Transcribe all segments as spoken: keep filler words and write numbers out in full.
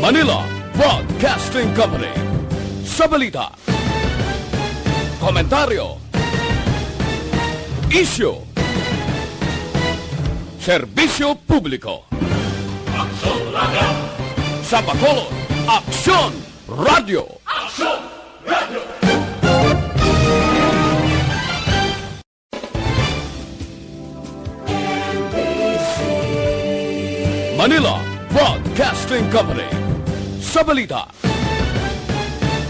Manila Broadcasting Company. Sa balita, komentaryo, isyu, serbisyo publiko. Aksyon Radio. Sa Bacolod, Aksyon Radio. Aksyon Radio. Manila Broadcasting Company. Sa balita,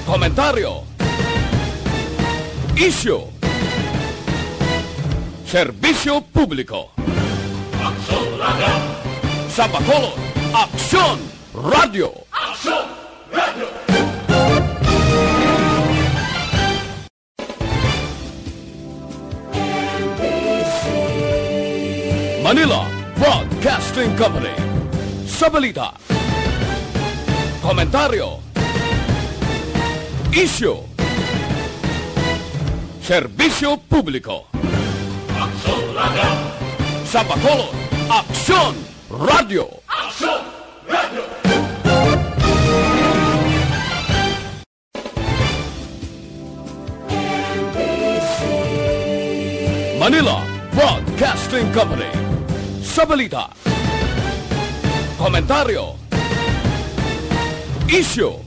komentaryo, isyu, serbisyo publiko. Aksyon Radio. Sa Bacolod, Aksyon Radio. Aksyon Radio. Manila Broadcasting Company. Sa balita, komentaryo, isyu, serbisyo publiko. Aksyon Radio. Sa Bacolod, Aksyon Radio. Aksyon Radio. Manila Broadcasting Company. Sa balita, komentaryo, isyu,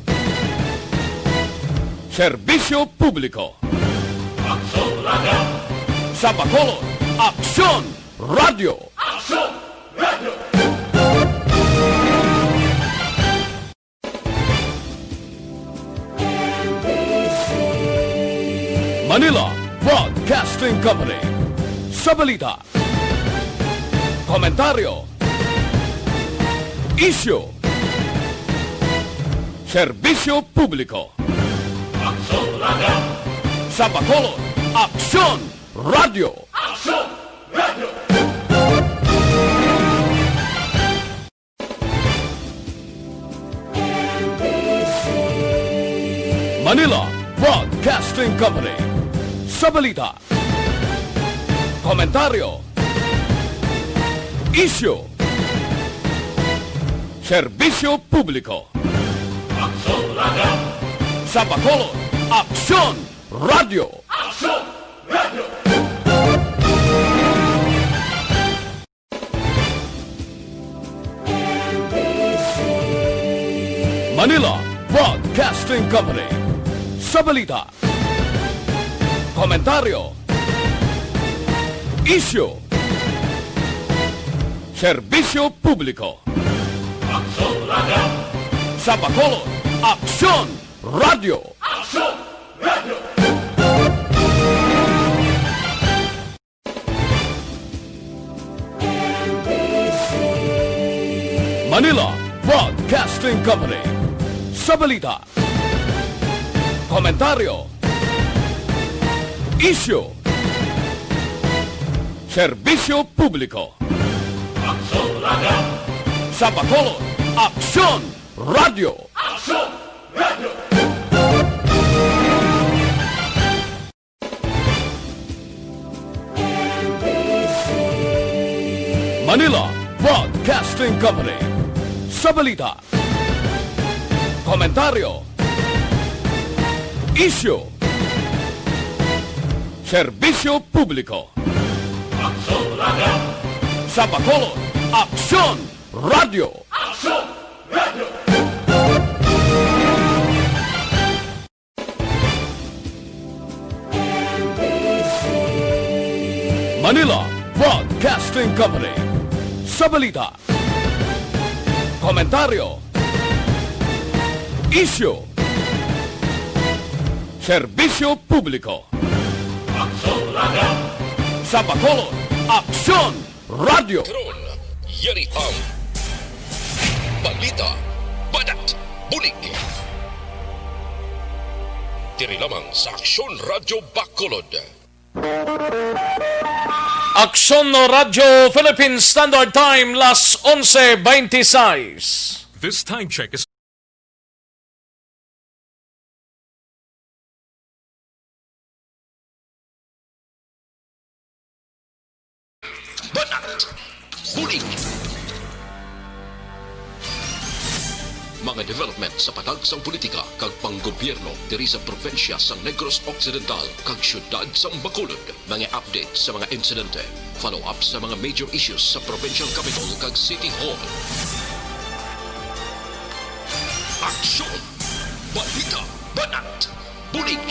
serbisyo publiko. Aksyon Radio. Sa Bacolod, Aksyon Radio. Aksyon Radio. Manila Broadcasting Company. Sa balita, komentaryo, isyu, serbisyo publiko. Aksyon Radio. Sa Bacolod, Aksyon Radio. Aksyon Radio. Manila Broadcasting Company. Sa balita, komentaryo, isyu, serbisyo publiko. Aksyon Radio. Sa Bacolod, Aksyon Radio. Aksyon Radio. Manila Broadcasting Company. Sa balita, komentaryo, isyu, serbisyo publiko. Aksyon Radio. Sa Bacolod, Aksyon Radio. Aksyon Radio. Manila Broadcasting Company. Sa balita, komentaryo, isyu, serbisyo publiko. Aksyon Radio. Sa Bacolod, Aksyon Radio. Aksyon Radio. Manila Broadcasting Company. Sa balita, komentaryo, isyu, serbisyo publiko. Aksyon Radio. Sa Bacolod, Aksyon Radio. Aksyon Radio. Manila Broadcasting Company. Sa balita, komentaryo, isyu, serbisyo publiko. Aksyon Radio. Sa Bacolod, Aksyon Radio. Karon, yari ang balita, badak, bulig. Diri lamang sa Aksyon Radio Bacolod. Aksyon Radio Philippine Standard Time, las onse veintiseis. This time check is Badak, bulig. Mga development sa patag sang politika kag panggobyerno diri sa probinsya sang Negros Occidental kag siyudad sang Bacolod. Mga update sa mga insidente, follow-up sa mga major issues sa provincial capital kag city hall. Aksyon! Balita! Banat! Bulig!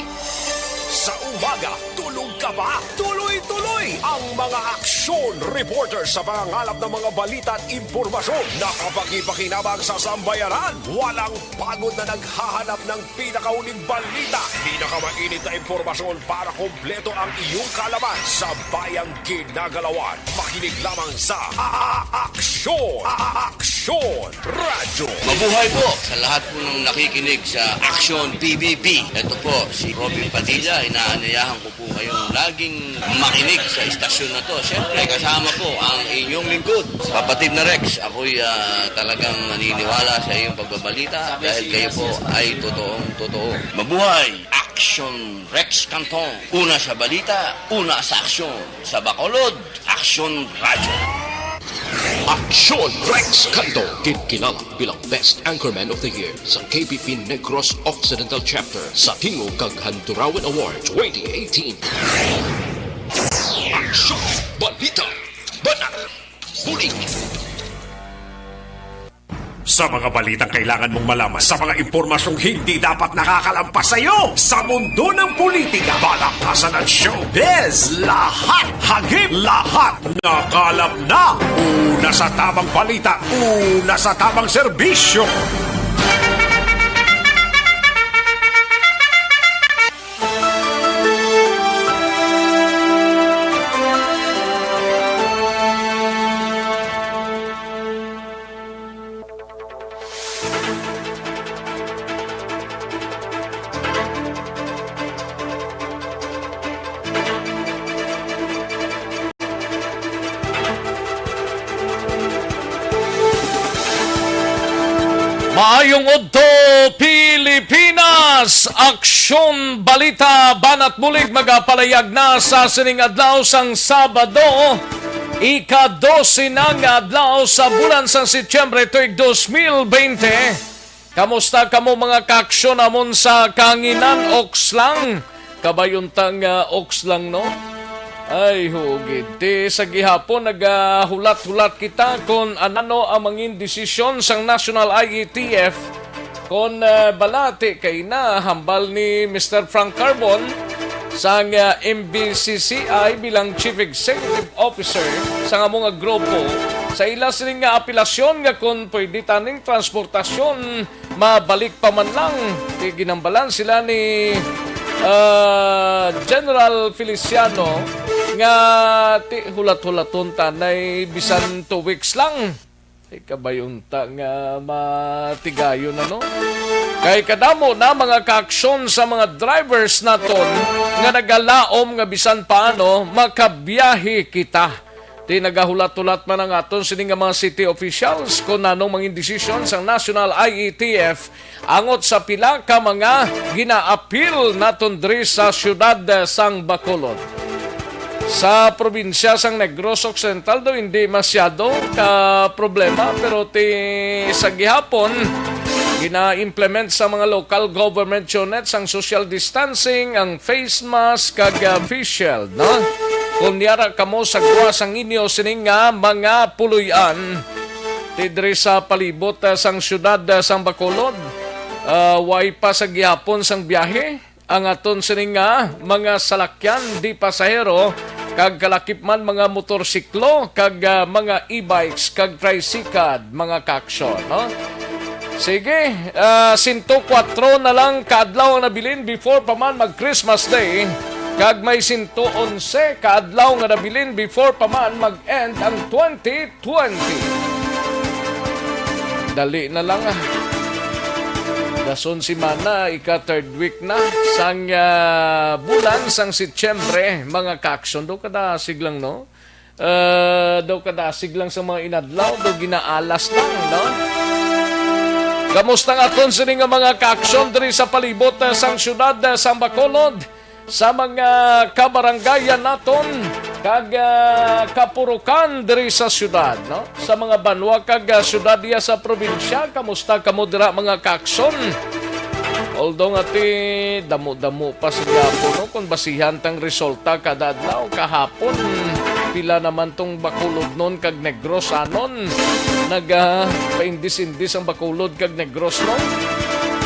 Sa umaga, tulog ka ba? Tuloy-tuloy ang mga aksyon reporter sa pangangalap ng mga balita at impormasyon na kapakipakinabang sa sambayanan. Walang pagod na naghahanap ng pinakauling balita, pinakamainit na impormasyon para kompleto ang iyong kaalaman sa bayang ginagalawan. Makinig lamang sa A-, A-, Aksyon! A-, A-, Aksyon Radyo! Mabuhay po sa lahat po ng nakikinig sa Aksyon P B B. Ito po si Robin Padilla. Inaanyayahan ko po kayong laging makinig sa istasyon na to. Siyempre, kasama po ang inyong lingkod, Papa Tim na Rex. Ako'y, ah, talagang naniniwala sa iyong pagbabalita dahil kayo po ay totoong totoo. Mabuhay! Aksyon Rex Canton. Una sa balita, una sa aksyon. Sa Bacolod, Aksyon Radyo. Aksyon Rex Canton, ginkilala bilang Best Anchorman of the Year sa K B P Negros Occidental Chapter sa Tingog kag Handurawan Award twenty eighteen. Aksyon! Balita! Banat! Bulig! Sa mga balitang kailangan mong malaman, sa mga impormasyong hindi dapat nakakalampas sa iyo, sa mundo ng politika, balakasan at showbiz, lahat hagip, lahat nakalap na. Una sa tamang balita, una sa tamang serbisyo. Maayong udto, Pilipinas! Aksyon Balita Banat Bulig magapalayag na sa sining adlaw sang Sabado, ika-dose na nga adlaw sa bulan sang Setyembre tuig dos mil bente. Kamusta kamo, mga kaaksyon namon sa kahanginan? Oks lang. Kabay unta nga oks lang, no? Ay, hugid. Ti sa gihapon, nagahulat-hulat kita kon anano ang mangin desisyon sang National I E T F. Kon, ah, balati kay na hambal ni Mister Frank Carbon sang, ah, M B C C I bilang Chief Executive Officer sang amo nga grupo sa ila sini nga apelasyon nga kon pwede taning transportasyon mabalik pa man lang. Ti ginhambalan sila ni, ah, General Feliciano nga ti hulat-hulaton tanay bisan two weeks lang. Ay, kabay unta nga matigayon, ano? Kay kadamo na mga kaaksyon sa mga drivers naton nga nagalaom nga bisan paano makabiyahe kita. Ti nagahulat-hulat man ang aton sini nga mga city officials kon nanong mangin desisyon sang National I E T F angot sa pila ka mga ginaapil naton diri sa siyudad, eh, sang Bacolod. Sa probinsya sang Negros Occidental daw hindi masyado ka problema, pero ti sa gihapon gina-implement sa mga local government units ang social distancing, ang face mask, kag, ah, face shield, no? Kon yara kamo sa gwa sang inyo sining nga mga puloy-an, ti diri sa palibot, ah, sang siyudad, ah, sang Bacolod, ah, way pa sa gihapon sang biyahe ang aton sining nga mga salakyan di pasahero, kag kalakip man mga motorsiklo, kag, ah, mga e-bikes, kag tricycad, mga kaaksyon, no? Sige, ah, sento kwatro na lang ka adlaw ang nabilin before pa man mag Christmas Day, kag may sento onse ka adlaw nga nabilin before pa man mag-end ang twenty twenty. Dali na lang, ah. Dason semana, ika third week na sang, ah, bulan sang Setyembre, mga kaaksyon. Daw kadasig lang, no? Ah, daw kadasig lang sa mga inadlaw, daw ginaalas lang, no? Kamusta ang aton sini nga mga kaaksyon diri sa palibot, ah, sang siyudad, ah, sang Bacolod? Sa mga kabarangayan naton, kag, ah, Kapurukan diri sa syudad, no? Sa mga banwa kag, ah, syudad diya sa probinsya, kamusta kamo dira, mga kaakson? Although nga ti damo-damo pa sa gihapon, no? Kung basihan tang resulta kada adlaw, kahapon, pila naman tong Bacolod nun kag Negros anon? Nagapaindis-indis ang Bacolod kag Negros, no?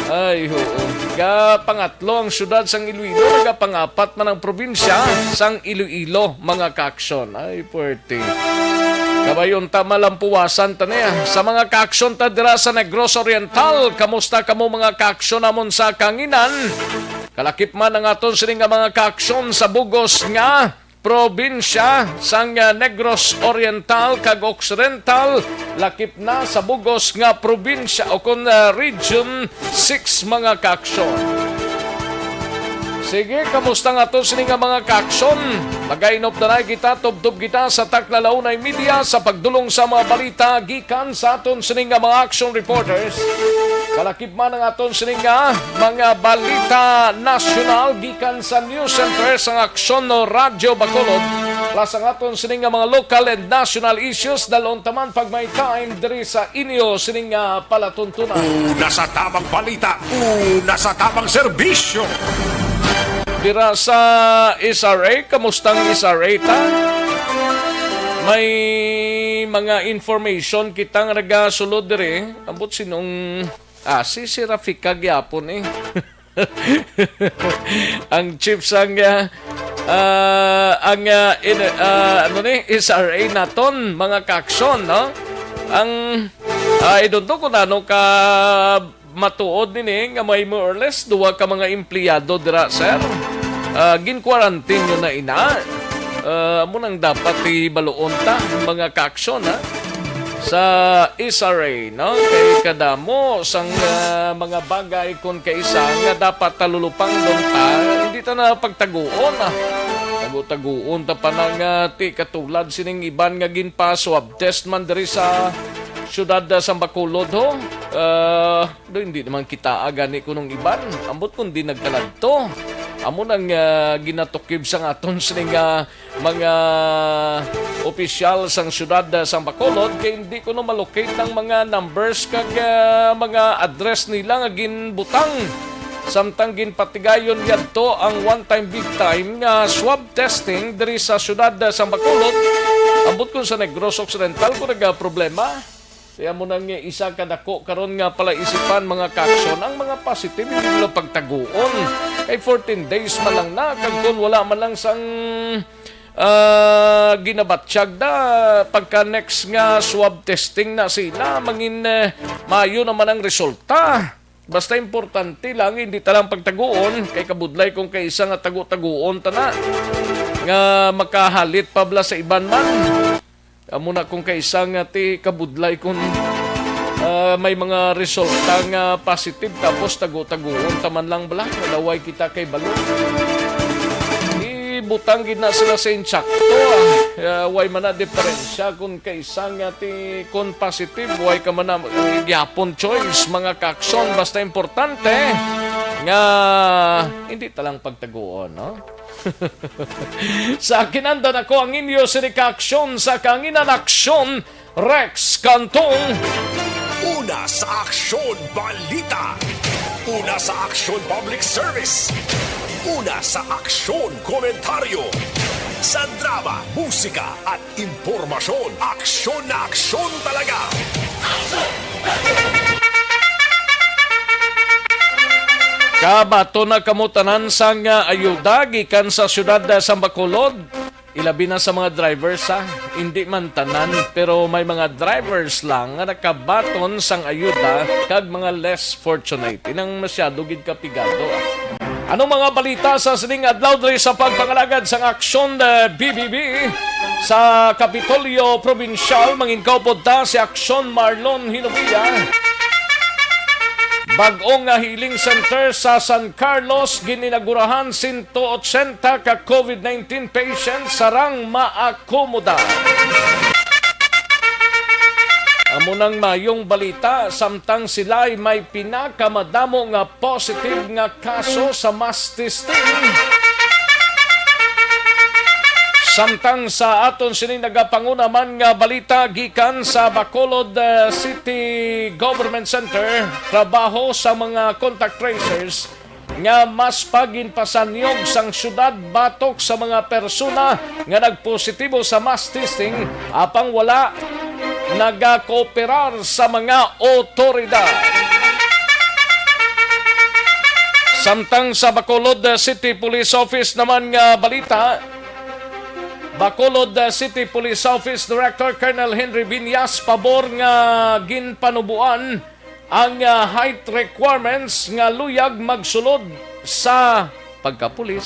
Ay, oo. Ga pangatlo ang syudad sang Iloilo, ga pangapat man ang probinsya sang Iloilo, mga kaaksyon. Ay, puwerte. Kabay unta malampuwasan ta niya. Sa mga kaaksyon ta dira sa Negros Oriental, kamusta kamo, mga kaaksyon namon sa Kanginan? Kalakip man ang aton sini nga mga kaaksyon sa bugos nga probinsya sang, ah, Negros Oriental kag Occidental, lakip na sa bugos nga probinsya o kon, ah, Region six, mga kaaksyon. Sige, kamusta nga to sini nga mga kaaksyon? Magainop na na kita, tubtob kita sa Takna Launay Media sa pagdulong sa mga balita gikan sa aton sini nga mga action reporters. Kalakip man ang aton sini nga mga balita nasyonal gikan sa News Center sang Aksyon no Radyo Bacolod, plus ang aton sini nga mga local and national issues, dalon taman pag may time diri sa inyo sini nga palatuntunan. Una sa tamang balita, una sa tamang serbisyo. Dira sa S R A, kamustang S R A ta? May mga information kita nga nagasulod diri. Ambot sinong, ah, si, si Rafika gyapon eh. Ang chief sang, ah, ah, ang, ah, in-, ah, ano ni, S R A naton, mga kaaksyon, no? Ang, ah, I don't know kung ano ka matuod nini nga may more or less duwa ka mga empleyado dira, sir. Ah, gin-quarantine nyo na ina. Ah, amo nang dapat ibaluon ta, mga kaaksyon, ha? Sa S R A, no? Kay kadamo sang, ah, mga bagay kun kaisa nga dapat talulupangdon ta, hindi ta na pagtaguon, ah. Tago-taguon ta pa na nga ti katulad sining iban nga ginpa-swab test man diri sa siyudad, ah, sa Bacolod, ho. Ah, do, hindi naman kita gani kunong iban. Ambot kundi nagkaladto. Amo nang, ah, ginatukib sa aton sining, ah, mga opisyal sang siyudad, ah, sang Bacolod, kay hindi kuno malocate ang mga numbers kag, ah, mga address nila nga ginbutang. Samtang ginpatigayon yadto ang one time, big time nga swab testing diri sa siyudad, ah, sang Bacolod, ambot kun sa Negros Occidental ko nagaproblema. Kaya mo nang isa ka dako karon nga palaisipan, mga kaaksyon, ang mga positive hindi nila pagtaguon. Kay fourteen days man lang na, kag kun wala man lang sang, ah, ginabatyag na, pagka next nga swab testing na sila, mangin, eh, maayo naman ang resulta. Basta importante lang, hindi ta lang pagtaguon, kay kabudlay kung kaisa nga tago-taguon ta na, nga makahalit pa bala sa iban man. Amo na kung kaisa nga ti kabudlay kung, ah, may mga resulta nga positive tapos tago-taguon ta man lang bala, wala way kita kay balo. Ibutang gid na sila sa insakto, ah. Ah, way man na diferensya kung kaisa nga ti, kung positive, way ka man na, eh, gyapon choice, mga kaaksyon. Basta importante nga hindi ta lang pagtaguon, no? Sa akin, anda na ko ang inyo sini ka aksyon sa Kanginan Aksyon, Rex Cantong. Una sa aksyon, balita. Una sa aksyon, public service. Una sa aksyon, komentaryo. Sa drama, musika, at impormasyon, aksyon na aksyon talaga. Kabaton na kamo tanan sang, ah, ayuda gikan sa siyudad, ah, sa Bacolod. Ilabi na sa mga drivers, ha. Hindi man tanan, pero may mga drivers lang nga nakabaton sang ayuda kag mga less fortunate. Inang masyado gid kapigado, ah. Anong mga balita sa sining adlaw diri sa pagpangalagad sang Aksyon, eh, B B B? Sa Kapitolyo Probinsyal, manginkaupod ta si Aksyon Marlon Hinobia. Bag-o nga healing center sa San Carlos, gininagurahan sento otsenta ka COVID nineteen patients sarang maakomoda. Amo nang mayong balita, samtang sila'y may pinakamadamo nga positive nga kaso sa mass testing. Samtang sa aton sini nagapanguna man nga balita gikan sa Bacolod, eh, City Government Center, trabaho sa mga contact tracers nga mas paginpasanyog sang syudad batok sa mga persona nga nagpositibo sa mass testing, apang wala nagakooperar sa mga otoridad. Samtang sa Bacolod City Police Office naman nga balita, Bacolod City Police Office Director Colonel Henry Viñas pabor nga ginpanuboan ang, ah, height requirements nga luyag magsulod sa pagkapulis.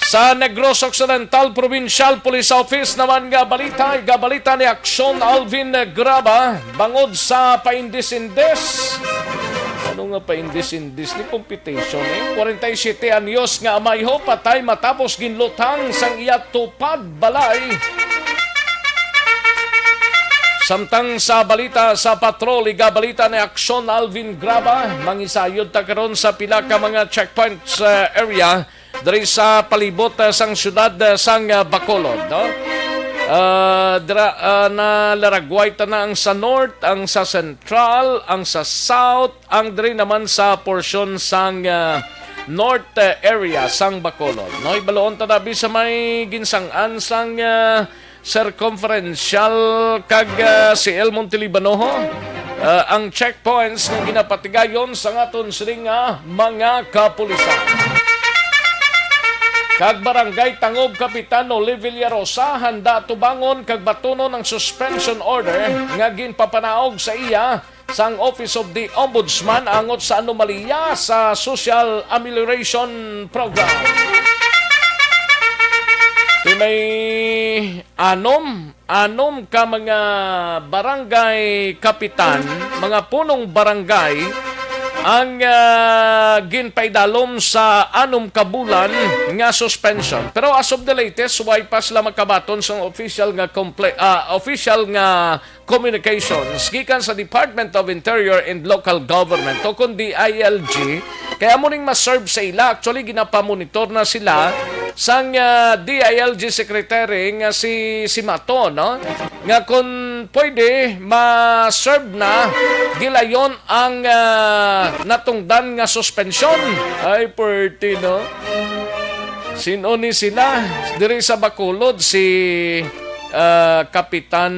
Sa Negros Occidental Provincial Police Office naman nga balita, igabalita ni Aksyon Alvin Graba bangod sa paindis-indis. Ano nga paindis-indis ni competition, eh? Kwarenta y siyete anyos nga amayho patay matapos ginlutang sang iya tupad balay. Samtang sa balita sa patrol, igabalita ni Aksyon Alvin Graba, mangisayod ta karon sa pila ka mga checkpoints, eh, area diri sa palibot, eh, sang siyudad, eh, sang, eh, Bacolod, no? Ah, dira, ah, nalaragway ta na ang sa North, ang sa Central, ang sa South, ang diri naman sa porsyon sang, ah, North, eh, area sang Bacolod, no? Ibaloon ta na bi sa may ginsang-an sang, ah, circumferential kag, ah, C L Montelibano, ah, ang checkpoints nga ginapatigayon sang aton sini nga mga kapulisan. Kag Barangay Tangob Kapitan Noli Villarosa handa tubangon kag batunon ang suspension order nga ginpapanaog sa iya sang Office of the Ombudsman angot sa anomalya sa Social Amelioration Program. Ti may anom, anom ka mga barangay kapitan, mga punong barangay ang, ah, ginpaidalom sa anom ka bulan nga suspension. Pero as of the latest, way pa sila makabaton sang official nga comple-, ah, official nga communications gikan sa Department of Interior and Local Government o kon D I L G, kay amo ning ma-serve sa ila. Actually, ginapamonitor na sila sang, ah, D I L G Secretary nga si, si Mato, no? Nga kung pwede, ma-serve na gilayon ang, ah, natungdan nga suspensyon. Ay, pwerte, no? Sin-o ni sila? Diri sa Bacolod, si, ah, Kapitan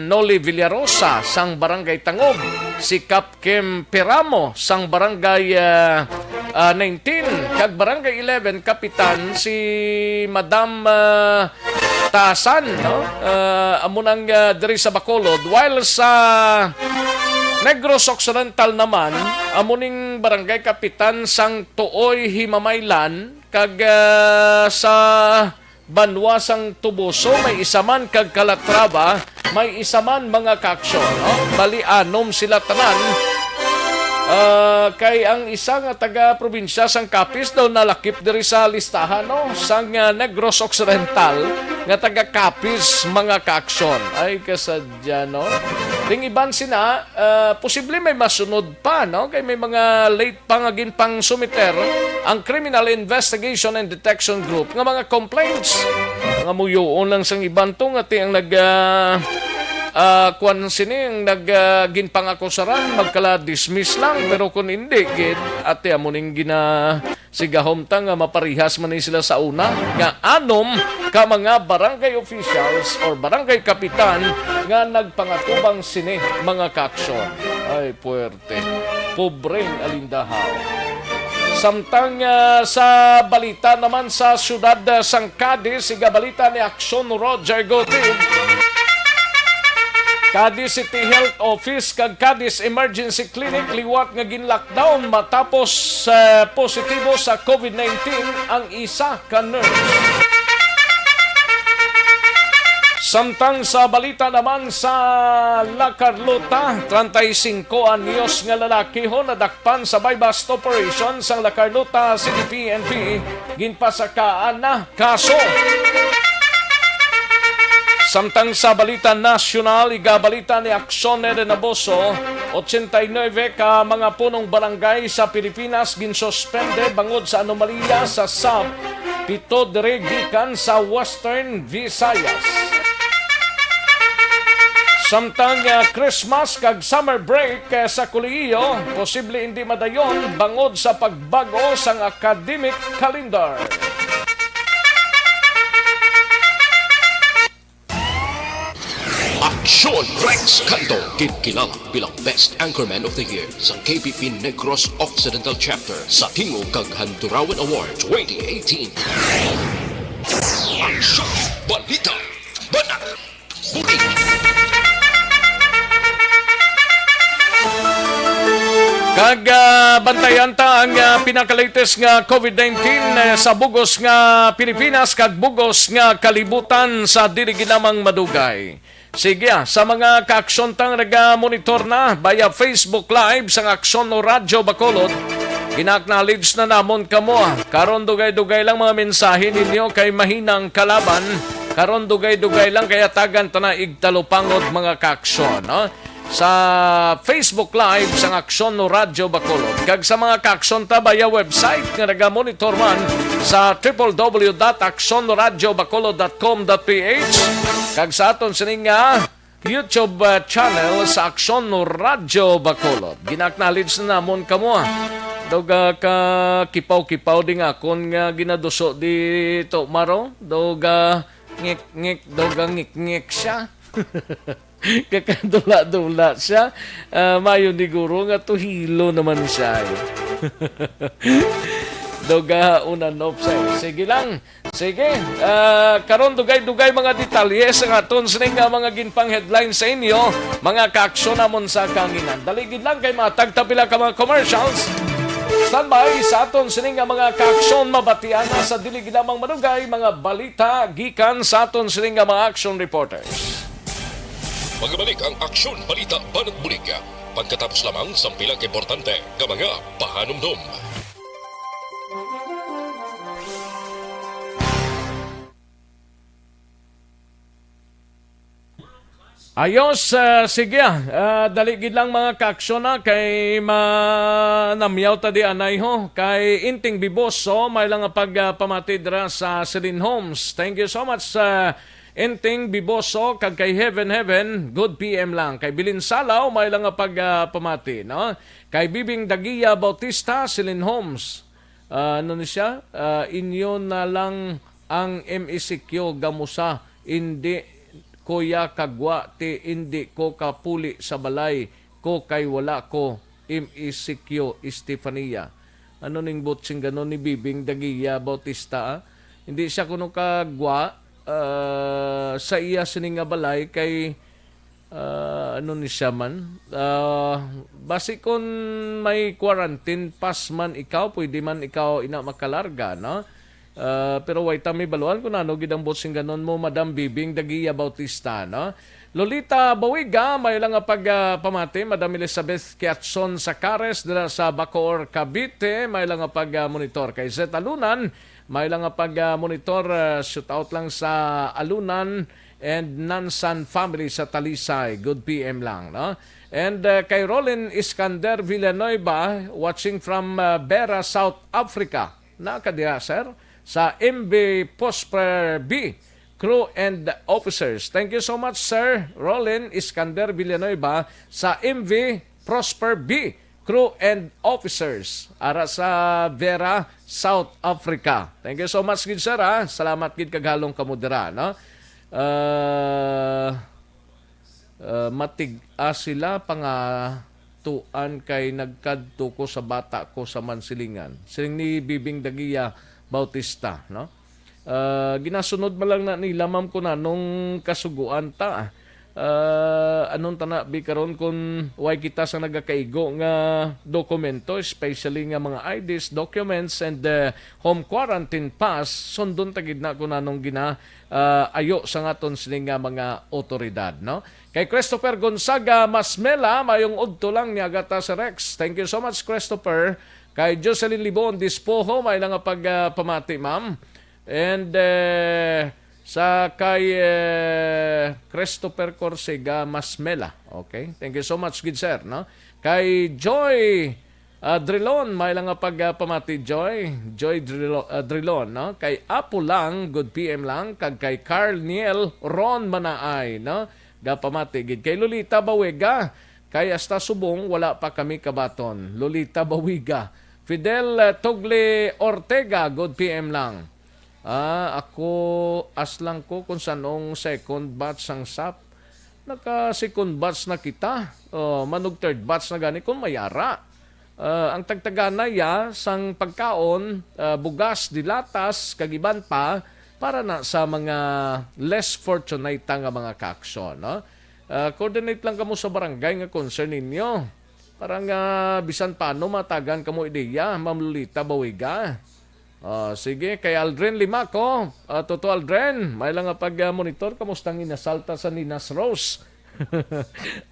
Noli Villarosa sang Barangay Tangob, si Kap Kim Peramo sang Barangay, ah, ah, nineteen, kag Barangay eleven Kapitan si Madam, ah, Tasan, no? Ah, amo nang, ah, diri sa Bacolod, while sa Negros Occidental naman, amo ning Barangay Kapitan sang Tuoy Himamaylan, kag, ah, sa banwa sang Toboso, may isa man, kag Calatrava, may isa man, mga kaaksyon, no? Bali, anom sila tanan. Ah, kay ang isa nga taga-probinsya sang Capiz daw nalakip diri sa listahan, no? Sang, ah, Negros Occidental nga taga-Capiz, mga kaaksyon. Ay, kasadya, no? Ting iban sina, ah, posible may masunod pa, no? Kay may mga late pa nga ginpangsumiter ang Criminal Investigation and Detection Group nga mga complaints. Mga muyoon lang sang iban to nga ti ang nag, ah, ah, kwan sini, ang nag, ah, ginpangakusaran, magkala-dismiss lang. Pero kung hindi, gid, ati amo ning gina-, sigahom ta nga maparihas man ni sila sa una, nga anom ka mga barangay officials or barangay kapitan nga nagpangatubang sini, mga kaaksyon. Ay, puwerte. Pobreng alindahaw. Samtang, ah, sa balita naman sa siyudad, ah, sang Cadiz, igabalita ni Aksyon Roger Gutib. Cadiz City Health Office kag Cadiz Emergency Clinic liwat nga gin-lockdown matapos, ah, positibo sa COVID nineteen ang isa ka nurse. Samtang sa balita naman sa La Carlota, treinta y cinco anyos nga lalaki ho nadakpan sa buy-bust operation sang La Carlota City P N P, ginpasakaan na kaso. Samtang sa balita nasyonal, igabalita ni Aksyon Eden Aboso, ochenta y nuebe ka mga punong barangay sa Pilipinas ginsuspende bangod sa anomalya sa sap pito diri gikan sa Western Visayas. Samtang, ah, Christmas kag summer break, ah, sa kolehiyo posible hindi madayon bangod sa pagbag-o sang academic calendar. Aksyon Rex Cando, ginkilala bilang Best Anchorman of the Year sa K P P Negros Occidental Chapter sa Tingog kag Handurawan Award twenty eighteen. Aksyon! Balita! Banat! Bulig! Kag, ah, bantayan ta ang, ah, pinakalatest nga COVID nineteen, eh, sa bugos nga Pilipinas kag bugos nga kalibutan sa dili ginamang madugay. Sige, ah, sa mga kaaksyon tang naga-monitor na via Facebook Live sang Aksyon o Radyo Bacolod, gina-acknowledge na namon kamo, ah. Karon dugay-dugay lang mga mensahe ninyo kay mahinang kalaban. Karon dugay-dugay lang kay atagan ta na igtalupangod mga kaaksyon, no? Sa Facebook Live sang Aksyon no Radyo Bacolod, kag sa mga kaaksyon ta via website nga naga-monitor man sa triple W dot aksyon no radyo bacolod dot com dot P H, kag sa aton sini nga YouTube, uh, channel sa Aksyon no Radyo Bacolod. Gina-acknowledge na namon kamo, ah. Daw ga ka kipaw-kipaw ding akon nga ginaduso dito, Maro. Daw ga ngik-ngik, daw ga ngik-ngik siya. Kakadula-dula siya. Ah, mayo ni guro nga tuhilo naman siya, eh. Daw ga unan off siya, eh. Sige lang. Sige, ah, karon dugay-dugay mga detalye sa aton sining nga mga ginpang-headline sa inyo, mga kaaksyon namon sa kanginan. Dali gid lang kay matag ta pila ka mga commercials. Standby sa aton sining nga mga kaaksyon, mabatian na sa dili gid lamang madugay mga balita gikan sa aton sining nga mga action reporters. Magabalik ang Aksyon Balita Banat Bulig pagkatapos lamang sa pila ka importante nga mga pahanumdom. Ayos, ah, sige, ah, dali gid lang mga kaaksyon na kay manamyaw ta di anay ho. Kay Inting Biboso, may lang nga pag, ah, pamati dira sa Celine Homes. Thank you so much, ah, Inting Biboso, kag kay Heaven Heaven, good P M lang. Kay Bilin Salaw, may lang nga pag, ah, pamati, no? Kay Bibing Dagia Bautista, Celine Homes. Ah, ano ni siya? Ah, inyo na lang ang M E C Q gamusa, indi ko ya kagwa ti indi ko kapuli sa balay ko kay wala ko, M E C Q Estefania. Ano ning buot singganon ni Bibing Dagia Bautista, ah? Hindi siya kuno kagwa, ah, sa iya sini nga balay kay Ah, ano ni siya man? Ah, basi kun may quarantine pass man ikaw, pwede man ikaw ina makalarga, no? Ah, pero way ta mahibaluan kung ano gid ang buot singganon mo, Madam Bibing Dagia Bautista, no? Lolita Bawiga, may lang nga pag, ah, pamati. Madam Elizabeth Kiatson Sacares dira sa Bacoor, Cavite, may lang nga pag, ah, monitor. Kay Zet Alunan, may lang nga pag, ah, monitor. Ah, shout out lang sa Alunan and Nansan family sa Talisay. Good P M lang, no? And, uh, kay Roland Iskander Villanueva, watching from, uh, Beira, South Africa. Naa ka diha, sir? Sa M V Prosper B, crew and officers. Thank you so much, Sir Roland Iskander Villanueva, sa M V Prosper B, crew and officers, ara sa Beira, South Africa. Thank you so much gid, sir, ha. Salamat gid kag halong kamo dira, no? Ah, ah, matig-a sila pangatuan kay nagkadto ko sa bata ko sa Mansilingan. Siling ni Bibing Dagia Bautista, no? Ah, ginasunod man lang na nila, ma'am, kung anong kasuguan ta. Ah, anong tana, bi, karon kung way kita sa nagakaigo nga dokumento, especially nga mga I Ds, documents, and, ah, home quarantine pass, sundon ta gid na kung anong gina, ah, ayo sa ngaton sini nga mga otoridad, no? Kay Christopher Gonzaga Masmela, mayong udto lang, niya gata si Rex. Thank you so much, Christopher. Kay Jocelyn Libon Dispoho, may lang nga pag, ah, pamati, ma'am. And, eh, Sa kay, eh, Christopher Corsiga Masmela. Okay? Thank you so much, good sir, no? Kay Joy, ah, Drilon, may lang nga pag, ah, pamati, Joy. Joy Drilon, ah, Drilon, no? Kay Apo lang, good P M lang. Kag kay Carl Niel Ron Manaay, no? Gapamati gid. Kay Lolita Bawega, kay hasta subong, wala pa kami kabaton. Lolita Bawiga. Fidel, eh, Togle Ortega, good P M lang. Ah, ako, as lang ko kung sanong second batch sang sap. Naka second batch na kita. Oh, manog third batch na gani kung mayara. Ah, ang tagtagana ya sang pagkaon, ah, bugas, dilatas, kag iban pa para na sa mga less fortunate nga mga kaaksyon, no? Ah, coordinate lang kamo sa barangay nga concern ninyo. Para nga bisan paano matagan kamo ideya, Ma'am Lolita Bawiga. Ah, sige, kay Aldrin Limaco. Ah, Toto Aldrin, may lang nga pag-, ah, monitor. Kamusta ang inasalta sa Ninas Rose?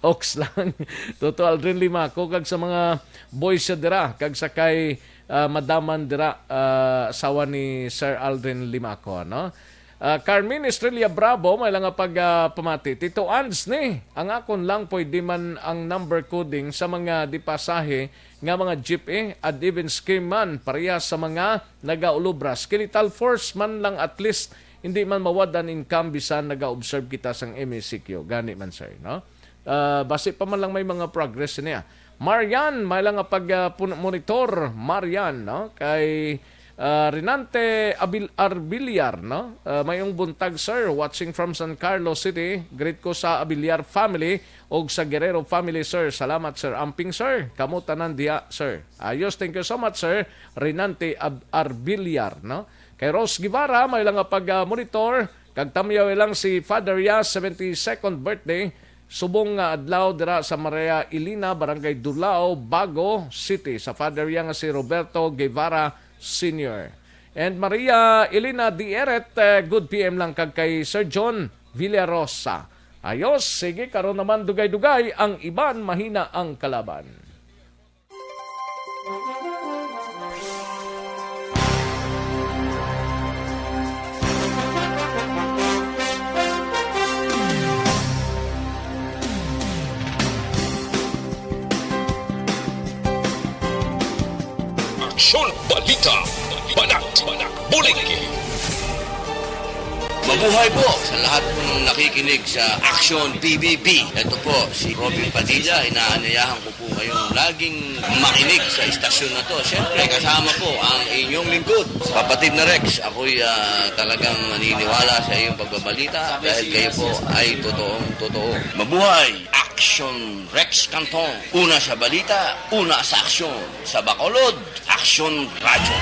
Ox lang. Toto Aldrin Limaco, kag sa mga boys siya dira, kag sa kay, ah, madaman dira, ah, asawa ni Sir Aldrin Limaco, no? Ah, Carmen Estrella Bravo, may lang nga pag, ah, pamati. Tito Ans ni, ang akon lang pwede man ang number coding sa mga dipasahe nga mga jeep, eh, ad even scheme man, pareha sa mga nagaulobra. Skeletal force man lang, at least, hindi man mawad-an income bisan nagaobserve kita sang M E C Q. Gani man, sir, no? Ah, basi pa man lang may mga progress niya. Marian, may lang nga pag, ah, pun-, monitor, Marian, no? Kay, ah, Renante Abil-, Arbiliar, no? Ah, mayong buntag, sir. Watching from San Carlos City. Greet ko sa Abiliar family og sa Guerrero family, sir. Salamat, sir. Amping, sir. Kamo tanan diha, sir. Ayos, thank you so much, sir. Renante Ab-, Arbiliar, no? Kay Rose Guevara, may lang nga pag, ah, monitor. Kag tamyaw lang si Father Yas seventy-second birthday. Subong nga adlaw dira sa Maria Elena, Barangay Dulao, Bago City, sa Father Yas nga si Roberto Guevara Senior. And Maria Elena Dieret, eh, good P M lang kag kay Sir John Villarosa. Ayos, sige, karon naman dugay-dugay ang iban, mahina ang kalaban. Aksyon, balita, banat, bulig. Mabuhay po sa lahat ng nakikinig sa Aksyon P B B. Ito po si Robin Padilla. Inaanyayahan ko po kayong laging makinig sa istasyon na to. Siyempre, kasama po ang inyong lingkod, kapatid na Rex. Ako'y, ah, talagang naniniwala sa iyong pagbabalita dahil kayo po ay totoong totoo. Mabuhay! Aksyon Rex Canton. Una sa balita, una sa aksyon. Sa Bacolod, Aksyon Radyo.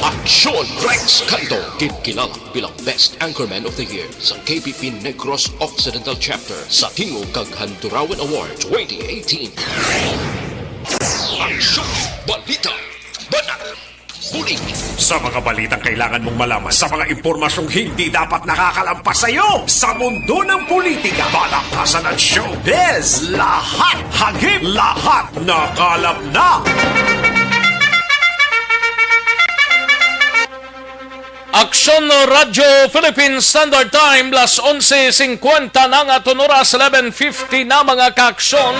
Aksyon Rex Canton, ginkilala bilang Best Anchorman of the Year sa K P P Negros Occidental Chapter sa Tingog kag Handurawan Award twenty eighteen. Aksyon, balita, banat, bulig. Sa mga balitang kailangan mong malaman, sa mga impormasyong hindi dapat nakakalampas sa iyo, sa mundo ng politika, palakpasan at showbiz, lahat hagip, lahat nakalap na. Aksyon Radyo Philippine Standard Time, las onse singkwenta na nga aton oras, eleven fifty na, mga kaaksyon.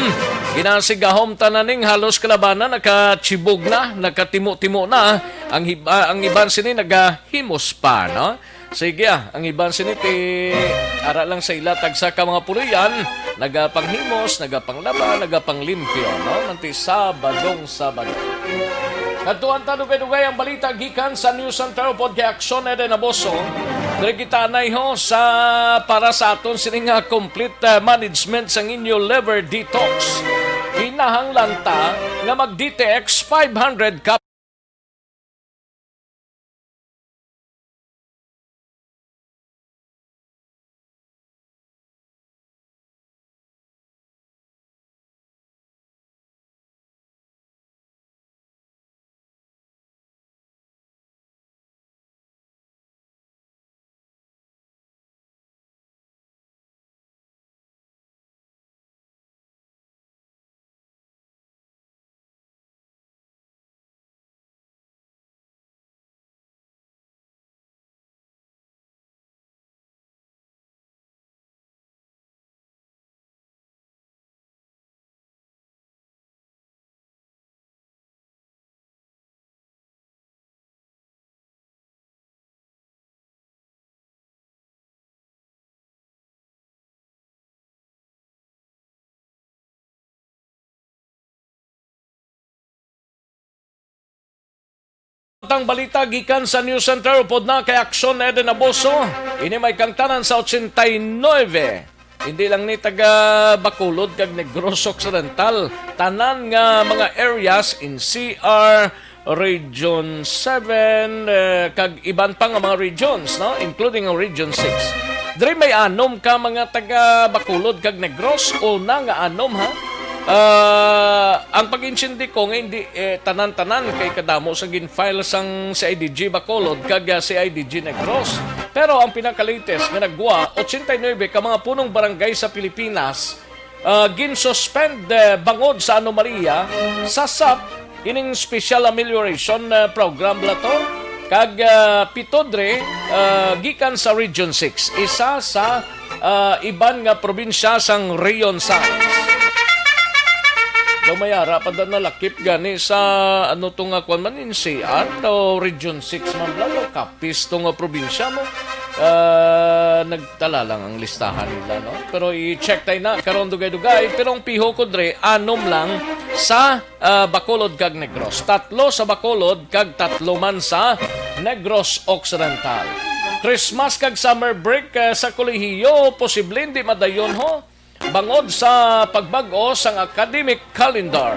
Ginasigahom tanan ning halos kalabanan, nakachibog na, nakatimo-timo na. Ang hib-, ah, ang iban sini nagahimos pa, no? Sige, ah, ang iban sini ti ara lang sa ila tagsa ka mga puloy-an, nagapanghimos, nagapanglaba, nagapanglimpyo, no? Manti Sabadong Sabado. Kadtuan ta dugay-dugay ang balita gikan sa News Center upod kay Aksyon Eden Aboso. Diri kita anay ho sa, para sa aton sini nga complete, ah, management sang inyo liver detox. Kinahanglan ta nga mag D T X five hundred ka Tang balita gikan sa News Center upod na kay Aksyon Eden Abuso. Ini may kangtanan sa ochenta y nuebe. Hindi lang ni taga Bacolod kag Negros Occidental, tanan nga mga areas, N C R, Region seven, eh, kag iban pa nga mga regions, no, including ang Region six. Diri may anom ka mga taga Bacolod kag Negros, una nga anom, ha. Ah, ang pag-intindi ko nga hindi, eh, tanan-tanan kay kadamo sa gin-file sang C I D G Bacolod kag, ah, C I D G Negros. Pero ang pinaka-latest nga nagwa, ochenta y nuebe ka mga punong barangay sa Pilipinas, ah, gin-suspend, eh, bangod sa anomalya sa sap, ining Special Amelioration, ah, Program bala to, kag, ah, pito dre, ah, gikan sa Region six, isa sa, ah, iban nga probinsya sang Region six. Daw may ara pa daw nalakip gani sa, ano to nga kwan man, N C R, daw Region six man bala, daw kapis to nga probinsya mo. Ah, nagtala lang ang listahan nila, no? Pero i-check tayo na, karon dugay-dugay. Pero ang piho ko dre, anom lang sa, ah, Bacolod kag Negros. Tatlo sa Bacolod kag tatlo man sa Negros Occidental. Christmas kag summer break, ah, sa kolehiyo, posible hindi madayon, ho, bangod sa pagbag-o sang academic calendar.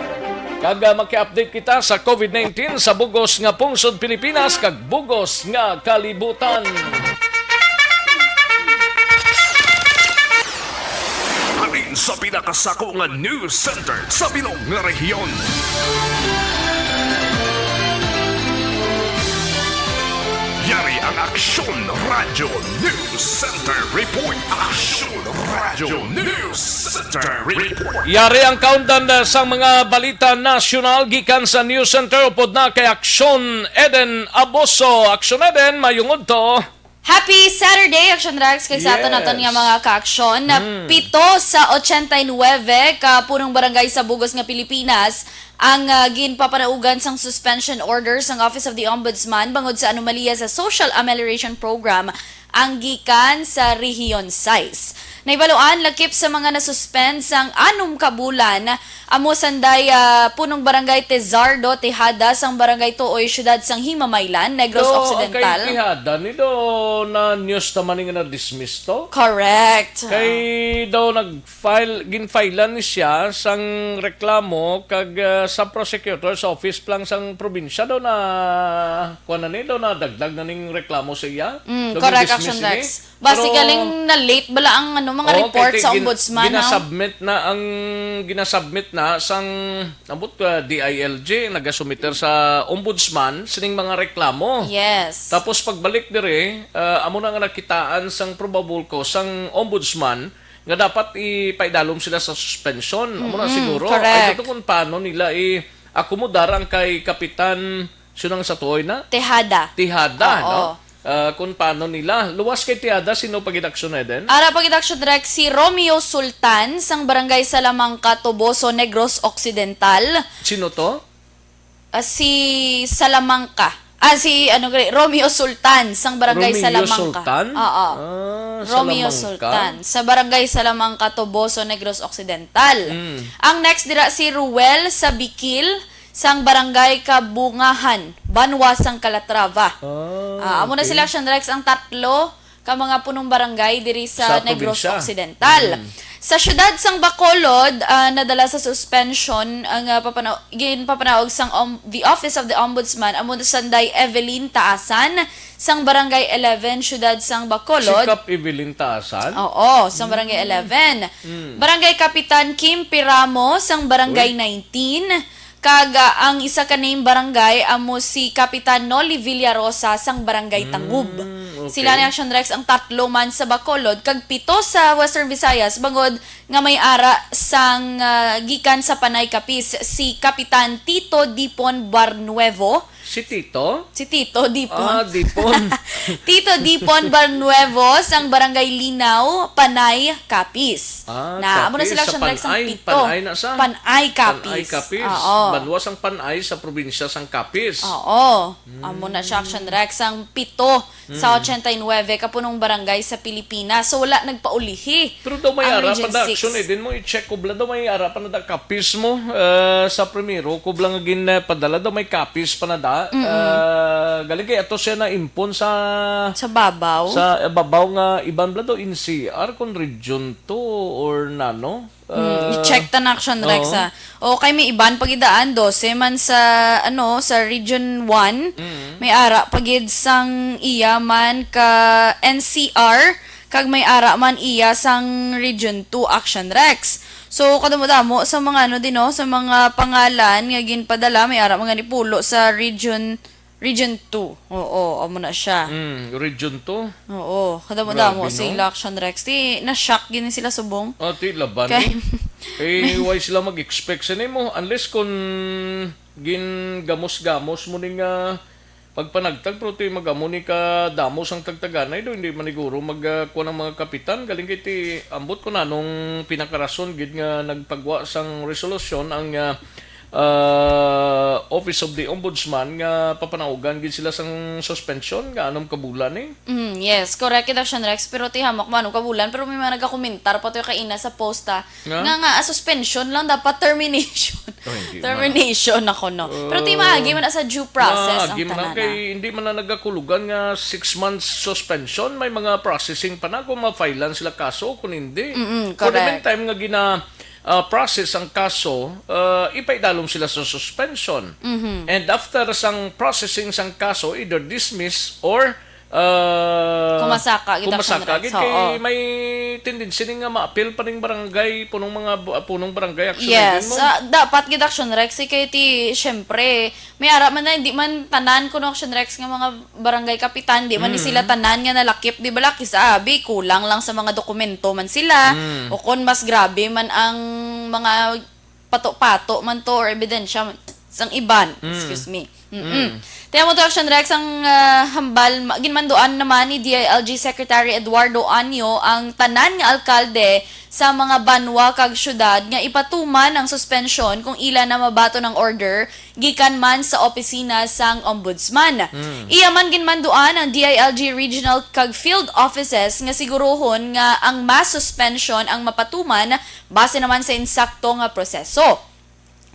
Kag, ah, maki-update kita sa COVID nineteen sa bugos nga pungsod Pilipinas kag bugos nga kalibutan. Halin sa pinakasako nga news center sa bilog nga rehiyon. Yari ang Aksyon Radyo News Center Report. Aksyon Radyo News Center Report. Yari ang kaundan, uh, sang mga balita nasyonal gikan sa News Center upod na kay Aksyon Eden Abuso. Aksyon Eden, mayong udto. Happy Saturday, Action Rex, kag sa aton, yes, aton nga mga ka-aksyon. Na, mm, pito sa ochenta y nuebe ka punong barangay sa bugos nga Pilipinas ang, ah, ginpapanaugan sang suspension order sang Office of the Ombudsman bangod sa anomalya sa Social Amelioration Program ang gikan sa Rehiyon sais. Naibaluan, lakip sa mga nasuspend sang anom ka bulan, amo sanday, ah, punong barangay Tizardo Tejada sang Barangay Tuoy, siyudad sang Himamaylan, Negros Occidental. Tejada ni do na news naman nga na-dismiss to? Correct. Kay daw nag-file, ginfilean ni siya sang reklamo kag, ah, sa prosecutor's office lang sang probinsya daw na, kuwan na ni, daw na dagdag na ning reklamo sa iya. Mm, daw correct, gin-dismiss Action ini. Rex. Basi galing na late bala ang, ano, mga report sa ombudsman, no? Oo, kay gin-, ginasubmit na ang, ginasubmit na sang, ambot ka, D I L G, nagasumiter sa ombudsman sining mga reklamo. Yes. Tapos pagbalik diri, ah, amo na nga nakitaan sang probable cause sang ombudsman nga dapat ipaidalom sila sa suspension. Amo na siguro. Mm-mm, correct. Ay, ito kung paano nila i-akomodar ang kay Kapitan Sino ang sa tuoy na? Tejada. Tejada, oo, no? Ah, kung paano nila. Luwas kay Tejada, sino pa gid aksyon na din? Ara pa gid aksyon, Rex, si Romeo Sultan sang Barangay Salamanca, Toboso, Negros Occidental. Sino to? Ah, si Salamanca. Ah, si, ano, gali, Romeo Sultan sang Barangay Romeo Salamanca. Sultan? Oo. Ah, Romeo Salamanca. Sultan sa Barangay Salamanca, Toboso, Negros Occidental. Mm. Ang next dira si Ruel Sabikil sang Barangay Kabungahan, Banwa sang Calatrava. Ah, ah, amo na okay. Sila, Action Rex, ang tatlo ka mga punong barangay diri sa, sa Negros probinsya. Occidental. Mm. Sa siyudad sang Bacolod, ah, nadala sa suspension ang, ah, papana-, ginpapanaog sang om-, the Office of the Ombudsman, amo sanday Evelyn Taasan sang Barangay eleven, siyudad sang Bacolod. Si Kap Evelyn Taasan? Oo, sang Barangay eleven. Mm. Barangay Kapitan Kim Piramo sang Barangay nineteen. Kag, ah, ang isa ka named barangay amo si Kapitan Noli Villarosa sang Barangay Tangub. Mm, okay. Sila ni Action Rex ang tatlo man sa Bacolod kag pito sa Western Visayas bangod nga may ara sang, ah, gikan sa Panay Capiz si Kapitan Tito Dipon Barnuevo. Si Tito? Si Tito Dipon. Ah, Dipon. Tito Dipon Barnuevo sang Barangay Linaw, Panay, Capiz. Ah, na, amo na Capiz, sila sa siyang Rex ang Panay, pito. Panay na sa? Panay, Capiz. Panay, Capiz. Oo. Banwa sang Panay sa probinsya sang Capiz. Oo. Amo na siya, Action Rex, ang pito sa ochenta y nuebe ka punong barangay sa Pilipinas. So, wala nagpaulihi. Pero daw may ang ara pa Region da, six. Action, eh, din mo i-check ko bla, daw may ara pa na da kapis mo, eh, sa primero ko bla nga gin, eh, padala, daw may kapis pa na da. Ah, ah, galing kay ato siya na impon sa Sa babaw? sa, eh, babaw nga iban bala daw N C R kung Region two or nano. Mm, Ah, i-check ta na, Action Rex, oo. Ha. O, kay may iban pa gid daan, dose man sa, ano, sa Region one, Mm. may ara pa gid sang iya man ka N C R, kag may ara man iya sang Region two, Action Rex. So, kadamo-damo sa mga, ano, din, no, sa mga pangalan nga ginpadala, may ara man gani pulo sa Region Region two. Oo, amo na siya. Mm, Region two. Oo, kadamo-damo Grabe, no? Sila, Action Rex. Ti, na-shock gini sila subong. Ah, ti laban, Kay eh. Eh, why sila mag-expect sa nimo? Unless kung gingamos-gamos mo ning, ah, pagpanagtag, pero ti mag-amo ni ka damo sang tagtaganay do, hindi maniguro mag, ah, kuwan ang mga kapitan. Galing kay ti ambot ko na nung pinakarason gid nga nagpagwa sang resolusyon ang, ah, ah, Office of the Ombudsman nga papanaugan gid sila sang suspension nga anom ka bulan, eh. Mm, yes, correct gid, Action Rex, pero ti hamak man ka bulan, pero may mga nagakomentar pa to kaina sa post, ah, Nga? nga, nga, ah, suspension lang, dapat termination. Oh, hindi man. Termination ako, no? Pero ti Uh, maagi man sa due process ang maagi man tanan, kay ah. Hindi man na nagakulugan nga six months suspension, may mga processing pa na kung ma-filean sila kaso, kung hindi. Mm-mm, For the correct. meantime nga gina, ah, process ang kaso, ah, ipaidalom sila sa suspension. Mhm. And after sang processing sang kaso, either dismiss or, ah, Kumasaka gid ang kumasaka Congress, gid kay oo. May tendency ni nga maapil pa ning barangay, punong mga bu-, punong barangay action Yes, din mo. Ah, dapat gid, Action Rex, eh, kay ti, syempre, may ara man na, hindi man tanan kuno, Action Rex, nga mga barangay kapitan, di man ni sila Mm. tanan nga nalakip, di ba, laki sa abi, kulang lang sa mga dokumento man sila, Mm. o kon mas grabe man ang mga pato-pato man to or ebidensya man sang iban. Mm. Excuse me. Mm-mm. Mm. Tiyan mo to, Action Rex, ang, ah, hambal, ma-, ginmanduan naman ni D I L G Secretary Eduardo Anyo ang tanan nga alkalde sa mga banwa kag syudad nga ipatuman ang suspensyon kung ila na mabaton ang order gikan man sa opisina sang Ombudsman. Mm. Iya man ginmanduan ang D I L G regional kag field offices nga siguruhon nga ang mass suspension ang mapatuman base naman sa insakto nga proseso.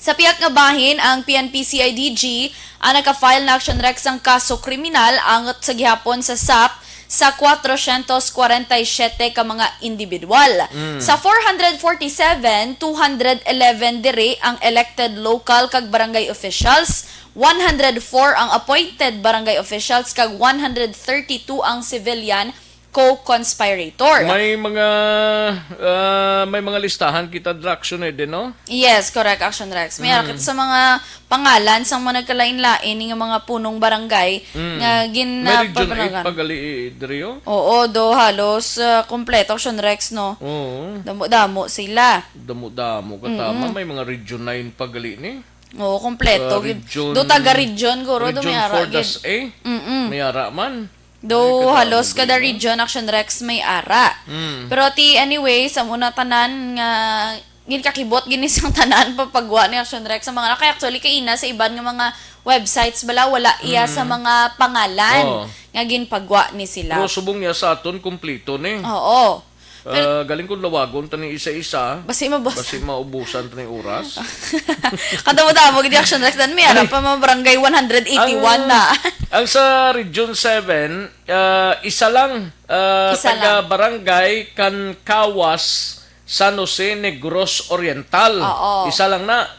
Sa pihak nga bahin, ang P N P C I D G ang naka-file na, Action Rex, sang kaso kriminal angot sa gihapon sa sap sa kwatrocientos kwarenta y siyete ka mga individual. Mm. Sa four hundred forty-seven, two hundred eleven diri ang elected local kag barangay officials, one hundred four ang appointed barangay officials, kag one hundred thirty-two ang civilian co-conspirator. May mga, ah, may mga listahan kita, Draction, eh, din, no? Yes, correct, Action Rex. May Mm. akit sa mga pangalan sang mga nagkalain-lain nga mga punong barangay Mm. nga May Region eight ginapabanwagan. Pagali, eh, diri, oh. Oo, do halos, ah, kompleto, Action Rex, no? Oo. Damo-damo sila. Damo-damo ka tama. Mm-mm. May mga Region nine pagali ni. Oo, kompleto. Ah, gid. Region, Do taga region, guro, do may Region ara four gid. Das A. Mm-mm. May ara man. Do Ay, kadamo halos gid, kada no? Region, Action Rex, may ara. Mm. Pero ti, anyway, sa muna tanan nga ginkakibot gini sang tanan papagwa ni Action Rex sa mga, kay actually kaina sa iban nga mga websites bala, wala iya sa Mm. mga pangalan Oo. nga ginpagwa ni sila. Pero subong niya sa aton, kumplito ni. Oo. Pero Ah, galing kung lawagon ta ni isa-isa. Basi mabasa. Basi maubusan ta ni oras. Kadamo-damo gid, Action Rex, dan may ara pa mga barangay one hundred eighty-one Ang, na. Ang sa Region seven, ah, isa lang, ah, Isa taga lang. Barangay Kankawas, San Jose, Negros Oriental. Oo. Isa lang na.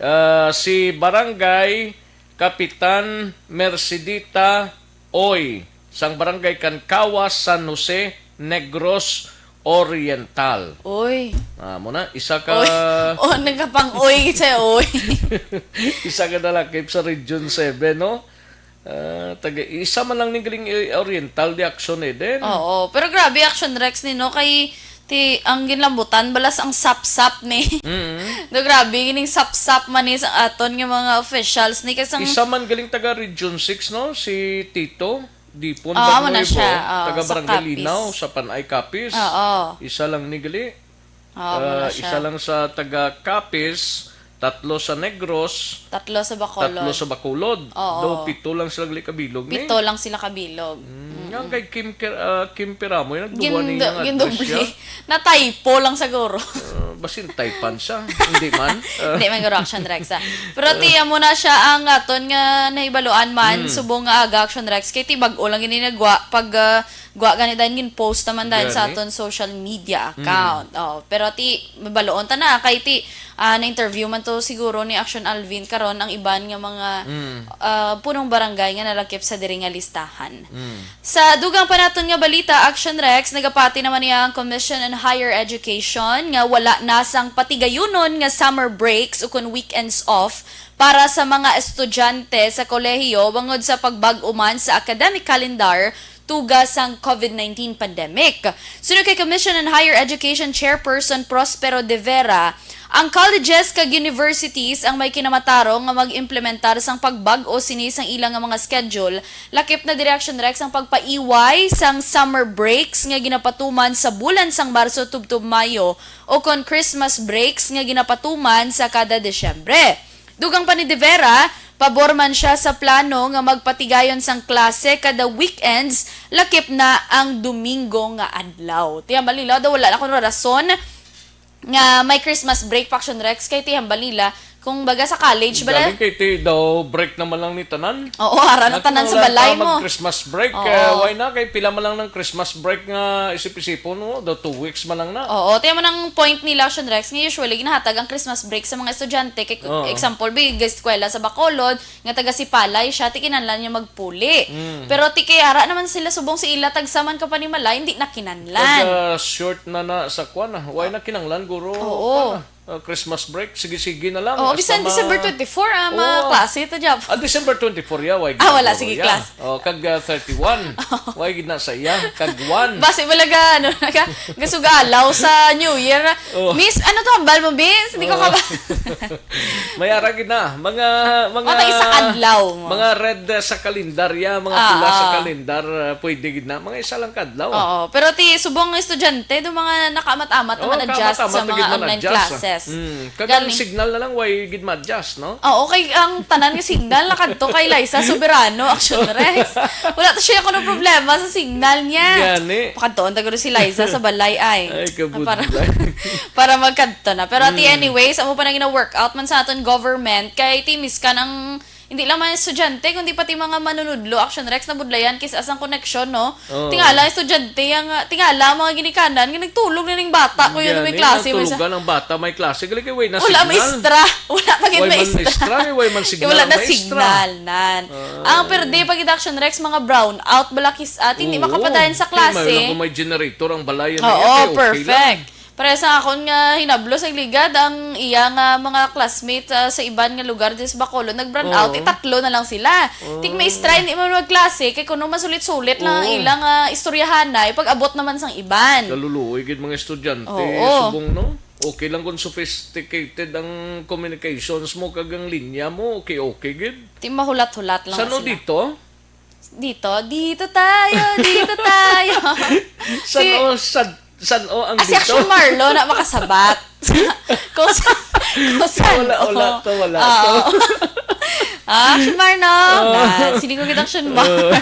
Ah, si Barangay Kapitan Mercedita Oy, sang Barangay Kankawas, San Jose, Negros Oriental. Oy. Ah, mo na, isa ka Oy. Oh, nagkapang-oy siya, oy. Isa ka nalakip sa Region seven, no? Ah, taga, isa man lang ning galing, eh, Oriental de Action, eh, din. Oo, pero grabe, Action Rex, ni, no? Kay ti, ang ginlambutan balas ang sapsap ni. Mm. Do, grabe, gining sapsap man ni sa aton nga mga officials ni, kay sang Isa man galing taga Region six, no? Si Tito Dipon Oo, amo na Barnuevo, siya. Oo, taga sa Barangay Capiz. Linao, sa Panay, Capiz. Oo. Isa lang ni gali. Oo, amo na Ah, siya. Isa lang sa taga Capiz, Tatlo sa Negros, Tatlo sa Bacolod. tatlo sa Bacolod. Oo. Do, pito lang sila gali kabilog ni. Pito lang sila kabilog. Mm, nga kay Kim Ker-, ah, Kim Piramoy, nagduwa Gin-, niya nga gindubli. Address siya. Na-typo lang siguro. Ah, basin typan siya. Hindi man. Ah. Hindi man guro, Action Rex, ah. Pero ti, amo na siya ang aton nga nahibaluan man, Mm. subong nga aga, Action Rex. Kay ti bag-o lang gini nagwa pag, ah, gwa gani dayon gin-post naman dayon sa Gani. aton social media Mm. account. Oh, pero ti, mabaluon ta na kay ti, ah, na-interview man to siguro ni Action Alvin karon ang iban nga mga, Mm. ah, punong barangay nga nalakip sa diri nga listahan. Mm. Sa dugang pa naton nga balita, Action Rex, nagapati naman niya ang Commission on Higher Education nga wala na sang patigayunon nga summer breaks ukon weekends off para sa mga estudyante sa kolehiyo bangod sa pagbag-o man sa academic calendar tuga sang covid nineteen pandemic. Suno kay Commission on Higher Education Chairperson Prospero De Vera, ang colleges kag universities ang may kinamatarong nga mag-implementar sang pagbag-o sini sang ila nga mga schedule, lakip na diri, Action Rex, ang pagpaiway sang summer breaks nga ginapatuman sa bulan sang Marso tubtob Mayo, o kon Christmas breaks nga ginapatuman sa kada Disyembre. Dugang pa ni De Vera, pabor man siya sa plano nga magpatigayon sang klase kada weekends, lakip na ang Domingo nga adlaw. Ti hambal nila daw wala na kuno rason nga may Christmas break pa, Action Rex, kay ti hambal nila kung baga sa college bala. Galing kay ti daw break naman lang ni tanan. Oo, ara na Nagkano tanan sa lang balay ta mo. mag-Christmas break? Oo. Eh, why na? Kay pila man lang ng Christmas break nga isip-isipon mo, daw two weeks man lang na. Oo, ti amo nang point nila, Action Rex, nga usually ginahatag ang Christmas break sa mga estudyante. Kay, Oo. example, bi, eskwela sa Bacolod, nga taga Sipalay siya, ti kinahanglan niya magpuli. Mm. Pero ti kay ara naman sila subong sa ila, tagsa man ka panimalay, hindi na kinahanglan. Pag, ah, short na na sa kwan, ah. Why na kinahanglan, guro? Oo. Kwan, ah, ah, Christmas break, sige-sige na lang. Oo, Hasta bisan ma- December twenty-four, ah, Oo. maklase ta, Jap. Ah, December twenty-four, ya, why Ah, wala, gid na sige, guro, ya? class. Oh, kag, ah, thirty-one. Why gid na sa iya? Kag one. Basi bala ga, ano, ga-, gasugalaw sa New Year. Oh. Miss, ano to, hambal mo, Miss? Hindi ko Oh. ka- May ara gid na. Mga, mga, Mga isa ka adlaw mo. mga red, uh, sa kalendarya, mga Ah, pula sa ah. kalendar, uh, pwede gid na. Mga isa lang ka adlaw. Oo, pero ti subong nga estudyante, do mga nakaamat-amat Oo, naman adjust kaamat-amat sa na mga gid man online adjust, ah. classes. Mm. Kag ang Gani. signal na lang, way gid ma-adjust, no? Oo, kay ang tanan nga signal nakadto kay Liza Soberano, Action Rex. Wala to siya kuno problema sa signal niya. Gani. Pakadtoon ta guro si Liza sa balay ay. Ay, kabudlay. Para, para magkadto na. Pero ti Mm. anyways, amo pa na gina-workout man sa aton government kay ti miskan ang hindi lang man estudyante kundi pati mga manunudlo, Action Rex, nabudlayan kis-a sang koneksyon, no? Oo. Tingala estudyante ang, ah, tingala ang mga ginikanan nga nagtulog na ning bata ko yun may Gani, klase, may sa natulugan ang bata, may klase. Gali kay way na Wala may signal. extra. Wala pa gid Way may man extra. extra, eh, way man Eh, signal wala ang na maestra. signal, nan. Ah. Ang perde pag Action Rex, mga brown out, bala kis-a, ti hindi Oo. makapadayon sa Kay may klase. lang kung may generator ang balay, ano, Oo, okay, okay lang. perfect. Para sa akon nga hinablo sa ligad, ang iya nga mga classmate, ah, sa iban nga lugar din sa Bacolod, nag-brown out, Oo. ti tatlo na lang sila. Ti may Oo. extra, hindi man magklase, kay kuno masulit-sulit lang ang Oo. ilang, ah, istoryahanay, pag-abot naman sang iban. Kaluluoy gid mga estudyante, Oo. subong, no? Okay lang kung sophisticated ang communications mo kag ang linya mo, okay, okay gid. Ti mahulat-hulat lang Sano sila. dito? Dito, dito tayo, dito tayo. San Si o, san, san o ang Ah, si dito? Action Marlo na makasabat. Kung sa, kung saan, Wala, wala oh. to, wala Ah, to. oh. Ah, Action Marlo. Oh. Na, sini ko kita Action Mar. Oh.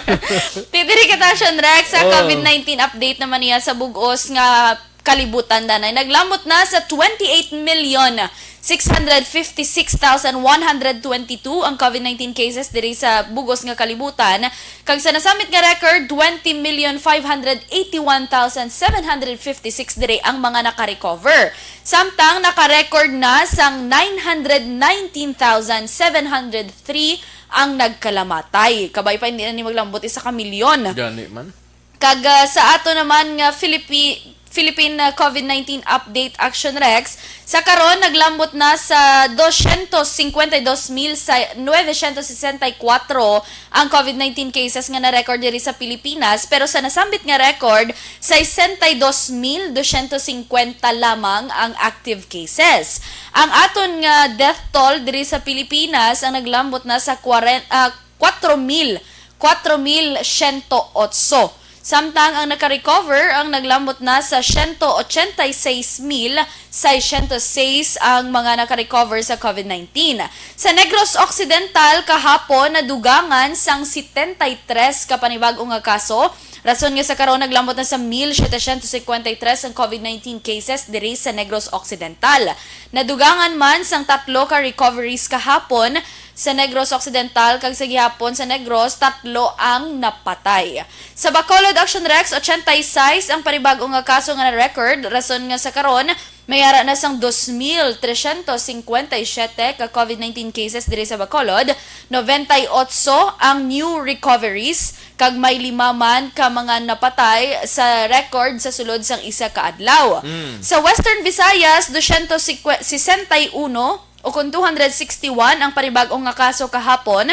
Ti diri kita Action Rex sa Oh. covid nineteen update naman niya sa bugos nga kalibutan danay. Naglambot na sa twenty-eight million six hundred fifty-six thousand one hundred twenty-two ang covid nineteen cases diri sa bugos nga kalibutan. Kag sa nasambit nga record, twenty million five hundred eighty-one thousand seven hundred fifty-six diri ang mga naka-recover. Samtang naka-record na sang nine hundred nineteen thousand seven hundred three ang nagkalamatay. Kabay pa, hindi na ni maglambot isa ka milyon. Gani man. Kag, ah, sa ato naman nga Philippi-, Philippine, ah, covid nineteen update, Action Rex, sa karon naglambot na sa doscientos cincuenta y dos mil nuevecientos sesenta y cuatro ang covid nineteen cases nga na-record diri sa Pilipinas, pero sa nasambit nga record, sesenta y dos mil doscientos cincuenta lamang ang active cases. Ang aton nga death toll diri sa Pilipinas ang naglambot na sa kwaren-, ah, kwatro mil, kwatro mil siyento otso. Samtang ang nakarecover ang naglambot na sa siyento ochenta y seis mil seiscientos seis ang mga nakarecover sa COVID nineteen. Sa Negros Occidental, kahapon nadugangan sang setenta y tres ka panibag-o nga kaso, rason nga sa karon naglambot na sa mil setecientos cincuenta y tres ang COVID nineteen cases diri sa Negros Occidental. Nadugangan man sang tatlo ka recoveries kahapon sa Negros Occidental, kag sa gihapon sa Negros, tatlo ang napatay. Sa Bacolod, Action Rex, ochenta y seis ang panibag-o nga kaso nga na-record, rason nga sa karon may ara na sang dos mil trescientos cincuenta y siete ka COVID nineteen cases diri sa Bacolod, noventa y ocho ang new recoveries, kag may lima man ka mga napatay sa record sa sulod sang isa ka adlaw. Mm. Sa Western Visayas, dosyentos sesenta y uno o kon two hundred sixty-one ang panibag-o nga kaso kahapon,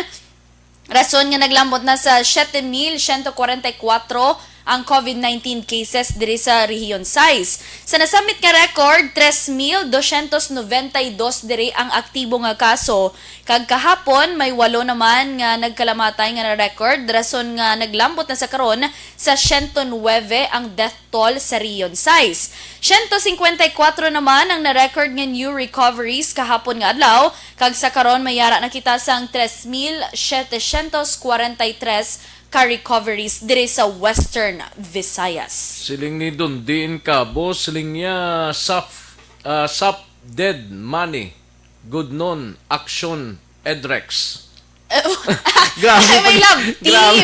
rason nga naglambot na sa siete mil siyento kwarenta y kwatro ang COVID nineteen cases diri sa Rehiyon sais. Sa nasambit nga record, tres mil dosyentos noventa y dos diri ang aktibo nga kaso, kag kahapon may walo naman nga nagkalamatay nga na-record, rason nga naglambot na sa karon sa siyento nuwebe ang death toll sa Rehiyon sais. Siyento singkwenta y kwatro naman ang na-record nga new recoveries kahapon nga adlaw, kag sa karon may ara na kita sang tres mil setecientos kwarenta y tres ka recoveries diri sa Western Visayas. Siling ni Don Dean Cabo, siling niya, "Sap, ah, sap dead money, good non action, Edrex." Grabe Ay, may pag-, love team. Grabe,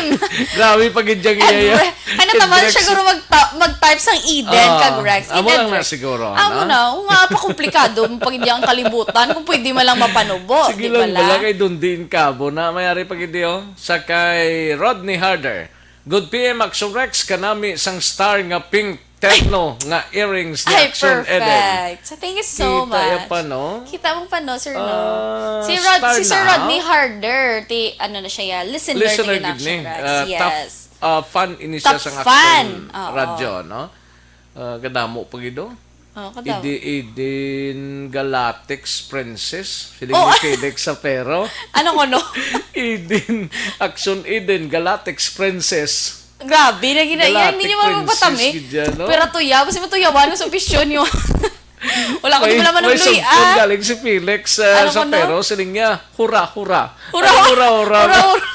grabe pag-idyang iya, iya. Edrex. Ay, nataman Edrex. Siya guro mag-, mag-type sang Eden Ah, kag Rex. Amo Eden lang na Rex. Siguro, Amo ano? Na, nga pa komplikado ang pag-idyang kalibutan kung pwede man lang mapanubo, Sige di lang, ba la? Bala kay Don Dean Cabo na may ari pag-idi, oh. Sa kay Rodney Harder. "Good P M Action Rex, kanami sang star nga pink terno nga earrings ni Ay, Action Eden." Perfect. So, thank you so Kita ya much. Pa, no? Kita mo pa, no, sir, no? Ah, Si Rod-, star si Sir na? Rodney Harder, ti-, ano na siya, ya, listener Listener to gid ni. Action Rex. Ah, top, Yes. ah, fan ini siya Top sa fan. Action Oo. Radyo, no? Ah, kadamo pa gid, oh. Oh, kadamo. Edi-, Eden Galactic Princess. Feeling Oh. Ni Felix Sapero. Ano ko, no? Eden, Action Eden, Galactic Princess. Grabe, lagi na yan. Hindi Galactic niyo Princess, mapapatami. Gid yan, no? Pero tuya, basta matuyawan mo sa opisyon niyo. Wala ko May, di pala man may ang luy, sugpon ah. Galing si Felix, ah, Ano sa ko, no? Pero siling niya, "Hura, hura." Hura, Ay, hura, hura. Hura, hura.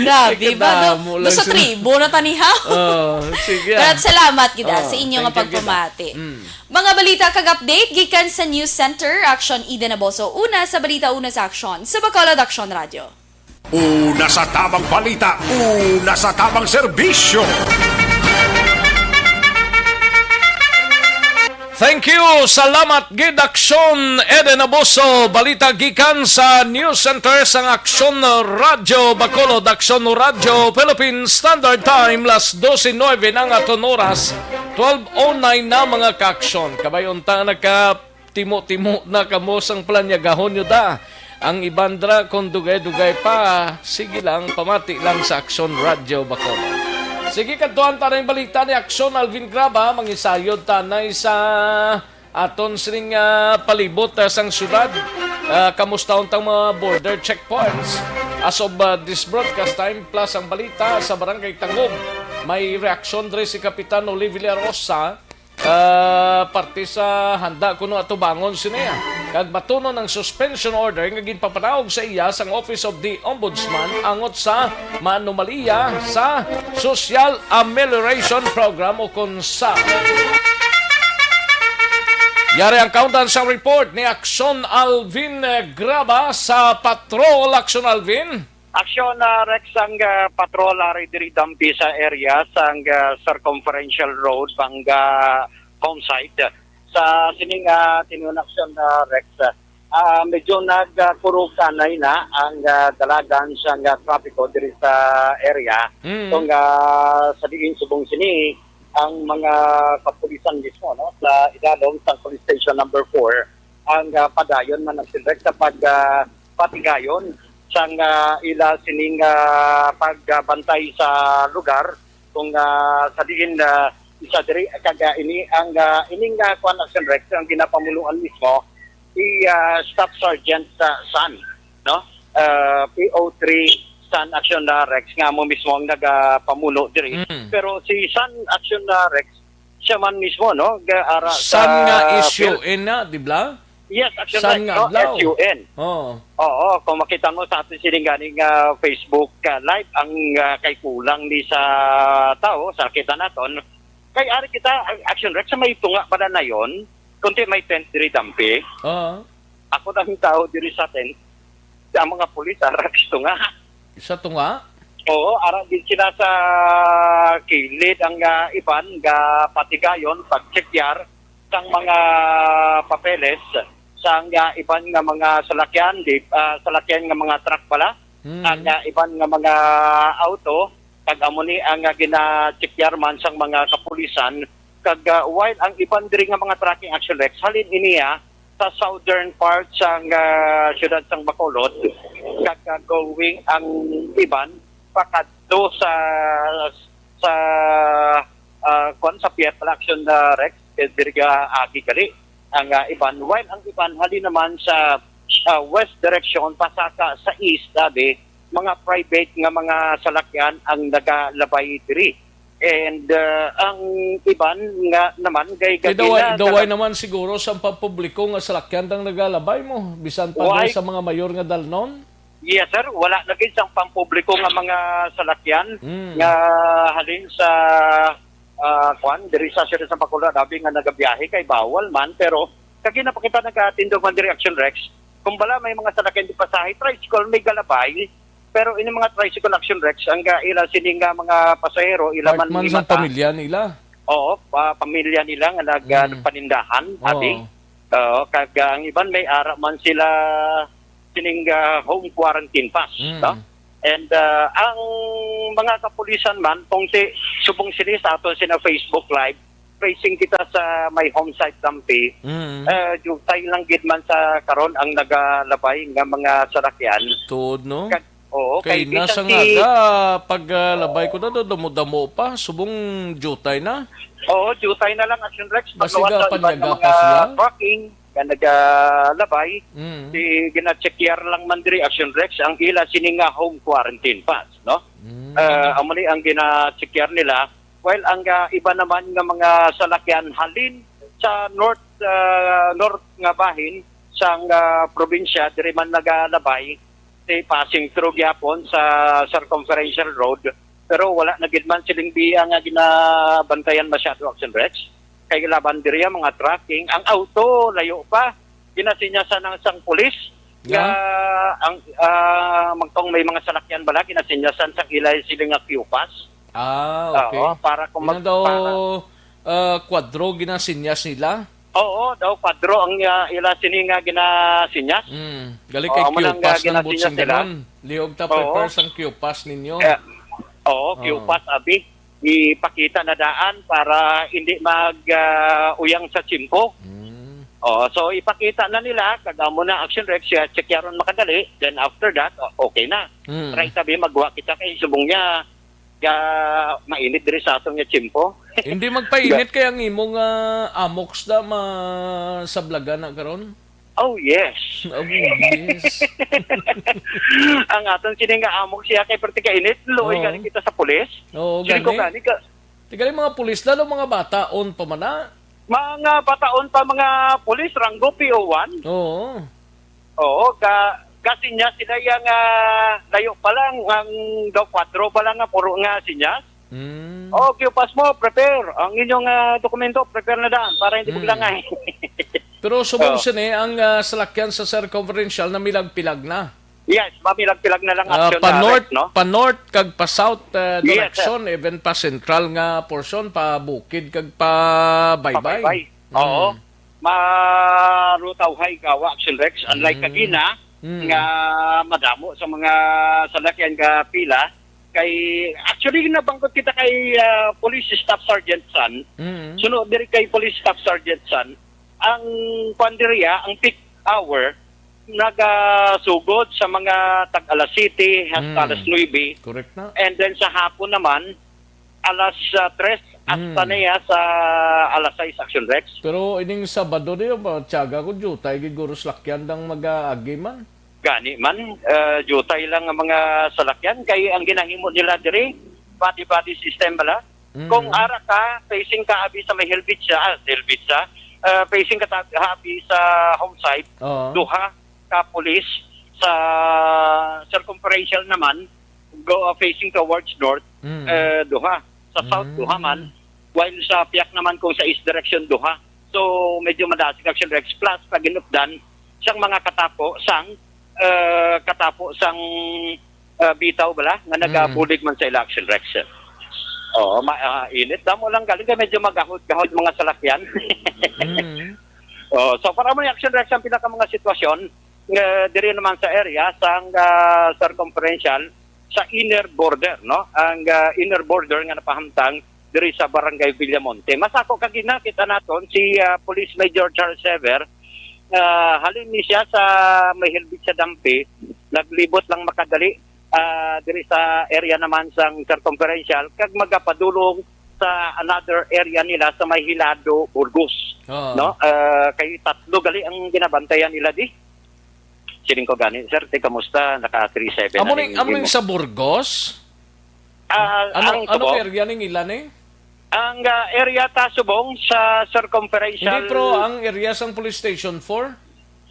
Grabe, Ay, ba? Do, kadamo do lang sa sila. Tribo na tani, ha? Oh, sige, ah. Pero salamat gid, ah, Oh, sa inyo nga thank you, gid, ah. Pagpamati. Mm. Mga balita kag update gikan sa News Center, Action Eden Aboso. Una sa balita, una sa aksyon. Sa Bacolod Action Radio. Una sa tabang balita, una sa tabang serbisyo. Thank you. Salamat gid, Aksyon Eden Abuso. Balita gikan sa News Center sang Aksyon Radyo Bacolod, Aksyon Radyo Philippine Standard Time, las doce nueve na nga aton oras, twelve oh nine na, mga kaaksyon. Kabay unta naka timo-timo na kamo sang planyagahon nyo da. Ang iban dra, kung dugay-dugay pa, sige lang, pamati lang sa Aksyon Radyo Bacolod. Sige, kadtuan ta na yung balita ni Aksyon Alvin Graba, mangisayod tanay sa aton sining, ah, palibot, ah, sang syudad. Ah, kamusta untang mga border checkpoints? As of, ah, this broadcast time, plus ang balita sa Barangay Tangub, may reaksyon diri si Kapitan Oli Villarosa. Ah, parte sa handa kuno atubangon sini, ah, kag batunon ang suspension order nga ginpapanaog sa iya sang Office of the Ombudsman angot sa maanomalya sa Social Amelioration Program o kon sa. Yari ang kaundan sang report ni Aksyon Alvin Graba sa Patrol. Aksyon Alvin. Aksyon, ah, Rex, ang, ah, patrol ari diri dampi sa area sang, ah, Circumferential Road, Banga, Comsite. Sa sining, ah, tinuon aksyon, ah, Rex, ah, medyo nagkurog kanay na ang, ah, dalagan sang, ah, trapiko diri sa area. Mm. Kung, ah, sa diin subong sini, ang mga kapulisan mismo, no, sa idalom sang Police Station Number Four, ang, ah, padayon man ang silrek sa pag, ah, patigayon sang, ah, ila sining, ah, pagbantay sa lugar kung, ah, sa diin, ah, isa diri kag, ah, ini ang, ah, ining, ah, kuan, Action Rex, ang ginapamunuan mismo i, ah, Staff Sergeant, ah, San, no? Ah, P O three San Action, ah, Rex, nga amo mismo ang nagapamuno diri. Mm. Pero si San Action, ah, Rex, siya man mismo, no, ga-, ara sa San nga field. S U N na, di ba? Yes, Action San Rex, nga no? Adlaw. S U N. Oo. Oo, kung makita mo sa aton sining gani nga Facebook, ah, live, ang, ah, kay kulang ni sa tao, sa kita naton. Kay ari kita, ang Action Rex, sa may tunga pala na yon, kundi may tent diri dampi. Oo. Ako lang tao diri sa tent, ang mga pulis, ara sa tunga. Sa tunga? Oo, ara din sila sa kilid ang, ah, iban nga patigayon, pagtsekyar sang mga papeles sang, ah, iban nga mga salakyan, di, ah, salakyan nga mga truck pala, Hmm. ang, ah, iban nga mga auto, kag amo ni ang, ah, ginatsekyar man sang mga kapulisan, kag, ah, while ang iban diri nga mga tracking, Action Rex, halin iniya sa southern part sang, ah, siyudad sang Bacolod, kag, ah, going ang iban pakadto sa, sa, ah, kwan, sa Pier Action, ah, Rex, eh, diri ka agi gali ang, ah, iban, while ang iban halin naman sa, ah, west direction, pasaka sa east, sabi, mga private nga mga salakyan ang nagalabay diri. And, ah, ang iban nga naman kay Kay gabina daway, daway gala- naman siguro sa pampubliko nga salakyan ang nagalabay mo, bisan pa Why? Sa mga mayor nga dalnon? Yes, sir. Wala na gid sang pampubliko nga mga salakyan Mm. nga halin sa, ah, kwan, diri sa siyudad sa Bacolod, abi nga nagabiyahe kay bawal man, pero kag ina pa kita nagatindog man diri, Action Rex, kung bala may mga salakyan di pasahe, tricycle may galabay, pero ini mga tricycle, Action Rex, ang ga-, ila sini nga mga pasahero, ila Part man man ni sang mata. Pamilya nila. Oo, pa-, pamilya nila nga nag-, Mm. panindahan, abi. Oo. Oo, kag, ah, ang iban may ara man sila sining, ah, home quarantine pass, Mm. no? And, ah, ang mga kapulisan man, kung si, subong sini sa aton sina Facebook Live, facing kita sa may home site Tampi, Mm. ah, jutay lang gid man sa karon ang nagalabay nga mga salakyan. Tuod, no? Kag-, oo, Kay kay nasa bisan nga si da, pag, ah, labay ko na do, damo-damo pa, subong jutay na. Oo, jutay na lang, Action Rex. Basi Pagluwas sa iban nga panyaga pa mga siya? Parking nga nagalabay, Mm. si gina-checkyar lang man diri, Action Rex, ang ila sini nga home quarantine pass, no? Mm. Ah, amo ni ang gina-checkyar nila, while ang, ah, iba naman nga mga salakyan halin sa north, ah, north nga bahin sang, ah, probinsya, diri man nagalabay, si passing through gyapon sa circumferential road, pero wala na gid man siling biya nga ginabantayan masyado, Action Rex. Kay laban diri ang mga tracking, ang auto layo pa, ginasinyasan ng isang pulis nga Nga? ang, ah, magtong may mga salakyan bala, ginasinyasan sa ilay sila nga Q pass. Ah, okay. Oo, para kung Yun mag-, daw, para ah, kwadro ginasinyas nila? Oo, daw kwadro ang, ah, ila sini nga ginasinyas. Mm. Gali Oo, kay amo nang, ah, Q-pass ng ginasinyas nila. Butsinganon. Liog ta Oo. Prepare sang Q-pass ninyo. Eh, oo, Oo. Q-pass, abi. Ipakita na daan para hindi mag, ah, uyang sa tiyempo. Mm. Oo, so ipakita na nila, kag amo na, Action Rex, siya, checkaron makadali. Then after that, o-, okay na. Mm. Try tabi, magwa kita kay subong niya, ga mainit diri sa aton nga tiyempo. Hindi magpainit kay ang imong, ah, Amox na masablagan na karon? Oh, yes. Oh, yes. Ang aton sini nga Amox siya kay perti ka init, luoy Oo. Gani kita sa pulis. Oo, Sini ko gani. Gani ka Tigali mga pulis, lalo mga bataon pa man na. Mga bataon pa, mga pulis, ranggo P O one. Oo. Oo, ka, kasi niya sila yang, ah, layo pa lang, ang daw kwadro pa lang nga puro nga sinyas. Mm. Oh, Q-pass mo, prepare. Ang inyong, ah, dokumento, prepare na daan para hindi Mm. maglangay. Pero subong Oh. sini, ang, ah, salakyan sa circumferential na milag-pilag na. Yes, mamilag-pilag na lang Ah, action pa na north, arrest, no? Pa north kag pa south, ah, Yes, sir. Direction, even pa central nga portion, pa bukid kag pa baybay. Pabaybay. Oo. Mm. Marutaw hay gawa, Action Rex. Unlike Mm. kagina, Mm. nga madamo sa mga salakyan nga pila, kay, actually, nabangkot kita kay, ah, Police Staff Sergeant San. Mm. Suno diri kay Police Staff Sergeant San, ang kwan diri, ah, ang peak hour, nagasugod sa mga tag alas siyete hasta Mm. alas nuebe. Correct na. And then sa hapon naman, alas, ah, tres hasta Mm. niya sa alas sais, Action Rex. Pero ining Sabado niyo, ba, tiyaga ko, jutay gid guro salakyan dang mag-aagi man. Gani man, ah, diutay lang ang mga salakyan kay ang ginahimo nila diri, body-body system bala. Mm. Kung ara ka, facing ka abi sa may Helvetia, ah, Helvetia, ah, facing ka ta-, abi sa home site, Oo. duha ka pulis, sa circumferential naman, go, ah, facing towards north, Mm. eh, duha. Sa south, Mm. duha man. While sa piyak naman kung sa east direction, duha. So, medyo madasig, Action Rex, plus pag-inupdan sang mga katapo sang, eh, katapo sang, eh, bitaw bala nga Mm. nagabulig man sa ila, Action Rex. Oo, ma-, ah, init. Damo lang galing kay medyo magahod-gahod mga salakyan. Mm. Oh, so para mo ni, Action Rex, ang pinaka mga sitwasyon, eh, diri naman sa area sang, ah, circumferential sa inner border, no? Ang, ah, inner border nga napahamtang diri sa Barangay Villamonte. Masako kagina kita naton si, ah, Police Major Charles Sever. Ah, halin ni siya sa may Helvetia Dampi, naglibot lang makadali, ah, diri sa area naman sang circumferential kag magapadulong sa another area nila sa may Hilado, Burgos. Oo. No? Ah, kay tatlo gali ang ginabantayan nila di. Siling ko gani, "Sir, ti kamusta? Naka three seven Amo na ni, ning amo ni imo." Sa Burgos? Ah, Ano, ang anong Subong? Area ning ilan eh? Ang, ah, area ta Subong sa circumferential Hindi, pero ang area sang police station four?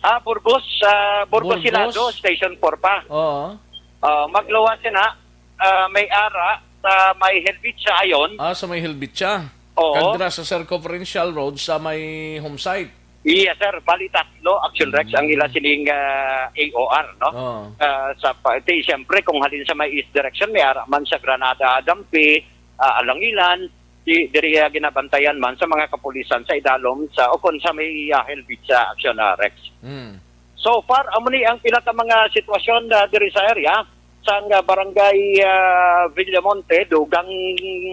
Ah, Burgos, ah, Burgos Burgos? Hilado, Station four pa. Oo. Ah, magluwas na, ah, may ara sa may Helvetia ayon. Ah, sa may Helvetia. Oo. Kag dira sa circumferential road sa may home site. Yes, sir. Bali, tatlo, Action Rex, ang ila Mm. sining, ah, A O R, no? Oo. Ah, sa pa-, ti, siyempre, kung halin sa may east direction, may ara man sa Granada, Dampi, ah, Alangilan, di, diri, ah, ginabantayan man sa mga kapulisan sa idalom sa, o kon sa may, ah, Helvetia, Action, ah, Rex. Mm. So far, amo ni ang pila ka mga sitwasyon, ah, diri sa area, sang, ah, barangay, ah, Villamonte, dugang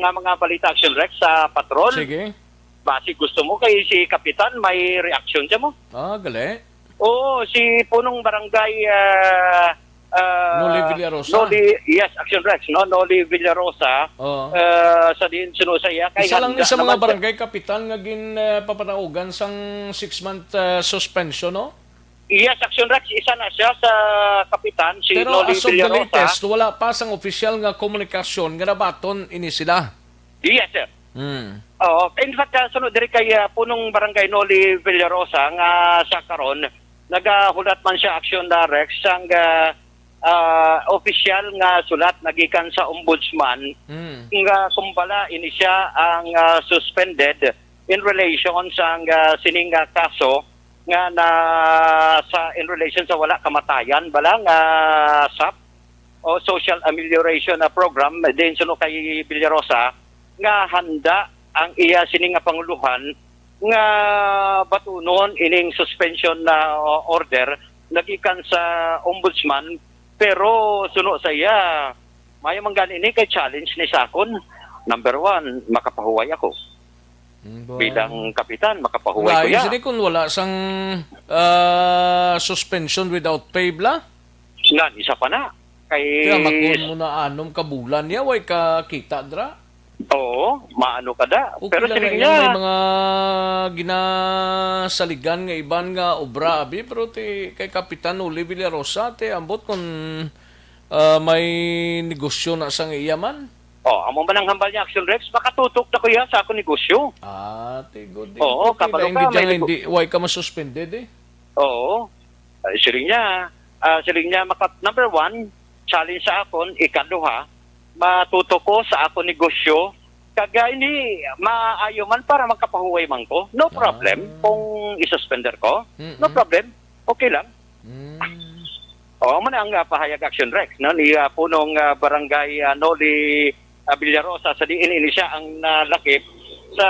nga mga balita, Action Rex, sa patrol. Sige. Basi gusto mo kay si Kapitan may reaksyon siya mo? Ah, gali. Oo, si punong barangay, ah, ah, Noli Villarosa. Noli, yes, Action Rex, no? Noli Villarosa, Oo. ah, sa diin suno sa iya, kay Isa lang handa ni sa mga naman siya. Barangay kapitan nga gin, ah, papanaugan sang six-month, ah, suspension, no? Yes, Action Rex, isa na siya sa kapitan, si Pero Noli as of the Villarosa. Latest, wala pa sang opisyal nga komunikasyon nga nabaton ini sila. Yes, sir. Hmm. Oo. In fact, ah, sunod diri kay, ah, punong barangay Noli Villarosa nga sa karon, nagahulat man siya, Action, ah, Rex, sang, ah, ah, opisyal nga sulat nagikan sa ombudsman Hmm. nga kumbala ini siya ang, ah, suspended in relation sang, ah, sining, ah, kaso nga na sa, in relation sa wala kamatayan bala nga sap o social amelioration na program din suno kay Villarosa nga handa ang iya sini nga panguluhan nga batunon ining suspension na order nagikan sa ombudsman, pero suno sa iya, mayo man gani ni kay challenge ni sa akon. Number one, makapahuway ako. Mm, buwan. Bilang kapitan, makapahuway ko Lain ya. Sini kung wala sang, ah, suspension without pay, bla? Ngan, isa pa na. Kay Kaya makun mo na anom ka bulan niya, way ka kita, dra? Oo, maano ka da. Okay Pero lang siling na niya, may mga ginasaligan nga iban nga obra, abi, pero ti, kay Kapitan Noli Villarosa, ti, ambot kung, ah, may negosyo na sa nga iya man. Oh, amo man ang hambal niya, Action Rex, makatutok na ko iya sa akong negosyo. Ah, ti, good. Oo, Okay, kabalo lain ka, gid may siya nga nego- hindi, why ka masuspended eh? Oo. Ay, siling niya, ah, siling niya, maka-, number one, challenge sa akon, ikaduha, matutok ko sa akon negosyo, kag, ah, ini, maayo man para makapahuway man ko. No problem Ah. kung isuspender ko. No Mm-mm. problem. Okay lang. Mm. Oh, amo na ang, ah, pahayag, Action Rex, no, ni, ah, punong, ah, barangay, ah, Noli, ah, Villarosa, sa diin ini siya ang nalakip sa,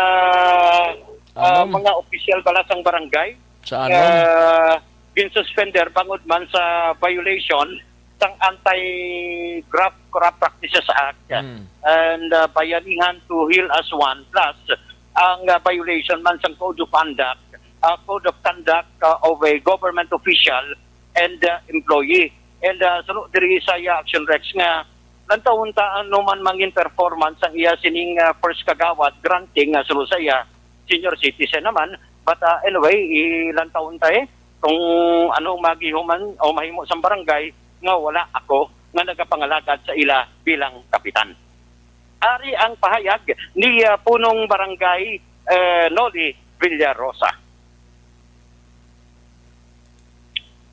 ah, Anom. mga opisyal bala sang barangay. Sa anom. Ah, ginsuspender bangod man sa violation sang Anti-Graft Corrupt Practices Act Mm. and, ah, Bayanihan to Heal as One, plus ang, ah, violation man sang Code of Conduct, ah, Code of Conduct, ah, of a Government Official and, ah, Employee. And, ah, suno diri sa iya, Action Rex, nga lantawon ta ano man mangin performance ang iya sining, ah, first kagawad granting, ah, suno sa iya, senior citizen naman. But, ah, anyway, ilantawon ta eh. kung ano magihuman o mahimo sa barangay nga wala ako nga nagapangalagad sa ila bilang kapitan. Ari ang pahayag ni, ah, Punong Barangay, eh, Noli Villarosa.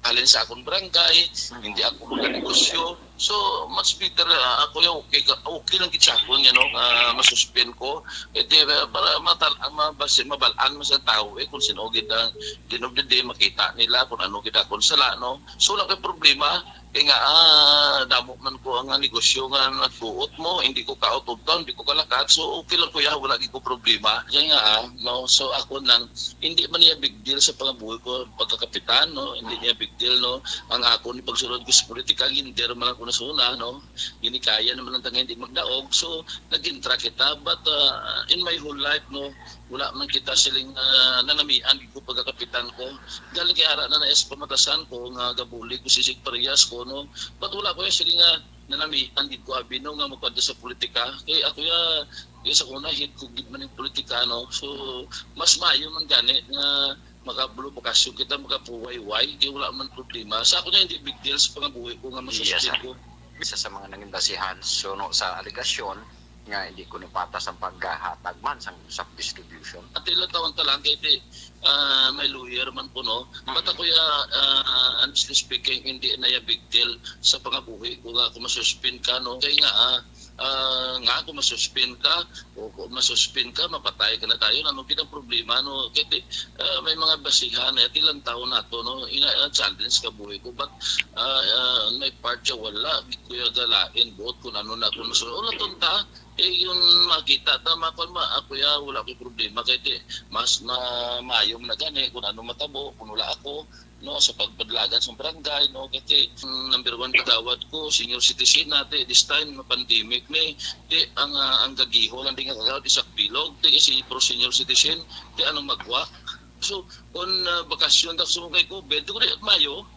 Halin sa akong barangay, hindi ako makanegosyo. So, much better, ah, ako yung okay, ka- okay lang gid sa akon, you know, nga masuspend ko. Eh, di, ah, para matal ang mabasi, mabalaan mo sa tao, eh, kung sino gid ang, at the end of the day, makita nila kung ano gid akong sala, no? So, wala kay problema. Kay nga, ah, damo man ko ang negosyo nga nagbuot mo, hindi ko ka out of town, hindi ko kalakat. So, okay lang, kuya, wala gid ko problema. Kaya nga, ah, no? So, ako lang, hindi man niya big deal sa pangabuhi ko pagkakapitan, no? Hindi niya big deal, no? Ang ako ni pagsulod ko sa politika, ginder man ako nasuna, no? Ginikaya naman ang tanga hindi magdaog. So, nag-intra kita. But, uh, in my whole life, no, wala man kita siling, uh, nanamian ko pagkakapitan ko. Galing kay ara na nais pamatasan ko nga gabuli ko si Sig Parehas ko, no? But wala ko yung siling nga nanamian gid ko abi, no, nga magkwadto sa politika. Kay ako ya, kay sa una, hit ko gid man yung politika, no? So, mas maayo man gani nga makabulo bakasyon kita, makapuwayway, kay wala man problema. Sa ako na hindi big deal sa pangabuhi ko nga masuspend ko. Isa sa mga nangin basihan, suno sa alegasyon nga hindi ko nipatas ang paghatag man sang sub distribution. At ilang taon ta lang kay ti, ah, may lawyer man ko, no? But ako ya, ah, honestly speaking, hindi na ya big deal sa pangabuhi ko nga ako masuspend ka, no? Kay nga, ah, ah, nga ako masuspend ka, o kung masuspend ka, mapatay ka na tayo. Ano gid ang problema, no? Kay ti, ah, may mga basihan, eh, ilang taon na to, no? Ina, ah, challenge ka buhi ko. But, ah, ah, may part siya, wala. Di ko ya galain, buot kung ano na, kung so, wala ton ta, eh, yung makita ta, makon ma, ako ya, wala ko problema. Kay ti, mas ma, maayo man na gani, kung ano matabo, kung wala ako, no, sa pagpadlagan sa barangay, no, kay ti, mm, number one kagawad ko, senior citizen na, ti, this time, nga pandemic ni, ti, ang, ah, ang gagiho lang din nga kagawad, isa bilog, ti, si pro senior citizen, ti, anong magwa? So, kung, ah, bakasyon ta sa kay COVID, di ko di, maayo.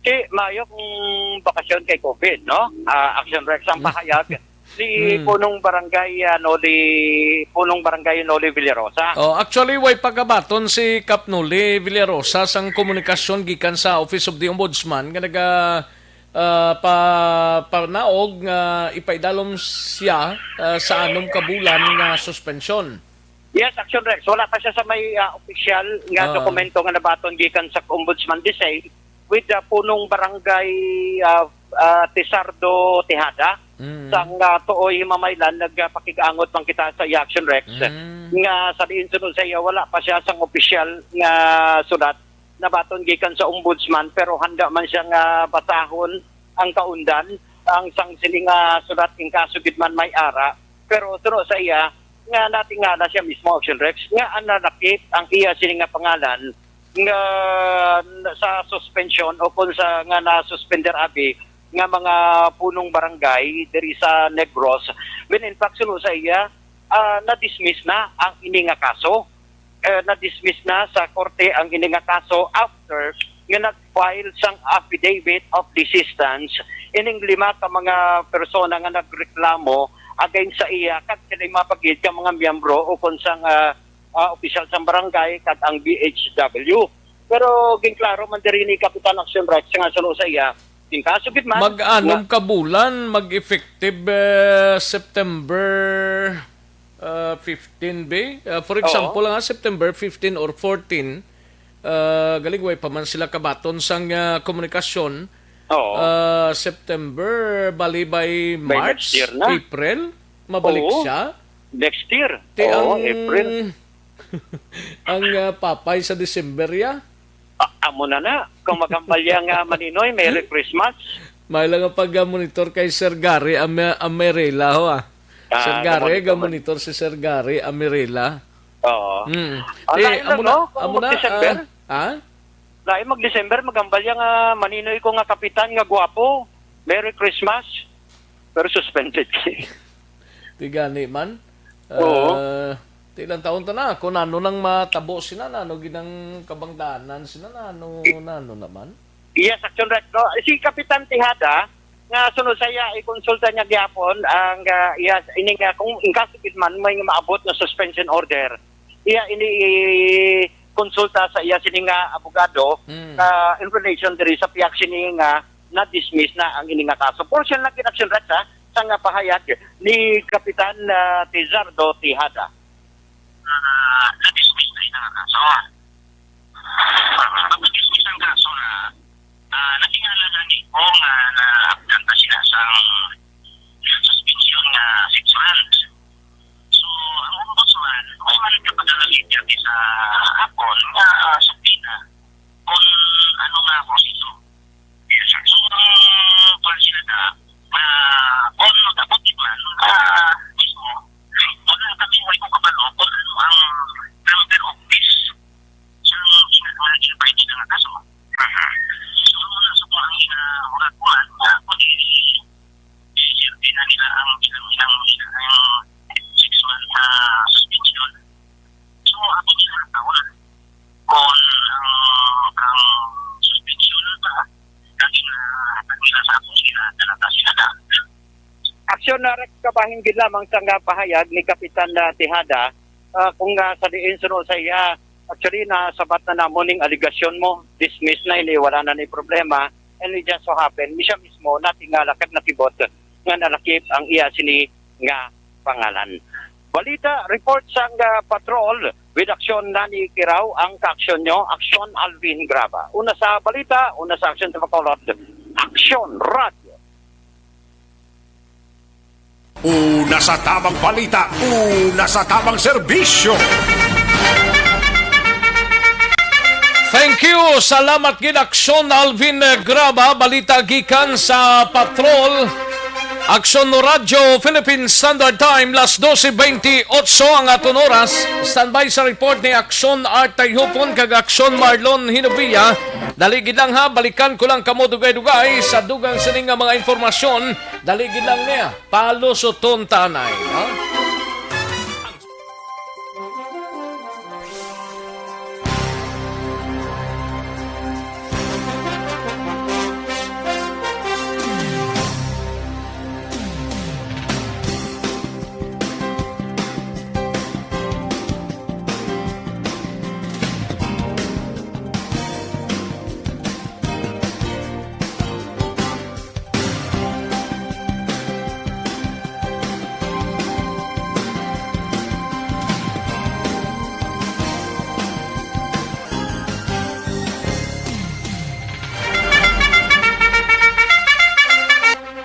Ti, maayo kung bakasyon kay COVID, no? Ah, Action Rex ang pahayag ni Hmm. Punong Barangay, ah, Noli, Punong Barangay Noli Villarosa. Oh, actually, way pagabaton si Kap Noli Villarosa sang komunikasyon gikan sa Office of the Ombudsman nga naga ah, pa panaog nga ipaidalom siya, ah, sa anom ka bulan nga suspensyon. Yes, Action Rex. Wala pa siya sa may, ah, opisyal nga Ah. dokumento nga nabaton gikan sa Ombudsman Desay with, ah, Punong Barangay, ah, ah, Tizardo Tejada. Mm. Sang, ah, tuoy himamaylan, nagpakig-angot man kita sa iya, Action Rex, Mm. nga sa diin sunod sa iya, wala pa siya sang opisyal nga sulat nabaton gikan sa Ombudsman, pero handa man siya nga basahon ang kaundan, ang sang sini nga sulat in kaso gid man may ara. Pero suno sa iya, nga natingala siya mismo, Action Rex, nga ang nalakip ang iya sini nga pangalan nga sa suspension o kung sa nga na-suspender abi nga mga punong barangay diri sa Negros. When in fact, suno sa iya, ah, na-dismiss na ang ini nga kaso. Eh, na-dismiss na sa korte ang ini nga kaso after nga nag-file sang affidavit of desistance ining lima ka mga persona nga nagreklamo against sa iya kag sa lima pa gid ka mga miyembro ukon sang, ah, ah, opisyal sang barangay kag ang B H W. Pero ginklaro man diri ni Kapitan Action Rex nga suno sa iya, in kaso gid man Mag-anom nga ka bulan, mag-effective, eh, September, ah, fifteen, be? Ah, for example, nga September fifteen or fourteen, ah, galing way pa man sila kabaton sang, ah, komunikasyon. Oo. Ah, September, bali by By March, next year na. April, mabalik Oo. siya. Next year. Ti Oo, ang, April. ang, ah, papay sa December ya. Ah, amo na na. Kung magambalya nga Maninoy, Merry Christmas. May lang ang pag-monitor kay Sir Gary Ame- Amirela ho, ah. Ah, Sir Gary, ga-monitor. ga-monitor si Sir Gary Amirela. Oo. Mm. Ang Eh, lain lang, amo na, no? Kung amo na, mag-December? Ah, ha? Lain mag-December, magambalya nga Maninoy ko nga kapitan nga gwapo. Merry Christmas. Pero suspended. Ti gani man. Oo. Ah, ti ilang taon ta na. Kung ano nang matabo sina, ano ginang kabangdanan sina, ano, ano naman. Yes, Action Rex. No? Si Kapitan Tejada, nga suno sa iya, ikonsulta niya gyapon ang, ah, iya, ini nga kung in kaso gid man may maabot na suspension order. Iya ini i- konsulta sa iya sini nga abogado, Mm. ah, in relation diri sa piyak sini nga na-dismiss na ang ini nga kaso. Portion lang gid, Action Rex, ha, sa nga pahayag ni Kapitan, ah, Tizardo Tejada. Ah, na-dismiss na ina nga kaso. Pag na-dismiss ang kaso na, ah, natingala na ni ko nga naapdan pa sila sa suspension nga six months. So, ang ombudsman, may man nagpadala letter sa akon nga, ah, subpoena kung ano nga proseso. So, ang kwan sila na, ah, kung mag-abot man, ah, mismo, wala kami, way ko kabalo kung ano ang number of days sa ina-, mga invite nila nga kaso. So, ang una sa ko ang ina-, murag kuwan, ah, kung di, di, di na nila ang ilang, ilang, ilang six months na suspension. So, ako nila ang tawanan. Kung ang, ang suspension pa, lagi na, lagi na sa akong sila, talaga sila na. Aksyon na, Rex, kabahin gid lamang sa nga pahayag ni Kapitan, ah, Tejada, ah, kung, ah, sa diin suno sa iya, actually, nasabat na namon ning aligasyon mo, dismiss na ini, wala na ni problema, and it just so happen, ni siya mismo natingala kag nakibot nga nalakip ang iya sini nga pangalan. Balita, report sang, ah, patrol with aksyon, Nani Kiraw, ang kaaksyon nyo, aksyon Alvin Graba. Una sa balita, una sa aksyon sa Bacolod, Aksyon Radyo. Una sa tabang balita, una sa tabang serbisyo. Thank you. Salamat gid, Aksyon Alvin Graba. Balita gikan sa Patrol. Aksyon Radyo Philippine Standard Time, las doce veintiocho ang aton oras. Standby sa report ni Aksyon Art Tayhupon kag Aksyon Marlon Hinubia. Dali gid lang ha, balikan ko lang kamo dugay-dugay sa dugang sini nga mga impormasyon. Dali gid lang niya. Palusuton ta anay, ha?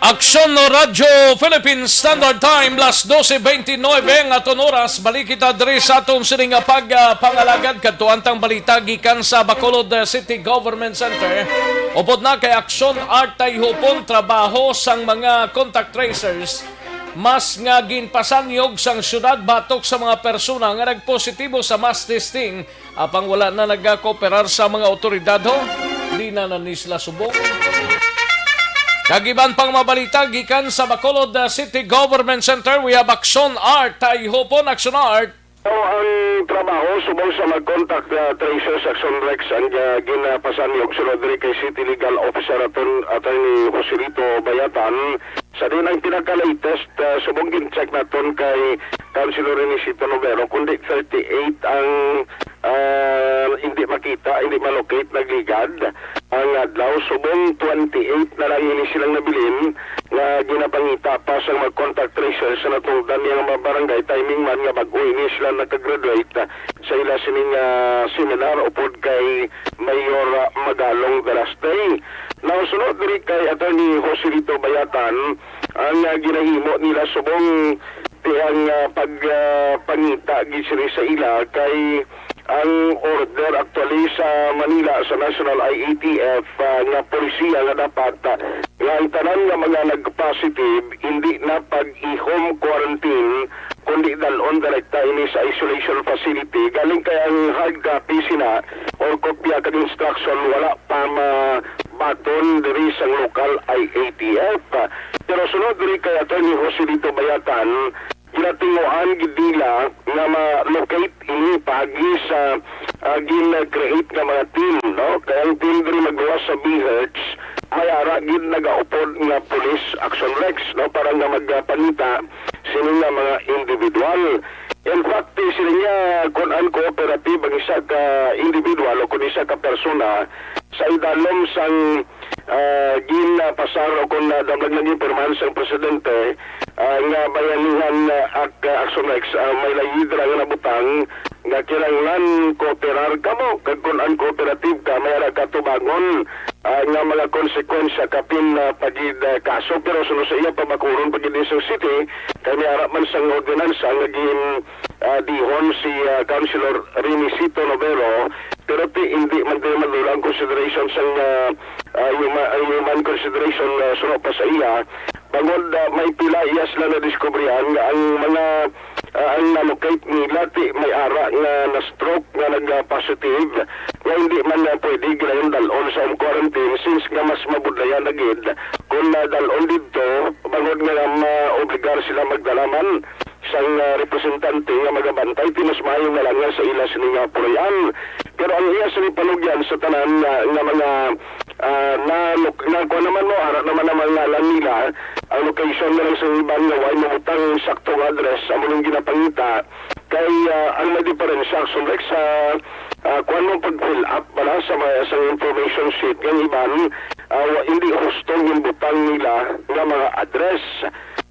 Aksyon Radyo Philippine Standard Time, las doce veintinueve ang aton oras. Balik kita diri sa aton sini nga pag, ah, pangalagad kadto ang tang balita gikan sa Bacolod, ah, City Government Center. Upod na kay Aksyon Art Tayhupon, trabaho sang mga contact tracers, mas nga ginpasanyog sang syudad batok sa mga persona nga nagpositibo sa mass testing, apang wala na nagakooperar sa mga otoridad, ho. Di na na ni sila subong. Kag iban pang mabalita gikan sa Bacolod, uh, City Government Center, we have Aksyon Art Tayhupon. Aksyon Art. Ang trabaho subong sa mga contact, uh, tracers, Aksyon Rex, ang, uh, ginapasanyog sulod diri kay City Legal Officer Attorn-, Attorney Joselito Bayatan. Sa din ang pinaka-latest, uh, subong gin-check naton kay Councilor Renisito Novero, kundi thirty-eight ang, uh, hindi makita, hindi malocate, nagligad ang adlaw. Subong twenty-eight na lang ini silang nabilin nga ginapangita pa sa mga contact tracers sa natungdan niya nga mga barangay. Timing man nga bag-o ini sila nakagraduate sa ila sining, ah, seminar upod kay Mayor, ah, Magalong Daraste. Now, sunod diri kay Attorney Joselito Bayatan, ang, ah, ginahimo nila subong ti ang, ah, pag, ah, pangita gid sini sa ila kay ang order actually sa Manila sa National I A T F, ah, nga polisiya nga dapat, ah, nga ang tanan nga mga nag-positive hindi na pag-i-home quarantine kundi dal-on direkta ini sa isolation facility. Galing kay ang hard copy sina or kopya kag instruction wala pa mabaton diri sa local I A T F. Pero sunod diri kay Attorney Joselito Bayatan, ginatinguhan gid nila nga ma-locate ini paagi sa, ah, gin-create nga mga team, no? Kay ang team diri magluwas sa B H, may ara gid nagaupod nga police action, Rex, no, para nga magpangita sini nga mga individual. In fact, eh, Kini nga kun uncooperative ang isa ka individual o kun isa ka persona sa idalom sang, ah, ginpasar o kun, ah, damlag nga ginpirmahan sang presidente, ah, nga bayanihan, ah, ak-, ah, Action Rex, ah, may layid ra nga nabutang nga kinahanglan kooperar kamo, kag kun uncooperative ka, may ara ka tubangon, ah, nga mga konsekwensya kapin, ah, pa gid, ah, kaso. Pero suno sa iya, pabakuron pa gid ni sang city, kay may ara man sang ordinansa nga gin, ah, dihon si, ah, Councilor Renisito Novero, pero ti, hindi man tayo madula ang consideration sang, ah, ah, human, ah, human consideration, ah, suno pa sa iya. Bangod, ah, may pila iya sila nadiskubrihan nga ang mga, ah, ang na-locate nila ti may ara nga na-stroke nga nag-positive, nga hindi man na pwede gilayon dal-on sa home quarantine since nga mas mabudlayan na gid kung nadal-on didto, bangod nga maobligar sila magdala man sang, ah, representante nga magabantay, ti mas maayo na lang nga sa ila sini nga pulayan. Pero ang iya sini panugyan sa tanan nga, nga mga, ah, na, na kuha naman mo, ara naman ang mga ngalan nila, ang location na lang sa iban nga way mabutang sakto nga address, amo nang ginapangita. Kay, ah, ang may diferensya, Action Rex, sa, ah, kuwan mo pag-fill up bala sa mga, sa information sheet, nga iban, ah, wa-, hindi husto yung butang nila nga mga address.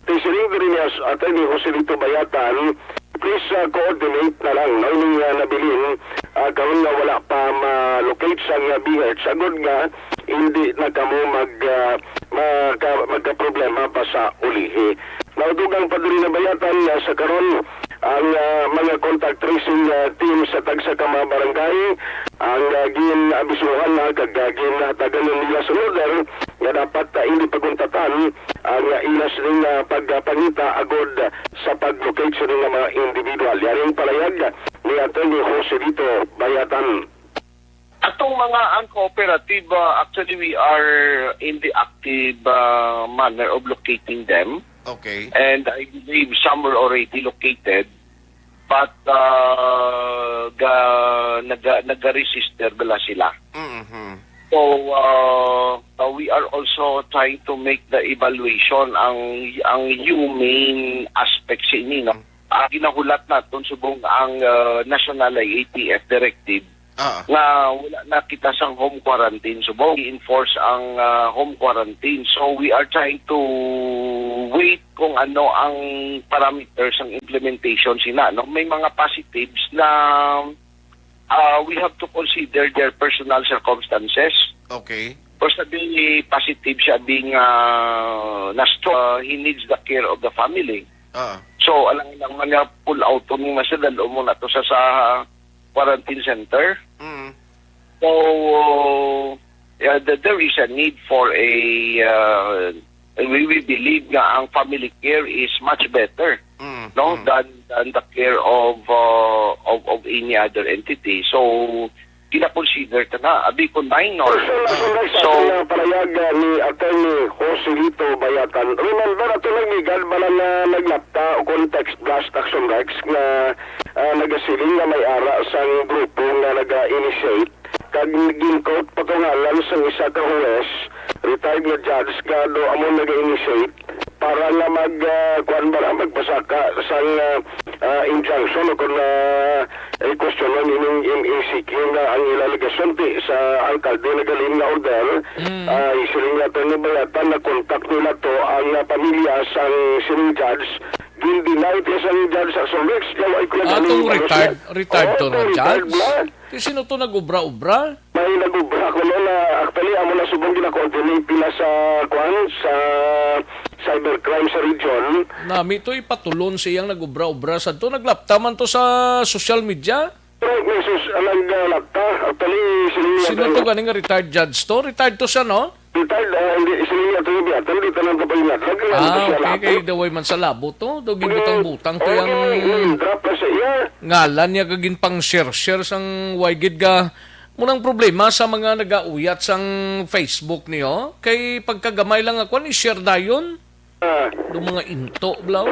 Ti siling diri ni As-, Attorney Joselito Bayatan, please, ah, coordinate na lang, no, ining, ah, nabilin, ah, karon nga wala pa ma-locate sang, ah, B H, agod nga hindi na kamo mag, ah, magka-, magkaproblema pa sa ulihi. Naudugang pa diri na Bayatan, ah, sa karon ang, ah, mga contact tracing, ah, team sa tagsa ka mga barangay ang, ah, gin-abisuhan na kag, ah, ginhatagan na nila sa order nga dapat, ah, hindi paguntatan ang, ah, ilas ning, ah, pagpangita agod sa pag-locate sa mga individual. Yaring palayag ni Attorney Joselito Bayatan. Atong mga uncooperative, uh, actually, we are in the active, uh, manner of locating them. Okay. And I believe some were already located, but, uh, ga-, naga-, naga-register bala sila. Mm-hmm. So, uh, uh, we are also trying to make the evaluation ang, ang humane aspect sa ini, no? Mm. Ah, ginahulat naton subong ang, uh, National I A T F directive Ah. nga wala na kita sang home quarantine. So, mao i-enforce ang, ah, home quarantine. So, we are trying to wait kung ano ang parameters sang implementation sina, no? May mga positives na, ah, we have to consider their personal circumstances. Okay. Or sabi positive siya, being, ah, na-stroke, ah, he needs the care of the family. Ah. So, alang lang man nga pull out mo nga sa dalo mo na to sa, sa quarantine center. Mm. So, yeah, the, there is a need for a, uh, we, we believe nga ang family care is much better, Mm, no, mm. than, than the care of, uh, of, of any other entity. So, gina-consider ta na, abi kon minor. Personal, Ah. correct, So, sa mga palayag, uh, ni Attorney Joselito Bayatan. Remember, ato nagligad, bala nga naglapta o kon text blast, Action Rex, nga ah, nagasiling nga may ara sang grupo nga naga-initiate, kag gin-quote pa to ngalan sang isa ka huwes, retired nga judge, nga daw amo naga-initiate para nga mag, ah, kuwan ba na, magpasaka sang, ah, ah, injunction o kon, ah, i-question man ining M A C Q nga ang ila alegasyon ti sa alkalde nagalim nga order. Mm. Ah, isiling nga to ni Bayatan, na-contact nila to ang, ah, pamilya sang sining judge. Gin-deny ti sang judge sa Action Rex, kay wa ko Atong nag-ano siya. Retired, retired Oo, to nga retired judge? na. Ti sino to nag-ubra-ubra? May nag-ubra ko noon na actually amo na subong gina-coordinate nila sa, kuan, sa cybercrime sa region. Nami to ipatulon sa iyang nag-ubra-ubra sa to. Naglapta man to sa social media. Pero may sus-, ang nag-, ah, lapta. Actually, sino niya Sino to to? Ganing nga retired judge to? Retired to siya, no? Retired, ah, hindi, sino niya to yung biyatan? Hindi tanan to pa yung natag. Kaya Ah, hindi siya okay. Kay lapta. Daway man sa labo to. Daw gibutang-butang to Okay, yung okay, drop na sa iya. Ngalan niya kagin pang share-share sang way gid ga. Munang problema sa mga nagauyat sang Facebook niyo. Kay pagkagamay lang ako, ni share dayon. Ah. Do mga into, blaw.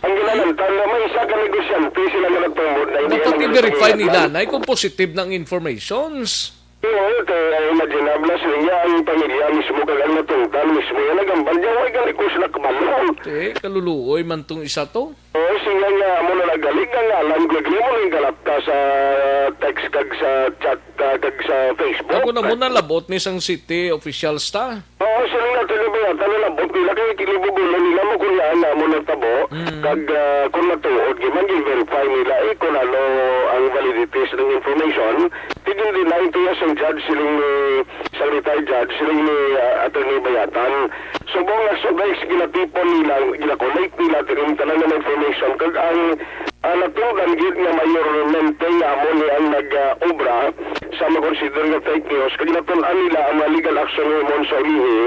Ang ginalantang na may isa ka negosyante sila nga nagpangmod na hindi Dapat naman i-verify nila, nagpangmod. Nay, kung positive ng informations. Oo, kay, ah, imaginable sila niya ang pamilya mismo kag ang natungdan mismo. Yan ang gambal niya, way gali ko sila kabalo. Te, kaluluoy man tong isa to. Oo, siya nga amo na nagalig ang ngalan ko, gali mo ning galapta sa text kag sa chat, ah, kag sa Facebook. Ako na mo nalabot ni sang city officials ta. Oo, sila nga taga Bayatan, nalabot nila kay kinibugulo nila mo kung yaan na mo nagtabo. Mm. Kag, ah, kung matuod, giman, gi-verify nila, eh, kung ano ang validity sa ilang information. Tigin din lang ito sa judge, siling ni, sa retired judge, siling ni, ah, Attorney Bayatan. Subong nga subay sa ginatipon nila, ginakollect nila, tining tanan nga information, kag ang, ah, natungdan gyud nga mayormente nga amo ni ang nag, ah, obra sa makonsider nga fake news, kag ginatun-an nila ang mga legal action nga himon sa ulihi,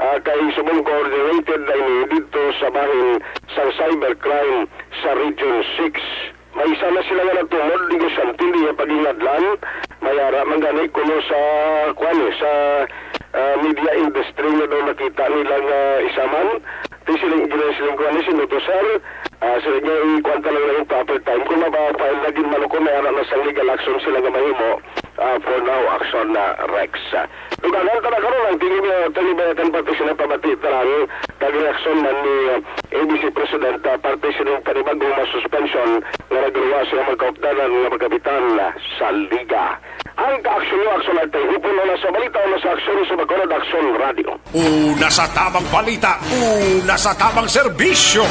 ah, kay subong coordinated na ini didto sa bahin sang cybercrime sa Region six. May isa na sila nga nagtumod, negosyante, hindi niya paghingadlan. May ara man gani kuno sa, kuwan, eh, sa, ah, media industry nga daw nakita nila nga isa man. Di sila, gina-, sila, kuwan, eh, sinuto, sir. Ah, sila nga, ikuwan ta lang yung proper time. Kung mapa-file na din man ako, may ara na sa legal action sila nga mahimo. Ah, for now, action na, Rex. Dugangan ta na karon ang tingin niya, Tony Bayatan, pati sila pabati tanan, kag reaksyon man ni, ah, A B C President, ah, parte sila panibagong mga suspension nga nagruwa sa mga kaupdanan nga mga kapitan, ah, sa liga. Ang kaaksyon mo, aksyon at kay Hupon, una sa balita, una sa aksyon sa Bacolod Aksyon Radio. Una sa tamang balita, una sa tamang serbisyo.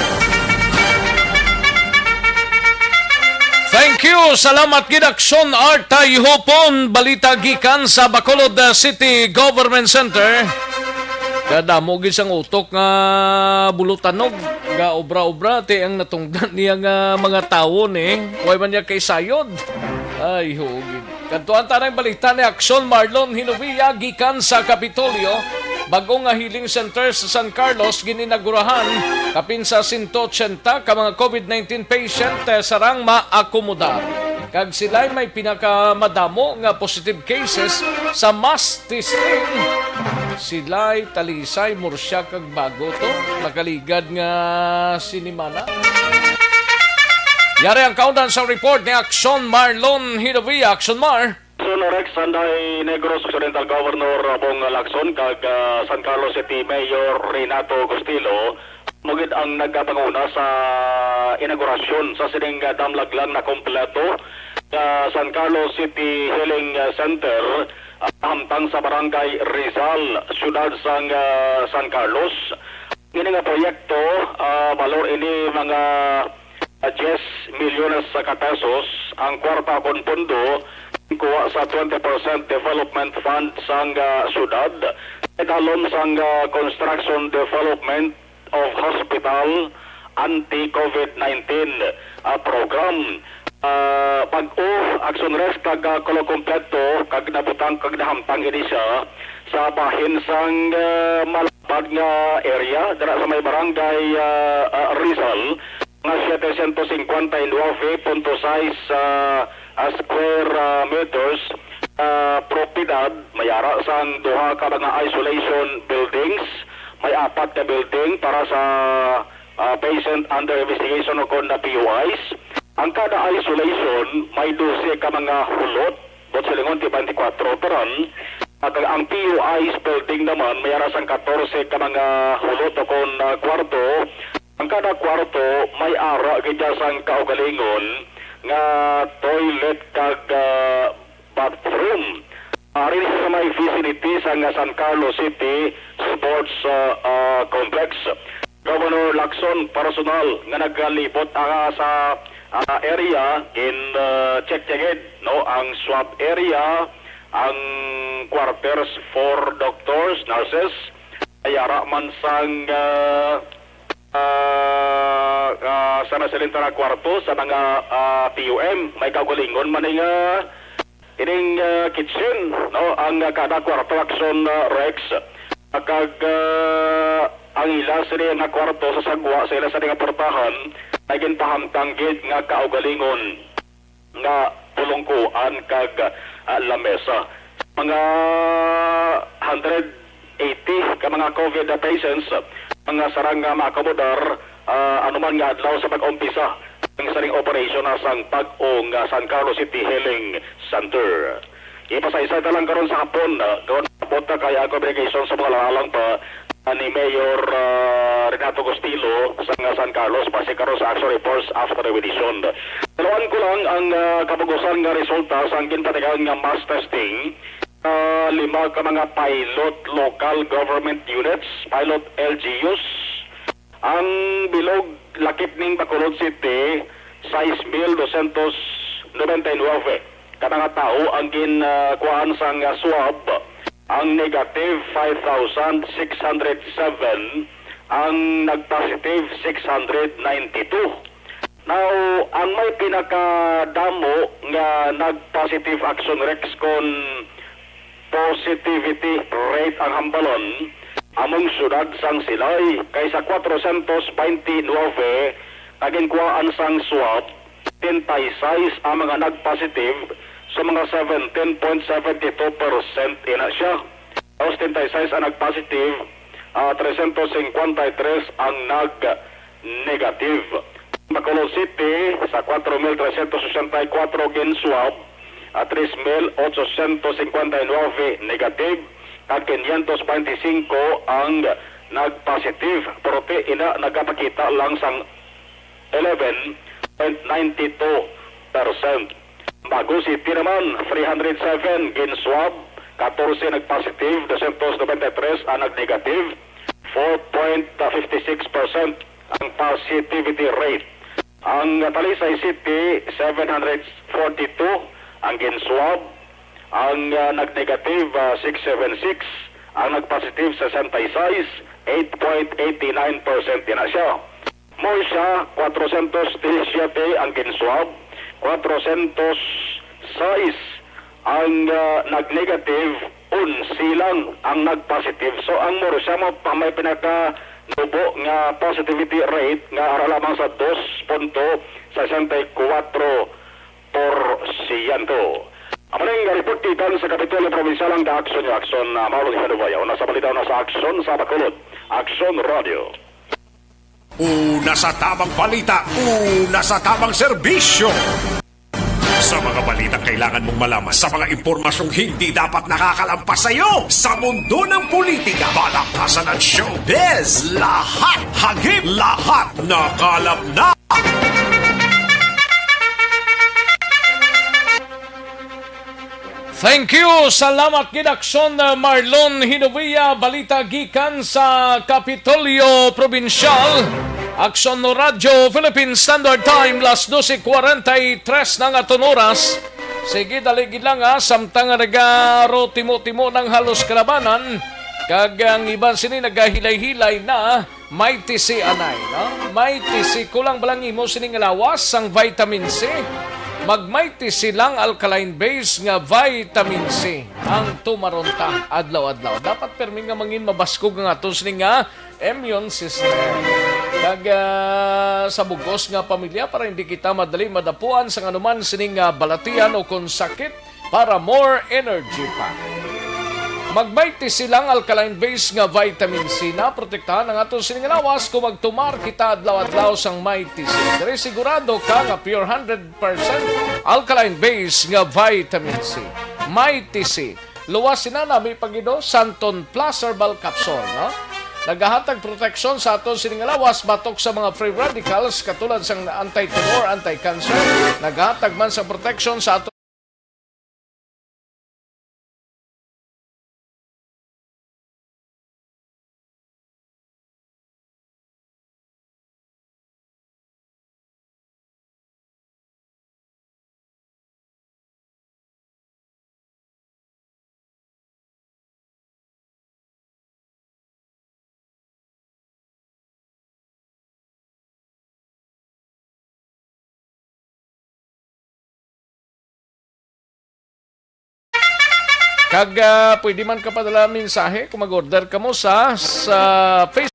Thank you. Salamat gid, Aksyon Art Tayhupon. Balita gikan sa Bacolod, uh, City Government Center. Kadamo gid sang utok nga bulutanog, nga obra-obra, ti ang natungdan niya nga mga tawo ni. Way man niya kay sayod. Ay, huo gid. Kadtuan ta na ang balita ni Aksyon Marlon Hinovia gikan sa Kapitolyo. Bag-o nga healing center sa San Carlos gininagurahan, kapin sa sento ochenta ka mga covid nineteen patient, eh, sarang maakomodar. Kag sila'y may pinakamadamo nga positive cases sa mass testing. Sila'y Talisay, Murcia, kag Bago to. Nakaligad nga sinimana. Yari ang kaundan sa report ni Aksyon Marlon Hinovia. Aksyon Mar. Aksyon Rex, Sanday Negros Occidental Governor Bong Lacson kag, ah, San Carlos City Mayor Renato Gustilo, mo gid ang nagapanguna sa inaugurasyon sa sining, ah, damlag lang na kompleto nga San Carlos City Healing, ah, Center, ah, hamtang sa Barangay Rizal, siyudad sang, ah, San Carlos. Ini nga proyekto, ah, balor ini mga, ah, diyes milyones ka pesos. Ang kwarta kon pondo kuha sa twenty percent Development Fund sang, ah, siyudad, idalom sang, ah, Construction Development of Hospital Anti-covid nineteen, ah, Program. Ah, bag-o, Aksyon Rex, kag, ah, kulo kompleto, kag nabutang, kag nahamtang ini siya sa bahin sang, ah, malabad nga area dira sa may barangay, ah, ah, Rizal, nga setecientos cincuenta y nueve punto seis, ah, ah, square, ah, meters, ah, propiedad, may ara sang duha ka mga isolation buildings, may apat ka building para sa, ah, patient under investigation o kon na P U Is. Ang kada isolation may dose ka mga hulot, buot silingon ti twenty-four tanan. At ang P U Is building naman may ara sang katorse ka mga hulot o kon, ah, kwarto. Ang kada kwarto may ara gid sang kaugalingon nga toilet kag, ah, bathroom. Ah, ari sa may facility sang San Carlos City Sports, ah, ah, Complex. Governor Lacson personal nga nagalibot, ah, sa, ah, area in, ah, check check it, no, ang swab area, ang quarters for doctors, nurses, ay ara man sang, ah, ah, ah, sa nasilintara kwarto sa mga, ah, P U M. May kaugalingon man ni nga ining, ah, kitchen, no, ang, ah, kada kwarto, Aksyon, ah, Rex. Kag, ah, ang ila sini nga kwarto sa sagwa sa ila sa nga portahan ay ginpahamtang gid nga kaugalingon nga pulungkuan kag, ah, lamesa. Mga hundred eighty ka mga covid patients, mga sarang nga maakomodar, ah, anuman nga adlaw sa pag-umpisa ang sining operasyon na sang bag-o nga San Carlos City Healing Center. Ipasaysay ta lang karon sa hapon, ah, karon sa hapon ta kay ang communication sa mga lalang pa, ah, ni Mayor, ah, Renato Costilo sa nga San Carlos, base karon sa action reports after the edition. Taluan ko lang ang, ah, kabagusan nga resulta sang ginpatigayon nga mass testing, ah, lima ka mga pilot local government units, pilot L G Us, ang bilog lakip ning Bacolod City, sais mil dosyentos nobenta y nuebe ka mga tawo ang gin, ah, kuhaan sang, ah, swab, ang negative five thousand six hundred seven, ang nag-positive six hundred ninety-two. Now, ang may pinakadamo nga nag-positive action rex kon positivity rate ang hambalon, among siyudad sang Silay, kay sa kwatrosyentos baynte nuebe nga ginkuhaan sang swab, setenta y seis ang mga nag-positive sa mga seventeen point seven two percent ina siya. Setenta y seis ang nag-positive, ah, tresyentos singkwenta y tres ang nag-negative. Bacolod City, sa kwatro mil tresyentos sesenta y kwatro gin-swab, ah, tres mil ochosyentos singkwenta y nuebe negative, kag kinyentos baynte singko ang nag-positive. Pero ti ina nagapakita lang sang eleven point nine two percent. Bago City naman, three hundred seven gin-swab, katorse nag-positive, dosyentos nobenta y tres ang nag-negative, four point fifty six percent ang positivity rate. Ang Talisay City, seven hundred forty-two ang gin-swab, ang, ah, nag-negative, ah, six seven six, ang nag-positive, sesenta y seis, eight point eight nine percent na siya. Murcia, kwatrosyentos disisiyete ang gin-swab, kwatrosyentos sais ang, ah, nag-negative, onse lang ang nag-positive. So, ang Murcia mo pa may pinaka nubo nga positivity rate nga ara lamang sa dos punto sesenta y kuwatro porsyento. Amo ning report gikan sa Kapitolyo Probinsyal ang Aksyon nga Aksyon, ah, Marlon Hinubayaw. Nasa balita na sa Aksyon sa Bacolod. Aksyon Radio. Una sa tamang balita, una sa tamang serbisyo. Sa mga balitang kailangan mong malaman, sa mga impormasyong hindi dapat nakakalampas sa iyo, sa mundo ng politika, balaktasan at showbiz, lahat hagip, lahat nakalap na. Thank you. Salamat gid, Aksyon, uh, Marlon Hinovia. Balita gikan sa Kapitolyo Probinsyal. Aksyon no Radyo Philippine Standard Time, las doce cuarenta y tres na nga aton oras. Sige, dali gid lang, ha, samtang nga nagaro timo-timo nang halos kalabanan, kag ang iban sini nagahilay-hilay na. May tisi anay, no? May tisi. Kulang ba lang imo sini nga lawas sang vitamin C? Mag may tisi lang alkaline base nga vitamin C ang tumaron ta adlaw-adlaw. Dapat permi nga mangin mabaskog ang aton sini nga immune system. Kag, ah, sa bugos nga pamilya para hindi kita madali madapuan sa anuman sini nga balatian o kon sakit, para more energy pa. Mag may tisi lang alkaline base nga vitamin C na protektahan ang aton sining lawas kung magtumar kita adlaw-adlaw sang may tisi. Diri sigurado ka nga pure hundred percent alkaline base nga vitamin C. May tisi. Luwas sina nami pagido, Santon Plus Herbal Capsule, no? Nagahatag proteksyon sa aton sining lawas batok sa mga free radicals katulad sang anti-tumor, anti-cancer. Nagahatag man sa proteksyon sa aton Kag, ah, pwede man ka padala mensahe kung mag-order ka mo sa, sa Facebook.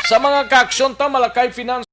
Sa mga kaaksyon ta, Malakay Finance.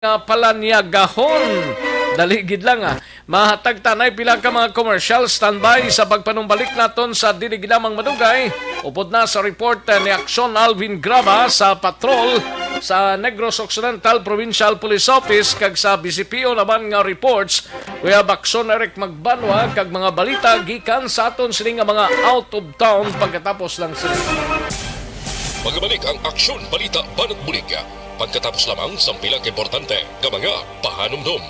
Nga palanyagahon. Dali gid lang, ah. Mahatag ta anay pila ka mga commercial. Standby sa pagpanumbalik naton sa dili gid lamang madugay. Upod na sa report, eh, ni Aksyon Alvin Graba sa patrol sa Negros Occidental Provincial Police Office kag sa B C P O naman nga reports, we have Aksyon Eric Magbanwa kag mga balita gikan sa aton sini nga mga out of town pagkatapos lang sini. Magabalik ang Aksyon Balita Banat Bulig pagkatapos lamang sang pila ka importante nga mga pahanumdom.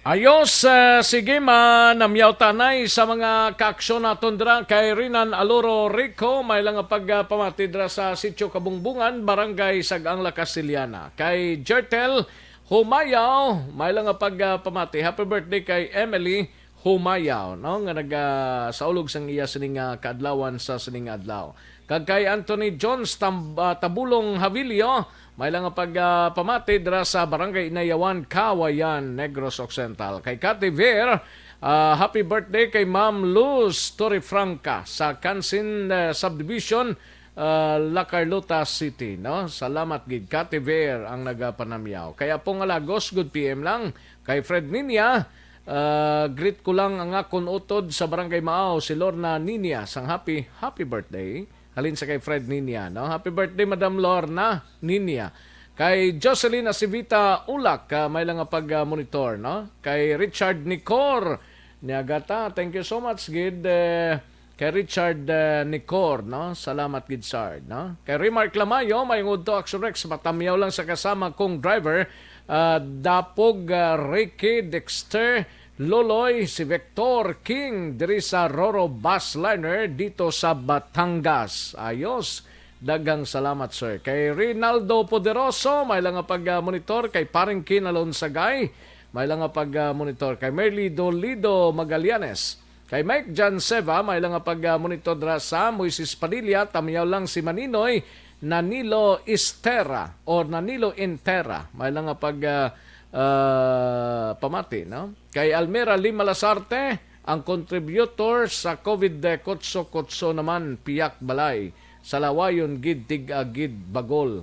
Ayos, ah, sige, manamyaw ta anay sa mga kaaksyon naton dira kay Rinan Aloro Rico, may lang nga pagpamati dira sa Sitio Kabungbungan, Barangay Sag-ang, La Castellana. Kay Jertel Humayaw, may lang nga pagpamati. Happy birthday kay Emily Humayaw, no, nga nagasaulog sang iya sining, ah, kaadlawan sa sining adlaw. Kag kay Anthony Jones Tam-, ah, Tabulong Havilio, may lang nga pag, ah, pamati dira sa Barangay Inayawan, Kawayan, Negros Occidental. Kay Cathy Ver, ah, happy birthday kay Ma'am Luz Torrefranca sa Kansin, ah, Subdivision, ah, La Carlota City, no? Salamat gid, Cathy Ver ang nagapanamyaw. Kay Apong Alagos, good P M lang. Kay Fred Ninia, ah, greet ko lang ang akon utod sa Barangay Maaw, si Lorna Ninia, sang happy, happy birthday. Halin sa kay Fred Ninia, no? Happy birthday, Madam Lorna Ninia. Kay Jocelyn Acivita Ulak, ah, may lang nga pag, ah, monitor, no? Kay Richard Nicor Niagata, thank you so much, gid, eh, kay Richard, eh, Nicor, no? Salamat gid, Sard, no? Kay Remark Lamayo, may ngudto, Action Rex, matamyaw lang sa kasama kong driver, ah, Dapog, ah, Ricky, Dexter, Loloy, si Vector King, diri sa Roro Bus Liner, dito sa Batangas. Ayos. Daghang salamat, sir. Kay Rinaldo Poderoso, may lang nga pag, ah, monitor. Kay Paring Kin Alonsagay, may lang nga pag, ah, monitor. Kay Merly Dolido Magallanes, kay Mike Jan Seva, may lang nga pag, ah, monitor dira sa Moises Padilla, tamyaw lang si Maninoy, Nanilo Istera or Nanilo Intera, may lang nga pag, ah, ah, pamati, no? Kay Almera Lima Lasarte, ang contributor sa COVID kutso-kutso naman, piyak balay, sa lawayon gid, tig-a gid bagol.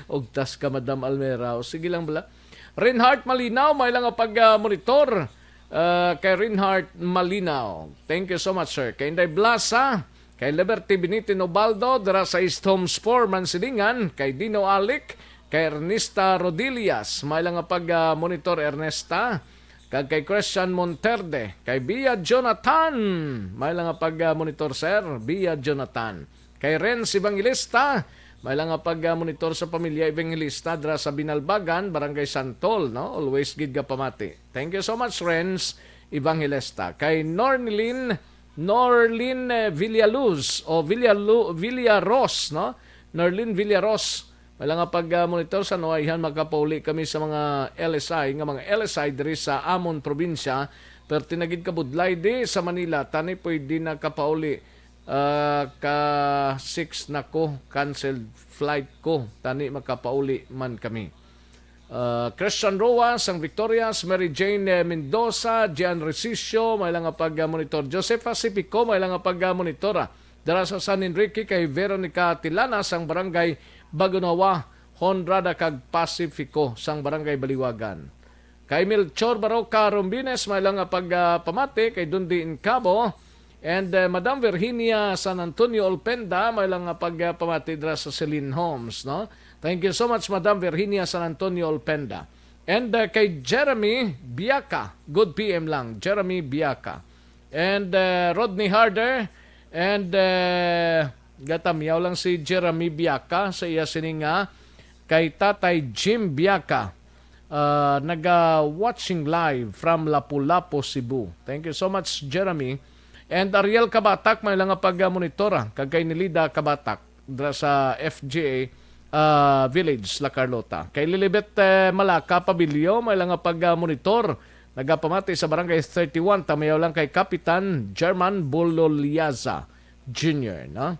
Ugtas ka, Madam Almera. O, sige lang bala. Reinhardt Malinaw, may lang nga pag, ah, monitor. Ah, kay Reinhardt Malinaw. Thank you so much, sir. Kay Inday Blasa, kay Liberty Binitin Ubaldo, dira sa East Homes four, Mansilingan, kay Dino Alic, kay Ernesta Rodillas, may lang nga pag, ah, monitor, Ernesta. Kag kay Christian Monterde, kay Bia Jonathan, may lang nga pag, ah, monitor, sir, Bia Jonathan. Kay Renz Evangelista, may lang nga pag, ah, monitor sa pamilya Evangelista dira sa Binalbagan, Barangay Santol, no? Always gid ka pamati. Thank you so much, Renz Evangelista. Kay Nornilin, Norlin, eh, Villaluz o Villalu-, Villaros, no? Norlin Villaros, may lang nga pag, ah, monitor sa nuwayhan makapauli kami sa mga L S I, nga mga L S I diri sa amon probinsya, pero tinagid kabudlay di sa Manila, tani pwede na kapauli, ah, ka six na ko, canceled flight ko, tani makapauli man kami. Ah, Christian Roa, sang Victorias, Mary Jane, eh, Mendoza, Gian Recicio, may lang nga pag, ah, monitor. Josefa Sipico, may lang nga pag, ah, monitor, ah. Dara sa San Enrique kay Veronica Tilana sang Barangay Bagunawa, Honrada kag Pacifico sang Barangay Baliwagan. Kay Melchor Baroca Rombines, may lang nga pagpamati kay Dundi Incabo. And, uh, Madam Virginia San Antonio Olpenda, may lang nga pagpamati dira sa Celine Homes, no? Thank you so much, Madam Virginia San Antonio Olpenda. And, uh, kay Jeremy Biaca, good P M lang, Jeremy Biaca. And, uh, Rodney Harder, and, uh, gatamiyaw lang si Jeremy Biaca sa iya sini nga kay Tatay Jim Biaca, uh, naga-watching live from Lapu-Lapu, Cebu. Thank you so much, Jeremy. And Ariel Kabatak, may lang nga pag-monitor, ah, kag kay Nelida Kabatak dira sa F G A, ah, Village, La Carlota. Kay Lilibet, eh, Malaka Pabilio, may lang nga pag-monitor. Nagapamati sa Barangay thirty-one, tamiyaw lang kay Kapitan German Bololiaza Junior, no?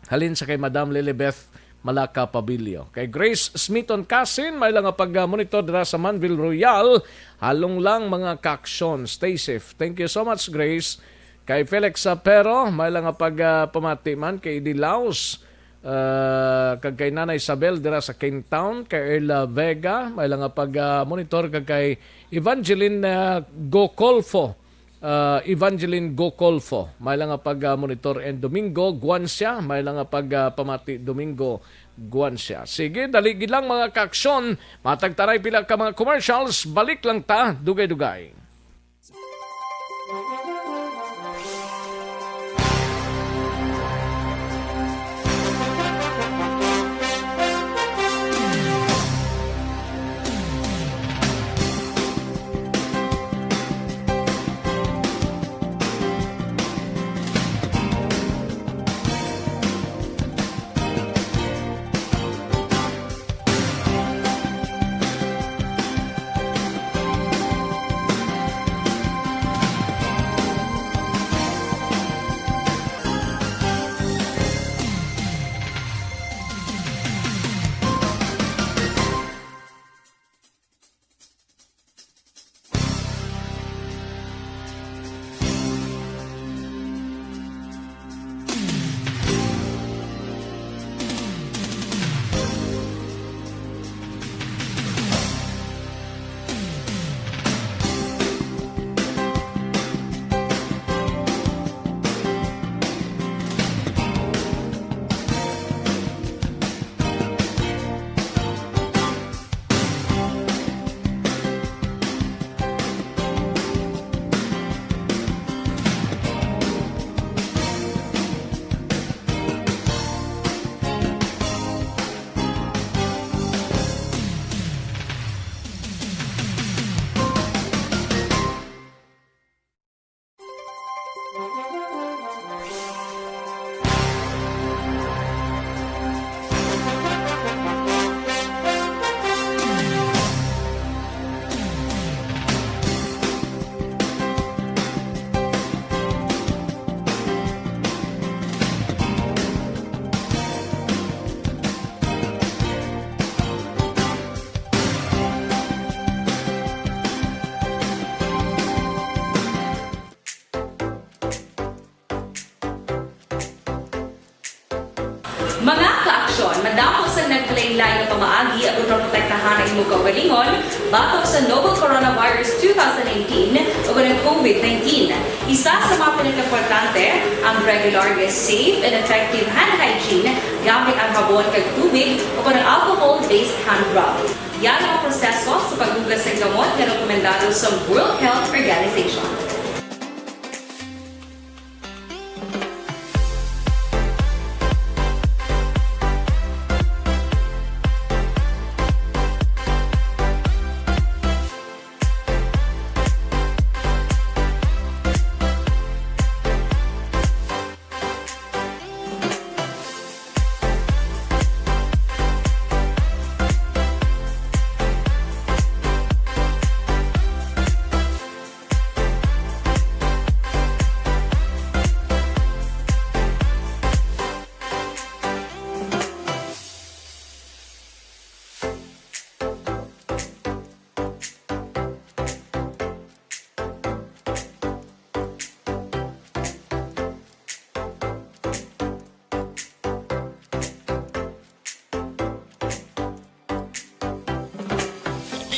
Halin sa kay Madam Lilibeth Malaka Pabilio. Kay Grace Smiton Casin, may lang nga pag-monitor dira sa Manville Royal. Halong lang, mga kaaksyon. Stay safe. Thank you so much, Grace. Kay Felix Sapero, may lang nga pag-, ah, pamati man kay Idi Laos, ah, kag kay Nanay Isabel dira sa King Town, kay Erla Vega, may lang nga pag-, ah, monitor, kag kay Evangeline, ah, Gocolfo, ah, Evangeline Gocolfo, may lang nga pag-, ah, monitor, and Domingo Guancia, may lang nga pag-, ah, pamati, Domingo Guancia. Sige, dali gid lang, mga kaaksyon, matag taray pila ka mga commercials, balik lang ta, dugay-dugay. Mga kaaksyon, madamo sang naglain-lain nga pamaagi aron maprotektahan ang imo kaugalingon batok sa novel coronavirus two thousand nineteen o ang COVID nineteen. Isa sa mga pinakaimportante, ang regular nga safe and effective hand hygiene gamit ang habon kag tubig o ang alcohol-based hand rub. Yari ang proseso sa paghugas sa gamot nga rekomendado sa World Health Organization.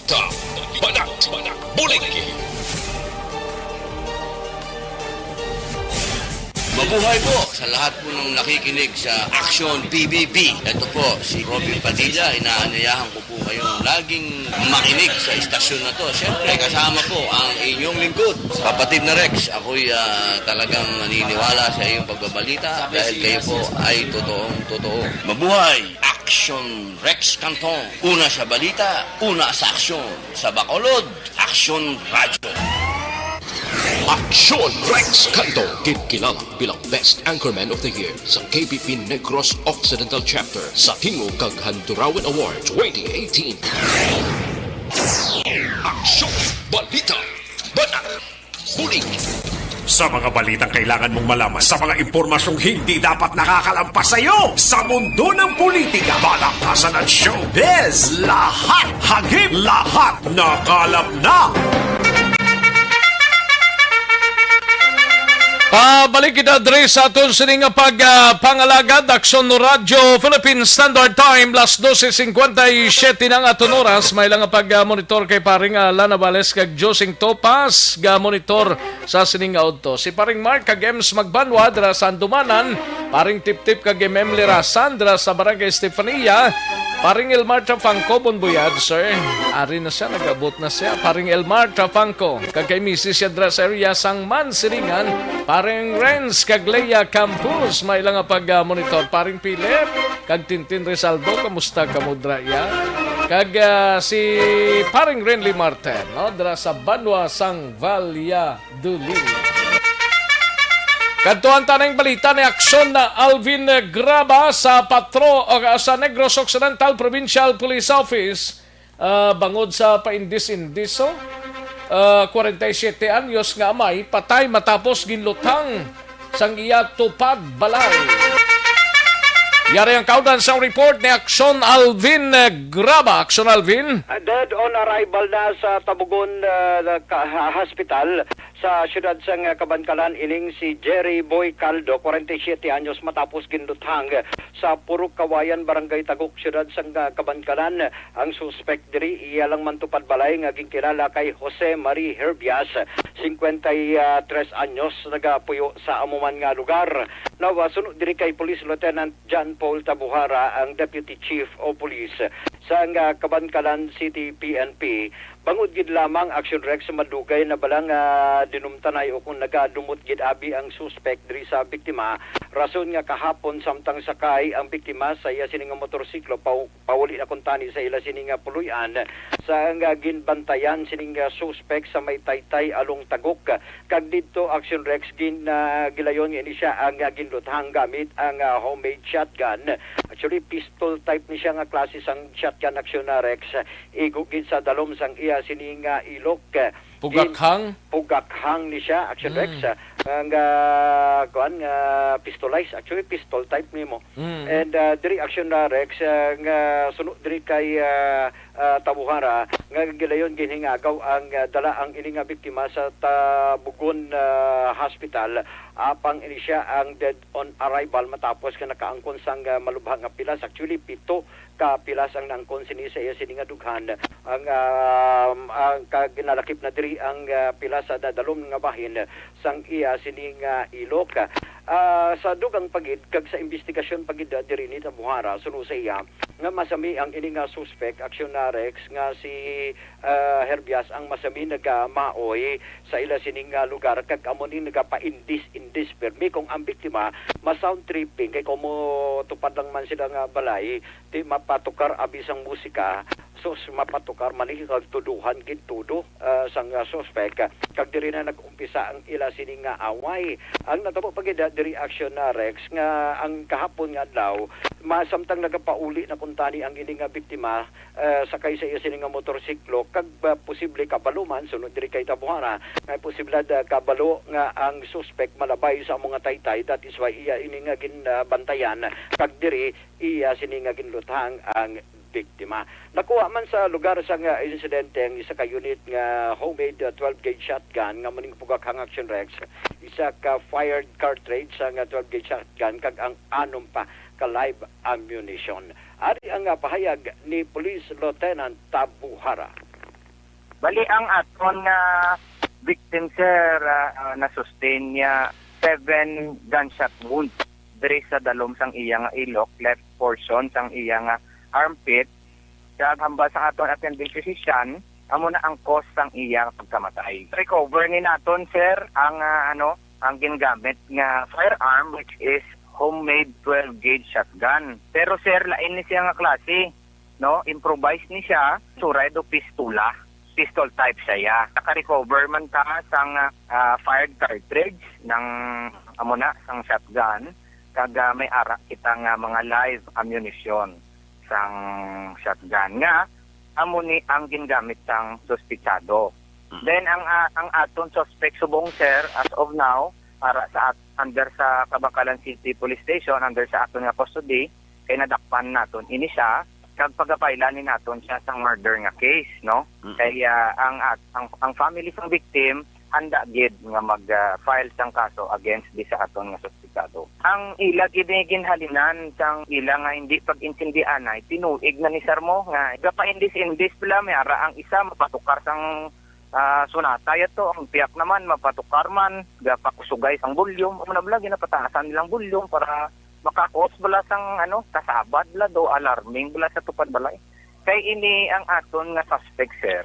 Sa Banat Bulig. Mabuhay po sa lahat po ng nakikinig sa Action P B B. Ito po si Robin Padilla. Inaanyayahan ko po kayong laging makinig sa istasyon na to. Siyempre, kasama po ang inyong lingkod, kapatid na Rex. Ako'y ah, talagang naniniwala sa iyong pagbabalita dahil kayo po ay totoong totoo. Mabuhay! Action Rex Canton. Una sa balita, una sa aksyon. Sa Bacolod, Action Radyo. Action Rex Canton, kinkilala bilang Best Anchorman of the Year sa K B P Negros Occidental Chapter sa Tingog kag Handurawan Award twenty eighteen. Action Balita. Banat. Bulig. Sa mga balitang kailangan mong malaman, sa mga impormasyong hindi dapat nakakalampas sa iyo, sa mundo ng politika, balakasan at showbiz, lahat hagip, lahat nakalap na. Pabalik kita diri sa aton sini nga pag, ah, pangalagad, Aksyon Radyo Philippine Standard Time, las doce cincuenta y siete na ang aton oras. May lang nga pag, ah, monitor kay paring, ah, Lana Vales kag Josing Topas, ga monitor sa sining nga udto. Si paring Mark kag Ems Magbanwa dira sa Andumanan, paring Tiptip kag M M Lirasan dira sa Barangay Estefania, paring Elmar Trafangco Bonbuyad, sir. Ari na siya, nag-abot na siya. Paring Elmar Trafangco, kag kay misis siya dira sa area sang Mansiringan, paring Renz kag Leia Campus, may lang nga pag-monitor. Paring Philip, kag Tintin Rizaldo, kamusta kamo dira, ya? Kag, ah, si paring Renly Martin, no, dira sa Banwa sang Valladolid. Kadtuan ta ning balita ni Aksyon na Alvin Graba sa Patro o sa Negros Occidental Provincial Police Office, ah, bangod sa paindis-indiso, ah, kwarenta y siyete anyos nga amay patay matapos ginluthang sang iya tupad balay. Yari ang kaundan sang report ni Aksyon Alvin Graba. Aksyon Alvin. Ah, dead on arrival na sa Tabugon, ah, ka-, ha-, Hospital sa siyudad sang, ah, Kabankalan ining si Jerry Boy Caldo, kwarenta y siyete anyos, matapos ginluthang sa Purok Kawayan, Barangay Tagok, siyudad sang, ah, Kabankalan. Ang suspek diri, iya lang man tupad balay nga ginkilala kay Jose Marie Herbias, singkwenta y tres anyos, nagapuyo sa amo man nga lugar. Now, ah, suno diri kay Police Lieutenant John Paul Tabuhara, ang Deputy Chief of Police sang, ah, Kabankalan City P N P. Bangod gid lamang, Action Rex, madugay na bala nga dinumtanay o kung nagadumot gid abi ang suspek diri sa biktima, rason nga kahapon samtang sakay ang biktima sa iya sini nga motorsiklo pa-, pauli na kuntani sa ila sini nga puloy-an, sa nga ginbantayan sining, ah, suspek sa may Taytay along Tagok. Kag didto, Action Rex, gin-, ah, gilayon nga ini siya ang, ah, ginluthang gamit ang, ah, homemade shotgun. Actually, pistol type ni siya nga klase sang shotgun, Action, ah, Rex. Igo gid sa dalom sang iya sini nga ilok. Pugakhang? Pugakhang ni siya, Action Rex. Mm. Ah, nga, kuan, nga pistolize. Actually, pistol type nimo. Mm. And, ah, diri, Action, ah, Rex, ah, nga suno diri kay, ah, ah, Tabuhara, nga gilayon ginhingagaw ang, ah, dala ang ini nga biktima sa Tabugon, ah, Hospital. Apang ini siya ang dead on arrival matapos nga nakaangkon sang, ah, malubha nga pilas. Actually, pito ka pilas ang naangkon sini sa iya sini nga dughan. Ang, ah, ang kag ginalakip na diri ang, ah, pilas sa nadalom nga bahin sang iya sini nga ilok. Ah, sa dugang pa gid kag sa imbestigasyon pa gid, ah, diri ni Tabuhara, suno sa iya, nga masami ang ini nga suspek, Action, ah, Rex, nga si, ah, Herbias ang masami nagamaoy sa ila sining, ah, lugar, kag amo ni nagapaindis-indis permi kung ang biktima ma-sound tripping, kay kung mo tupad lang man sila nga balay, di mapatukar abi sang musika, sus, mapatukar man ni kag tuduhan gid tudo, ah, sang, ah, suspek. Kag diri na nag-umpisa ang ila sini nga away. Ang natabo pa gid, ah, diri, Action, ah, Rex, nga ang kahapon nga adlaw, masamtang nagapauli na kuntani ang ini nga biktima, ah, sakay sa iya sini nga motorsiklo, kag, ah, posible kabalo man, sunod diri kay Tabuhara, nga posible, ah, kabalo nga ang suspek malabay sa amo nga taytay, that is why iya ini nga ginbantayan, kag diri iya sini nga ginluthang ang biktima. Nakuha man sa lugar sang, ah, insidente ang isa ka unit nga homemade, ah, twelve gauge shotgun nga muning pugakhang, Action Rex, isa ka fired cartridge sang, ah, twelve gauge shotgun, kag ang anom pa ka live ammunition. Ari ang, ah, pahayag ni Police Lieutenant Tabuhara. Bali, ang aton nga victim, sir, ah, ah, na-sustain niya seven gunshot wounds diri sa dalom sang iya nga ilok, left portion sang iya nga armpit. Kag hambal sang aton attending physician, amo na ang cause sang iya pagkamatay. Recover ni naton, sir, ang, ah, ano, ang gingamit nga firearm, which is homemade twelve gauge shotgun. Pero, sir, lain ni siya nga klase, no? Improvise ni siya, suray do pistola, pistol type siya, ya. Naka-recover man ta sang, ah, fired cartridge ng, amo na, sang shotgun, kag, ah, may ara kita nga mga live ammunition sang shotgun nga amo ni ang gingamit sang suspitsado. Mm. Then ang, ah, ang aton suspect subong, sir, as of now, ara sa at-, under sa Kabacalan City Police Station, under sa aton nga custody, kay nadakpan naton ini siya, kag pagapailan ni naton siya sang murder nga case, no? Mm. Kay, ah, ang at-, ang, ang family sang victim handa gid nga mag, ah, file sang kaso against di sa aton nga suspitsado. Ang ila gid ni ginhalinan sang ila nga hindi pag-intindianay, tinuig na ni sir mo nga gapaindis-indis bala, may ara ang isa mapatukar sang, ah, sunata yato, ang piyak naman mapatukar man, gapakusugay sang volume, amo na bala ginapataasan nilang volume para makakuos bala sang, ano, kasabad bala do, alarming bala sa tupad balay. Kay ini ang aton nga suspect, sir.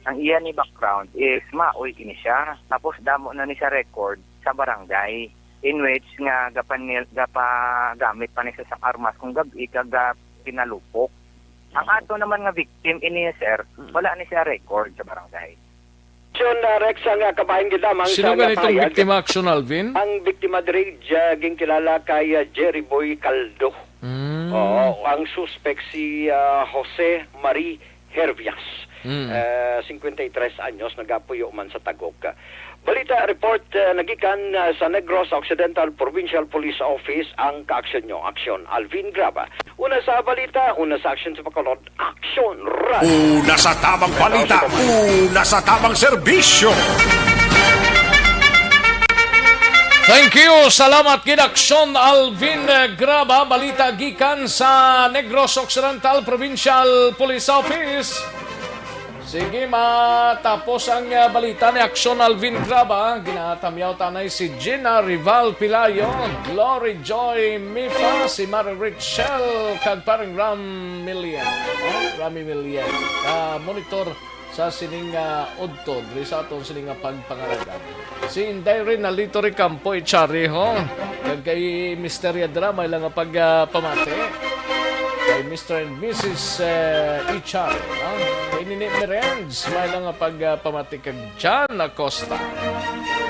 Ang iya ni background is maoy ini siya. Tapos damo na ni siya record sa barangay in which nga gapanil-, gapagamit pa ni siya sang armas kung gab-i kag, ah, pinalupok. Ang ato naman nga victim ini, sir, Mm. wala ni siya record sa barangay. Action, uh, Rex, ang, uh, kabahin gid lamang Sino sa ganitong napahayag. Biktima, Action Alvin? Ang biktima diri, uh, ginkilala kay, uh, Jerry Boy Caldo. Mm. Oo, ang suspek si, uh, Jose Marie Hervias. Mm. Uh, cincuenta y tres anyos, nagapuyo man sa Tagog. Balita report, uh, nagikan, uh, sa Negros Occidental Provincial Police Office ang kaaksyon nyo. Action, Alvin Graba. Una sa balita, una sa aksyon sa Bacolod, Aksyon Rat. Una sa tabang balita, una sa tabang serbisyo. Thank you. Salamat gid, Aksyon Alvin, eh, Graba. Balita gikan sa Negros Occidental Provincial Police Office. Sige, matapos ang, ah, balita ni Aksyon Alvin Graba. Ginatamyaw tanay si Gina Rival Pilayo, Glory Joy Mifa, si Mary Rachel, kag Paring Ram Milian. Oh, Rami Milian. Ah, monitor sa sining, ah, udto, diri sa aton sining nga pagpangaragan. Si Inday Rinalito Ricampo, Ichari, ho. Kag kay Mister Yadra, may lang nga pag, ah, pamati. Kay Mister and Missus, eh, Ichari, ha? Kay Nini Merenz, may lang nga pag, ah, pamati kag Jan Acosta.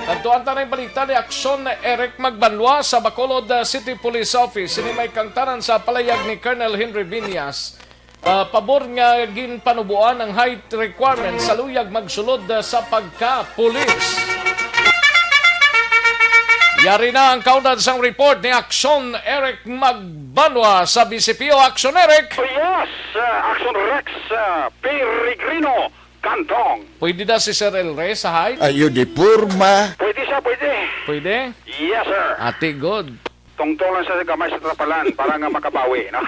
Adto ang tanang balita ni Aksyon Eric Magbanwa sa Bacolod, ah, City Police Office. Ini may kangtanan sa palayag ni Colonel Henry Viñas. Ah, pabor nga ginpanuboan ang height requirement sa luyag magsulod, ah, sa pagka-pulis. Yari na ang kaundan sang report ni Aksyon Eric Magbanwa sa B C P O. Aksyon, Eric! Oh, yes, ah, Aksyon Rex, ah, Peregrino Cantong. Pwede na si Sir El Rey sa height? Ayo di porma. Pwede siya, pwede. Pwede? Yes, sir. Ati, good. Tungtong lang sa gamay sa trapalan para nga makabawi, no?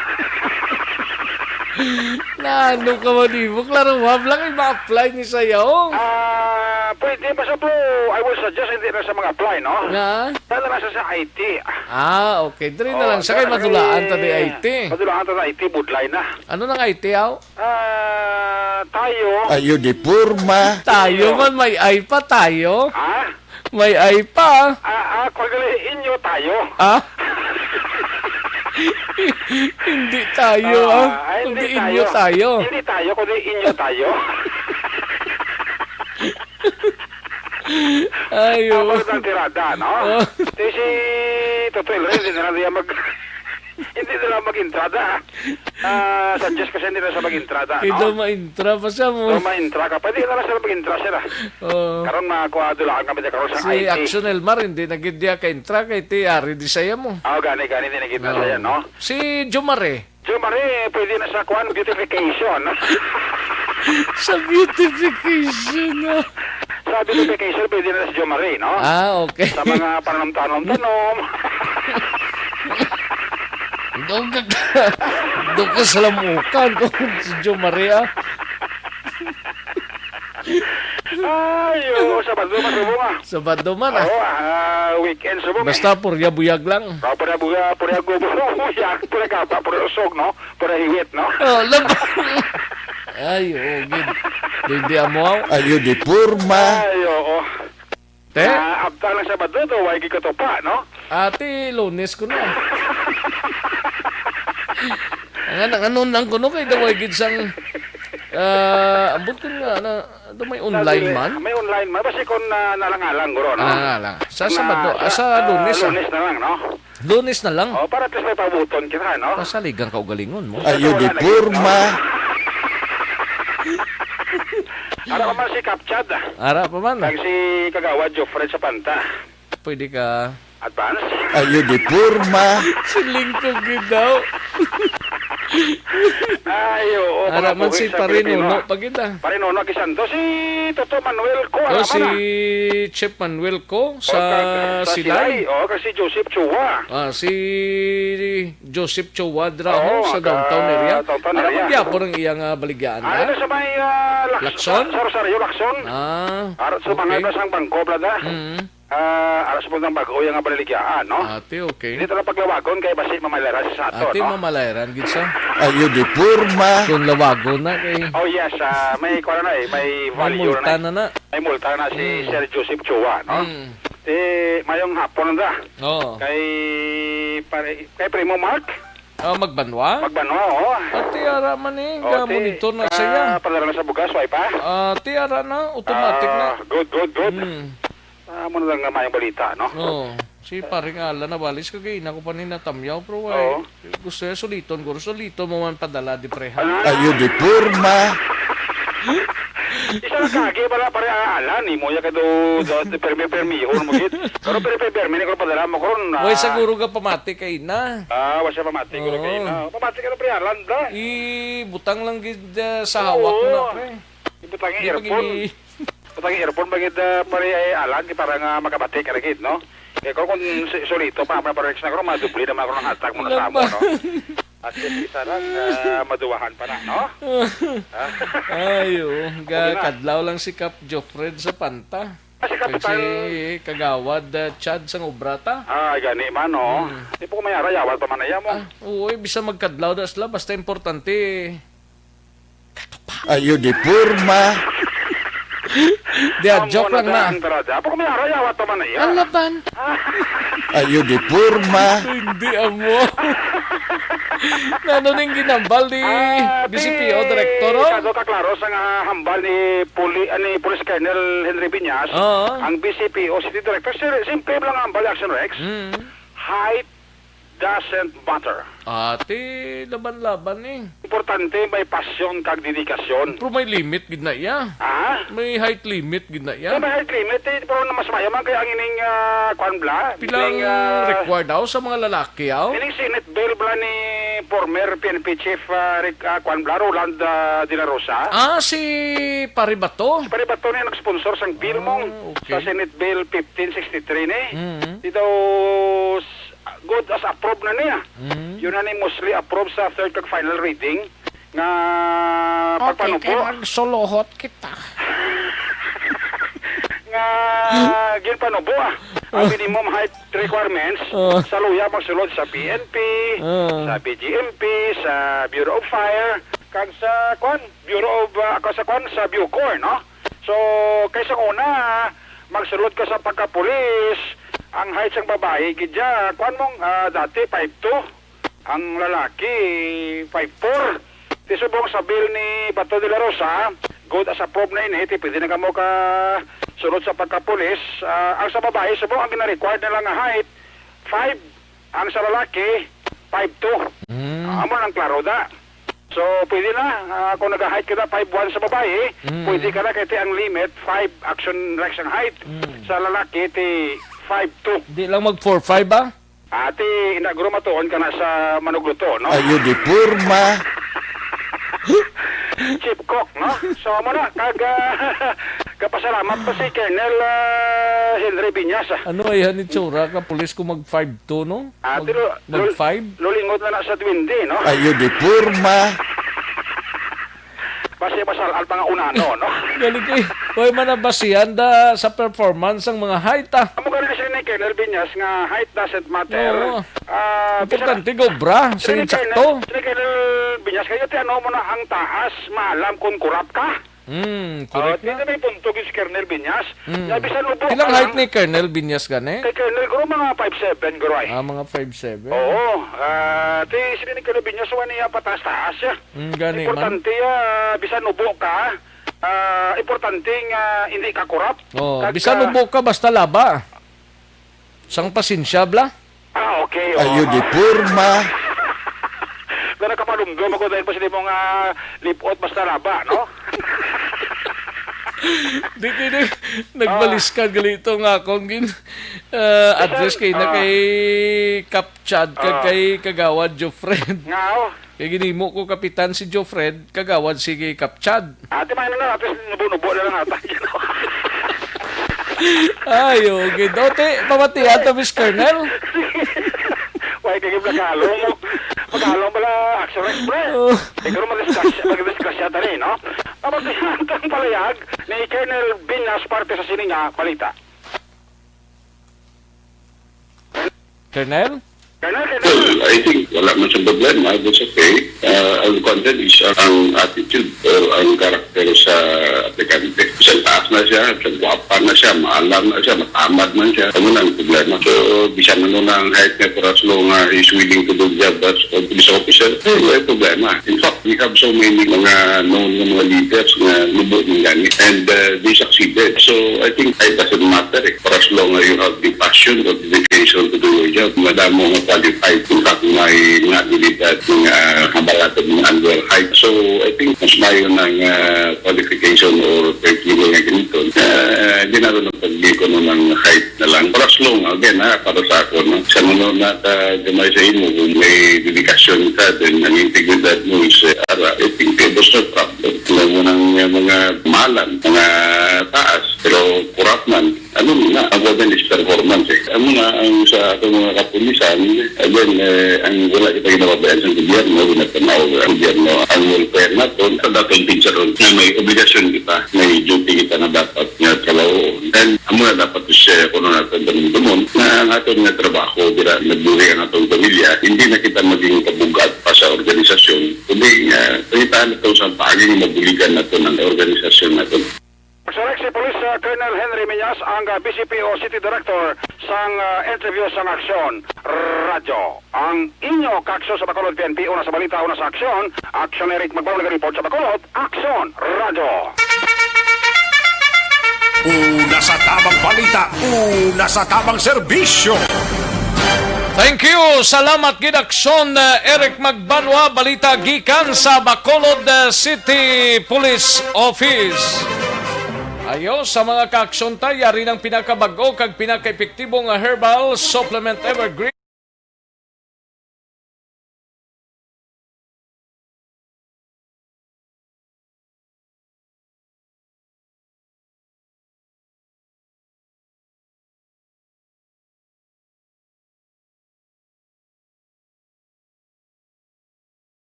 Na ano ka man, Ibo? Klaro, wag lang i-apply ni sayaw. Ah, pwede, basta po, I will suggest, hindi na sa mga apply, no? Nga? Dala na sa, sa I T. Ah, okay. Diri na Oh, lang. Sa kay dali. Madulaan ta di I T. Madulaan ta na I T, budlay na. Ano nang I T, aw? Ah, tayo. Ayo di porma. Tayo Iyo. Man, may I pa tayo. Ha? May I pa. Ah, ah, kung gali, inyo tayo. Ah? Hindi tayo, ah. Ah, hindi Kundi inyo tayo. Tayo. Hindi tayo, kundi inyo tayo. Ayo. Tapos ng tirada, no? Oh. Di si Toto El Rey, hindi na lang niya mag-, hindi na lang mag-entrada. Ah, suggest ko siya, hindi na siya mag-entrada, Kay no? Daw ma-intra pa siya mo. Daw ma-intra ka. Pwede na lang siya mag-intra siya, ah. Oo. Karon, makuha, dulaan kami niya karon sa Si I T. Action Elmar, hindi na gid niya ka-intra kay ti ari di saya mo. Ah, gani, gani, hindi na gid na No. Saya, no? Si Jomare. Jomare, pwede na sa kuan, beautification. Sa beautification, ah. Sa beautification, pwede na sa Jomare, no? Ah, okay. Sa mga pananom-tanom-tanom. Doon ka, doon ka sa lamukan, kung si Jomare, ah. Ay, oo, Sabado man subong, ah. Sabado man, ah. Oo, ah, weekend subong, eh. Basta purya buyag lang. Oh, purya buya-, purya gubo, purya, purya gaba, purya usog, no? Purya hiwit, no? Oh, lab-, ay, oo, gid. Di, di amo, aw. Ayo di porma. Ay, oo. Te? Ah, abta lang Sabado to, way gid katupa, no? Ati, Lunes ko na. Ang ano, ano lang ko, no, kay daway gid sang, ah, ambot ko nga, na, do may online man? May online man. Basi kung, ah, nalang-alang, guro, no? Nalang-alang. Sa Sabado, ah, sa Lunes, ah. Lunes na lang, no? Lunes na lang. Oh, para at least may pabuton kita, no? Pasaligan ka ugalingon mo. Ayo di porma. Ara pa man si Kapchad, ah. Ara pa man, ah. Kag si Kagawad Jofred sa Panta. Pwede ka. Advance? Ayo di porma. Siling ko gid daw. Ay, oo, ara man si Pare Nuno pa gid, ah. Pare Nuno, Gisanto, si Toto Manuel ko, oh, si Chief Manuel ko sa Silay. Oh, kag si Joseph Chua. Ah, si Joseph Chua Draho sa downtown area. Downtown area. Ano bang gihapon ang iyang, ah, baligyaan, ah? Sa may, ah, Lacson? Sa Rosario, Lacson. Ah, okay. Ara sa mga sang bangko, brada. Mm. Ah, ara sa pagkang bag-o yang nga baligyaan, no? Ate, okay. Hindi talaga paglawagon kay basi mamalaran sa ato, no? Ate, mamalaran gid sa. Ayo di porma. Kung lawagon na kay. Oh, yes, ah, may kuwan na eh, may value na. May multa na na. May multa na si Sir Joseph Chua, no? Mm. Eh, mayong hapon na. Oo. Kay, pare, kay Primo Mark? Ah, Magbanwa? Magbanwa, oo. Ate, ara man eh, oh, monitor na siya. Ah, padala na sa bugas, way pa? Ah, ate, ara na, automatic na. Ah, good, good, good. Mm. Ah, amo na lang nga mayong balita, no? Oo. Si Paring Alan Navales, kagina ko pa ni natamyaw, pero why? Oo. Gusto niya suliton, guro. Suliton mo man padala, di pre, ha? Ayo di porma. Isa lang kagi, pala, pare, ah, Alan, imo ya ka do, do, permi-permihon mo gid. Pero permi-permi ni ko padala mo, karon, ah. Way, siguro ga pamati kay na. Ah, wa siya pamati ko kay na. Pamati ka na, pre, Alan, bla. Ibutang lang gid, ah, sa hawak mo na, pre. Ibutang ang earphone. Butang earphone ba gid, ah, pare, ay, Alan, kay para nga makabati ka na gid, no? Kay kung, kung si-, solito pa, mga pare, na karon, madubli naman ako ng hatag mo na sa amo, no? At least isa lang, ah, maduwahan pa na, no? Ay, oo. Okay na. Kadlaw lang si Kap Jofred sa Panta. Ah, si Kapitan. Si Kagawad, ah, Chad sang Obrata. Ah, gani man, no? Hmm. Di po ko may ara, yawat pa man na iya mo. Ah, oo, eh, bisan magkadlaw na sila, basta importante, Ayo di porma. Di, ah, joke lang na. Ang tarada. Apo, kami ara, yawat naman na iya. Ang laban. Ayo di porma. Hindi amo. Nano ning ginambal ni B C P O director, oh? Kado ka klaro sa nga hambal ni Puli-, ah, ni Police Colonel Henry Viñas, oo, ang B C P O City Director, si-, simple lang ang hambal, Action Rex. Mm. Height doesn't matter. Ate, laban-laban eh. Importante may pasyon kag dedikasyon. Pero may limit gid na iya. Ha? May height limit gid na iya. May height limit eh, pero na mas maayo man kay ang ining, ah, kwan bla, pilang ining, ah, required daw sa mga lalaki, aw? Ining Senate bill bla ni former P N P chief, ah, Rick, ah, kwan bla, Roland, ah, De La Rosa. Ah, si Pare Bato? Si Pare Bato ni nag-sponsor sang bill mo, ah, okay, sa Senate Bill fifteen sixty-three ni. Mm. Di daw s-, good as approved na niya. Mm. Unanimously approved sa third kag final reading nga, okay, pagpanubo, kay magsuluhot kita. Nga ginpanubo, ah, ang minimum height requirements, oh, sa luya magsulod sa P N P, oh, sa B J M P, sa Bureau of Fire, kag sa, kwan, Bureau of, ah, kag sa, kwan, sa Bucor, no? So, kay sa una, magsulod ka sa pagkapulis, ang height sang babayi gid dya, kuwan mong, ah, dati five two, ang lalaki five four. Ti subong sa bill ni Bato de la Rosa, good as approved na ini, ti pwede na kamo ka sulod sa pagkapulis. Ah, ang sa babayi subong ang gina-required nila nga height five, ang sa lalaki five two. Mm. Ah, amo nang klaro da. So, pwede na, ah, kung nag-height ka na five one sa babayi, mm, pwede ka na kay ti ang limit five, Action Rex, ang height. Mm. Sa lalaki, ti five two. Di lang mag four five, ah? Ati, ina, guro, matuon ka na sa manugluto, no? Ayo di porma. Chief cook, no? So, amo na, kag, ah, kapasalamat pa si Colonel, ah, Henry Viñas, ah. Ano ay han itsura ka pulis kung mag five two, no? Ah, mag, pero mag five? Lulingot na na sa twenty, no? Ayo di porma. Basi masal-an pa nga unano, no? Galing kay, way man nabasihan da sa performance ang mga height, ah. Amo gani siya ni Colonel Viñas nga height doesn't matter. Oo. Ah, bisan Importante, gobra, sa siya ni insakto. Colonel, siya ni Colonel Viñas, kaya ti ano mo na ang taas, maalam kung kurap ka. Hmm, Oh, correct na. May punto gyud si Colonel Viñas. Mm. Nga bisan ubo Pilang ka height lang. Ni Colonel Viñas gani? Kay Colonel, guro, mga five seven, guro, ay. Ah, mga five seven. Oo. Ah, ti, sila ni Colonel Viñas, wala niya pataas-taas siya. Mm, gani man. Importante, ah, bisan ubo ka, ah, importante nga hindi ka kurap. Oh, Kag, bisan ah, ubo ka, basta laba. Sang pasensya, bla? Ah, okay, oh. Ayo di porma. Pero kapanumdum ako dahil pa sila mong, ah, lipot basta laba, no? Di kini, nagbaliskad gali ito nga akong gin, ah, address kay na ah. Kay Kap Chad, kag Ah. Kay Kagawad Jofred. Nga, oh. Kay ginimo ko kapitan si Jofred, kagawad si Kap Chad. Ate, may na, ate, nubo-nubo na lang ata. Ay, okay. Dote, pamatian to, Miss Colonel. Why, kaya magalong mo? Magalong pala, Action Express. Oh. Siguro mag-discuss, mag-discuss siya tani, no? Pamatian tong palayag ni Colonel Binas parte sa sini nga balita. Colonel? Colonel, Colonel. Well, I think wala man sa problema. That's okay. Uh, ang content is, uh, ang attitude or ang karakter sa aplikante. Bisan taas na siya, bisan gwapa na siya, maalam na siya, matamad man siya, ano na ang problema? So, bisan ano na ang height niya, for as long as he's willing to do the job as a police officer, eh, wala problema. In fact, we have so many mga known nga mga leaders nga nubo man gani, and, uh, they succeeded. So, I think it doesn't matter, eh, for as long as you have the passion or dedication to do your job. Madamo nga qualified. In fact, may mga abilidad nga habalatod mga under height. So, I think mas mayo na nga qualification or criteria nga ganito. Uh, di na rin ang pag-, kuno ng height na lang. Para as long, again, ha, para sa ako, no? Sa mga nata gamay sa imo, kung may dedikasyon ka, then ang integridad mo is, eh, ara, I think, eh, there's no problem. Alam mo nang, eh, mga malam, mga taas, pero kurap man, ano na, ang important is performance, eh. Amo na ang sa atong mga kapulisan, again, eh, ang wala kita ginababayaan sa gobyerno, ginatanaw ang gobyerno, ang welfare naton, sa dating pinsaron na may obligasyon kita, may duty kita na dapat nga trabaho. And amo na dapat siya, kuno naton damdumon, na ang aton nga trabaho, dira nagbuhi ang atong pamilya, hindi na kita maging pabugat pa sa organisasyon, kundi, ah, pangitaan nato sa paagi nga mabuligan naton ang organisasyon naton. Nagsurek si Police, ah, Colonel Henry Miñas, ang, ah, B C P O City Director, sang, ah, interview sang Aksyon Radyo. Ang inyo kaaksyon sa Bacolod, P N P, una sa balita, una sa aksyon. Aksyon Eric Magbaw nag-report sa Bacolod. Aksyon Radyo. Una sa tamang balita, una sa tamang serbisyo. Thank you. Salamat gid, Aksyon, uh, Eric Magbanwa. Balita gikan sa Bacolod, uh, City Police Office. Ayo sa mga kaaksyon ta, yari ng pinakabag-o kag pinakaepektibo nga herbal supplement, Evergreen.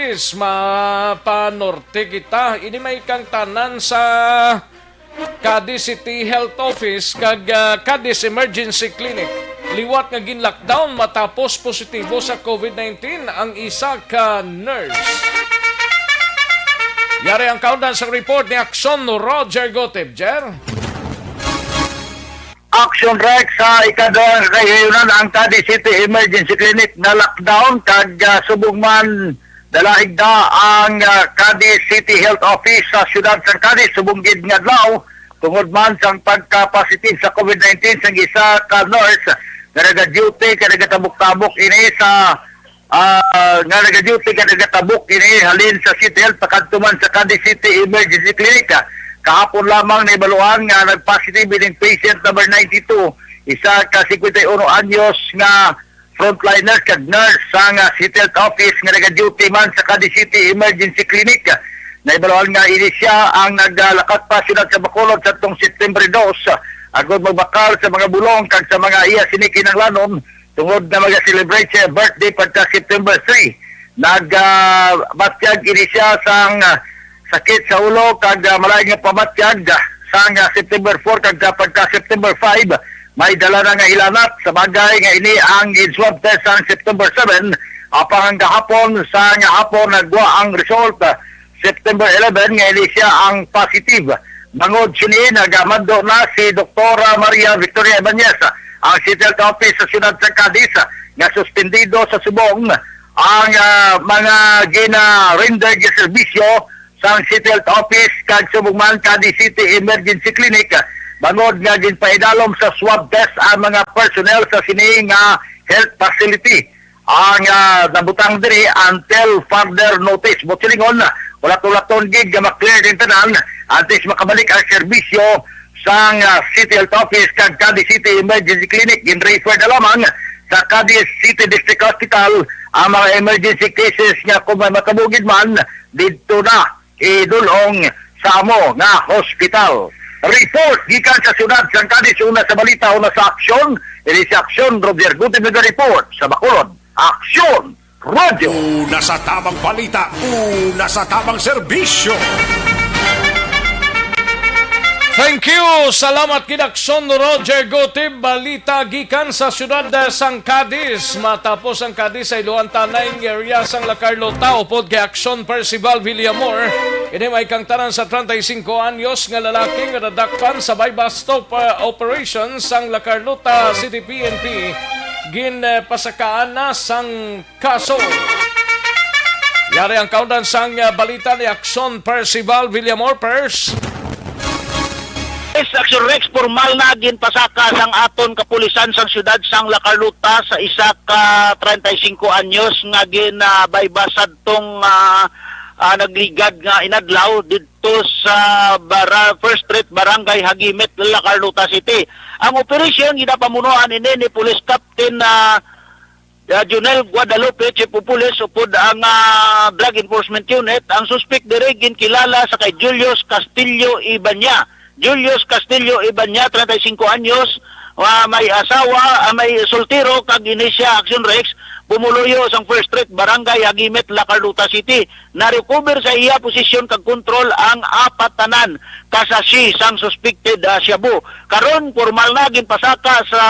Is mapanorte kita. Ini may kang tanan sa Cadiz City Health Office kag, ah, Cadiz Emergency Clinic. Liwat nga gin-lockdown matapos positibo sa COVID nineteen ang isa ka nurse. Yari ang kaundan sa report ni Aksyon Roger Gutib. Jer? Action Rex, sa ikaduhang kahiyunan, ang Cadiz City Emergency Clinic na lockdown kag, ah, subong man nalahig na ang, ah, Cadiz City Health Office sa siyudad sang Cadiz subong gid nga adlaw tungod man sang pagka-positive sa COVID nineteen sang isa ka nurse nga naga-duty kag nagatabok-tabok ini sa ah, nga nagaduty kag nagatabok ini halin sa City Health pakadto man sa Cadiz City Emergency Clinic. Kahapon lamang nahibaluan nga nagpositive ining patient number ninety-two, isa ka fifty-one anyos nga frontliner kag nurse sang, ah, City Health Office nga nagaduty man sa Cadiz City Emergency Clinic. Nahibaluan nga ini sia ang naglakat pa siyudad sa Bacolod sa tong September dos, agod magbakal sa mga bulong kag sa mga iya sini kinahanglanon tungod nga maga-celebrate siya birthday pagka September three. Nag, ah, batyag ini siya sang, ah, sakit sa ulo kag, ah, malain nga pamatyag, ah, sang, ah, September four kag, ah, pagka September five, may dala na nga hilanat. Sa bagay nga ini ang gin-swab test sang September seven, apang ang gahapon sa nga hapon nagwa ang result, ah, September eleven nga ini siya ang positive. Bangod sini, nagamando na si Doktora Maria Victoria Ibanez, ang City Health Office sa siyudad sa Cadiz, nga suspendido sa subong ang, ah, mga gina-render nga serbisyo sang City Health Office kag subong man Cadiz City Emergency Clinic, bangod nga ginpaidalom sa swab test ang mga personnel sa sini nga health facility. Ang, ah, nabutang diri until further notice. Buot silingon, ulat-ulaton gid nga ma-clear din tanan antes makabalik ang serbisyo sang, ah, City Health Office kag Cadiz City Emergency Clinic. Gin-refer na lamang sa Cadiz City District Hospital ang mga emergency cases nga kung may matabo gid man, didto na idul-ong sa amo nga hospital. Report gikan sa siyudad sang Cadiz, una sa balita, una sa aksyon. Ini si Aksyon, Roger Gutib naga-report sa Bacolod. Aksyon, Radyo. Una sa tamang balita, una sa tamang serbisyo. Thank you. Salamat gid, Aksyon Roger Gutib. Balita gikan sa siyudad, eh, sang Cadiz. Matapos ang Cadiz sa Iloan Tanay nga area sang La Carlota, upod kay Aksyon Percival Villamor. Ini may kahangtanan sa treinta y cinco anyos nga lalaki nga nadakpan sa buy-bust stop, uh, operation sang La Carlota City P N P. Gin, uh, pasakaan na sang kaso. Yari ang kaundan sang, uh, balita ni Aksyon Percival Villamor. Pers. Yes, Action Rex, formal na ginpasaka sang aton kapulisan sang siyudad sang La Carlota sa isa ka treinta y cinco anyos nga gin, ah, bayba sadtong, ah, ah, nagligad nga inadlaw didto sa Bara-, First Street, Barangay Hagimit, La Carlota City. Ang operasyon ginapamunuan ini ni Police Captain, ah, uh, Junel Guadalupe, Chief of Police, upod ang, ah, Drug Enforcement Unit. Ang suspek diri ginkilala sa kay Julius Castillo Ibanya. Julius Castillo Ibanya, treinta y cinco anyos, ah, may asawa, ah, may soltero, kag ini siya, Action Rex, pumuluyo sang First Street, Barangay Hagimit, La Carlota City. Na-recover sa iya posisyon kag kontrol ang apat tanan ka sachet sang suspected, ah, shabu. Karon, formal na ginpasaka sa,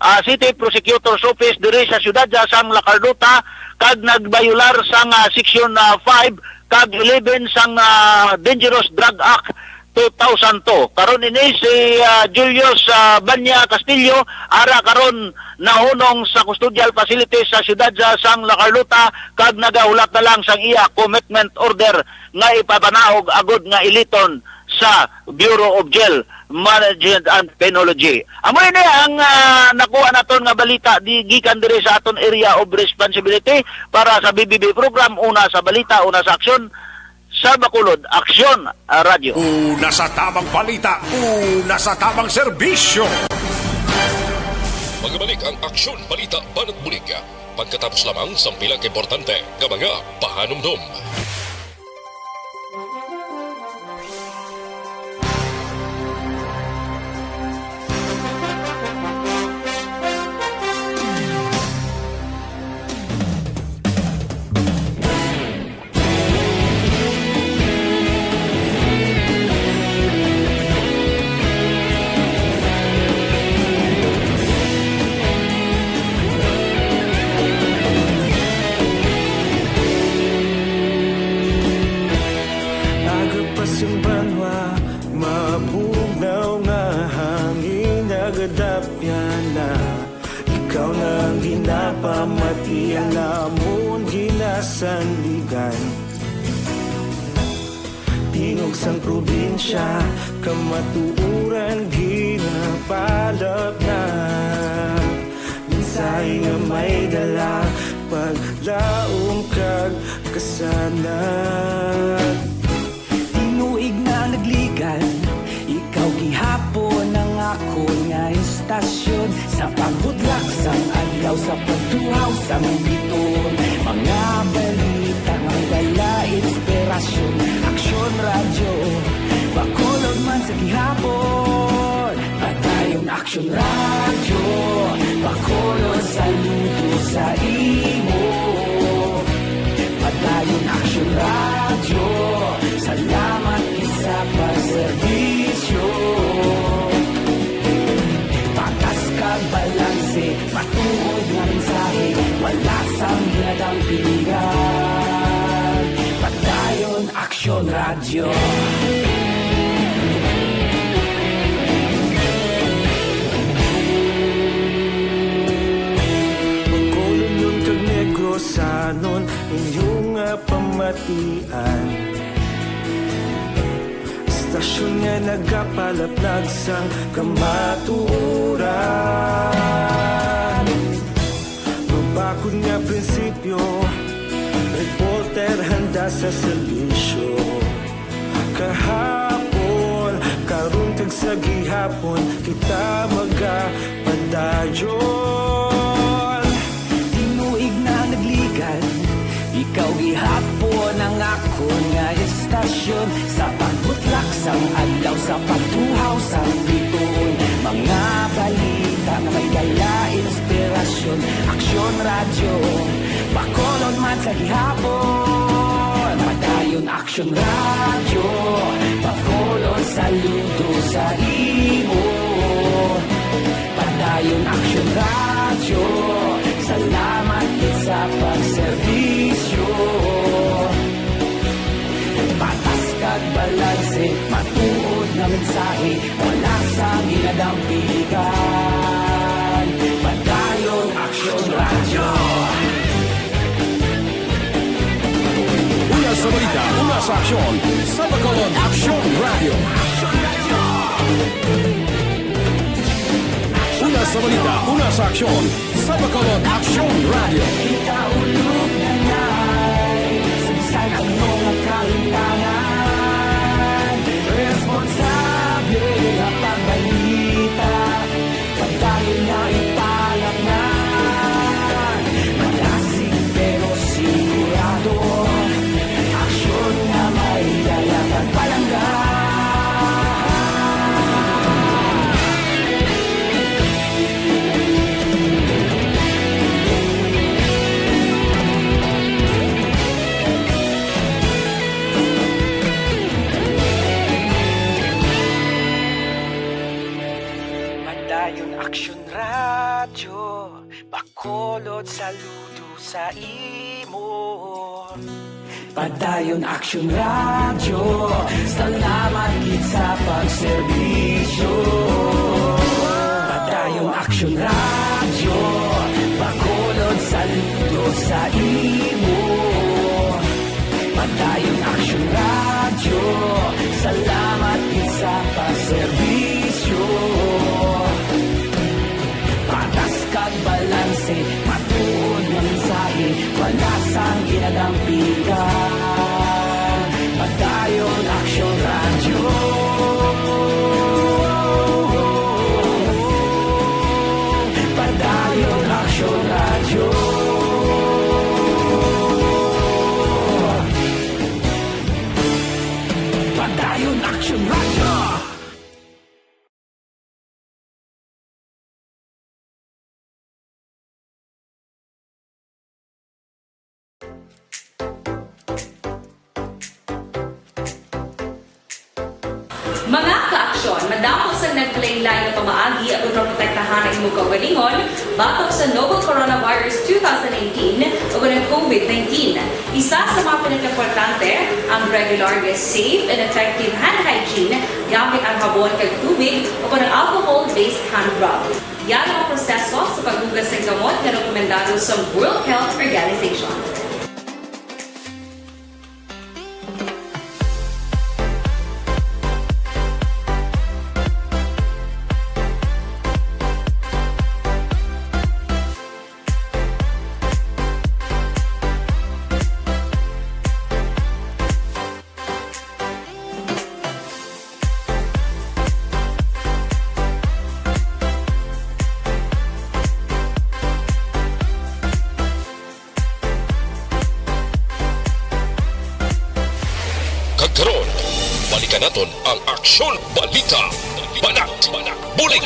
ah, City Prosecutor's Office diri sa siyudad sa sang La Carlota kag nagbayular sang, ah, Section, ah, five kag eleven sang, ah, Dangerous Drug Act two thousand two. Karon ini si, ah, Julius, ah, Banya Castillo, ara karon nahunong sa custodial facility sa siyudad sa sang La Carlota kag nagahulat na lang sang iya commitment order nga ipapanaog agod nga iliton sa Bureau of Jail Management and Penology. Amo ini ang, ah, nakuha naton nga balita di gikan diri sa aton area of responsibility para sa B B B program, una sa balita, una sa aksyon, sa Bacolod, Aksyon, ah, Radyo. Una sa tamang balita, una sa tamang serbisyo. Magbalik ang Aksyon Balita Banat Bulig pagkatapos lamang sang pila ka importante nga mga pahanumdom. Kadapyana, ikaw na ang ginapamatian namon ginasandigan. Tingog sang probinsya, kamatuoran ginapalapna. Mensahe nga may dala, paglaom kag kasanag. Tinuig na nagligan, ikaw gihapon ang akon nga istasyon. Sa pagbutlak sang adlaw, sa pagtuhaw sang bituon, mga balita nga may dala inspirasyon. Aksyon Radyo, Bacolod man sa gihapon. Padayon Aksyon Radyo, Bacolod, saludo sa imo. Padayon Aksyon Radyo, salamat gid sa pagserbisyo. Patas kag balanse, matuod nga mensahe, wala sang ginadampigan. Padayon Aksyon Radyo. Bacolodnon kag Negrosanon, inyo nga pamatian. Istasyon nga nagapalaplag sang kamatuoran. Mabakod nga prinsipyo, reporter handa sa serbisyo. Kahapon, karon kag sa gihapon, kita magapadayon. Tinuig na nagligan, ikaw gihapon ang akon nga istasyon. Sa pagbutlak sang adlaw, sa pagtuhaw sang bituon, mga balita nga may dala inspirasyon. Aksyon Radyo, Bacolod man sa gihapon. Padayon Aksyon Radyo, Bacolod, saludo sa imo. Padayon Aksyon Radyo, salamat gid sa pagserbisyo. Patas kag balanse, matuod nga mensahe, wala sang ginadampigan. Padayon Aksyon Radyo. Una sa balita, una sa aksyon, sa Bacolod Aksyon Radyo. Una sa balita, una sa aksyon, sa Bacolod Aksyon Radyo. Kita ulog na ngay, sa bisan ano nga kahimtangan, responsable nga pagbalita. Padayon nga ipalapnan, malasig pero sigurado. Aksyon nga may dala kag palangga. Padayon Aksyon Radyo, Bacolod, saludo sa imo. Padayon Aksyon Radyo, salamat gid sa pagserbisyo. Padayon Aksyon Radyo, Bacolod, saludo sa imo. Padayon Aksyon Radyo, salamat gid sa pagserbisyo. Patas kag balanse, matuod nga mensahe, wala sang ginadampigan. Padayon Aksyon Radyo. Padayon Aksyon Radyo. Padayon Aksyon Radyo. Mga kaaksyon, madamo sang naglain-lain nga pamaagi aron maprotektahan Ang imo kaugalingon batok sa novel coronavirus two thousand nineteen o ang COVID nineteen. Isa sa mga pinakaimportante, ang regular nga safe and effective hand hygiene gamit ang habon kag tubig o ang alcohol-based hand rub. Yan ang proseso sa paghugas ng gamot nga rekomendado sa World Health Organization. Kag karon, balikan naton ang Aksyon Balita, Banat Bulig.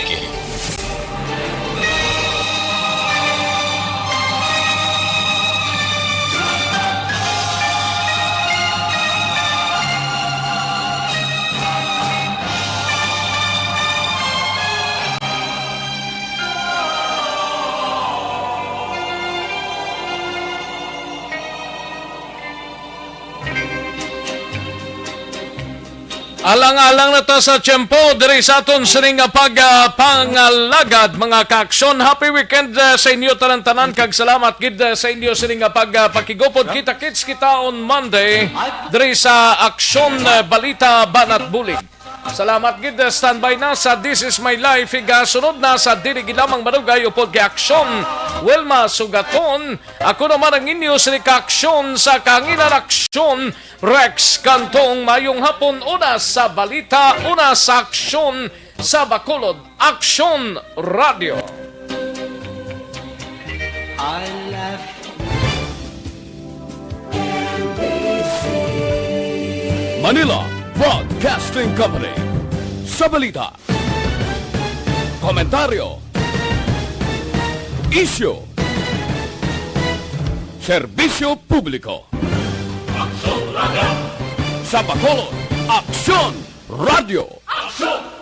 Alang-alang na ta sa tiyempo diri sa aton sining nga pag, ah, pangalagad, mga kaaksyon. Happy weekend, ah, sa inyo tanan-tanan, kag salamat gid, ah, sa inyo sining nga pag, ah, pakigupod. Kita-kits kita on Monday diri sa Aksyon, ah, Balita Banat Bulig. Salamat gid, ah, standby na sa This Is My Life. Igasunod na sa dili gid lamang madugay upod kay Aksyon Wilma Sugaton. Ako naman ang inyo sini ka aksyon sa kangilan aksyon, Rex Cantong. Mayong hapon, una sa balita, una sa aksyon sa Bacolod, Aksyon Radio. I laugh. Manila Broadcasting Company. Sa balita, komentaryo, isyu, serbisyo publiko. Aksyon Radio. Sa Bacolod, Aksyon Radio. Aksyon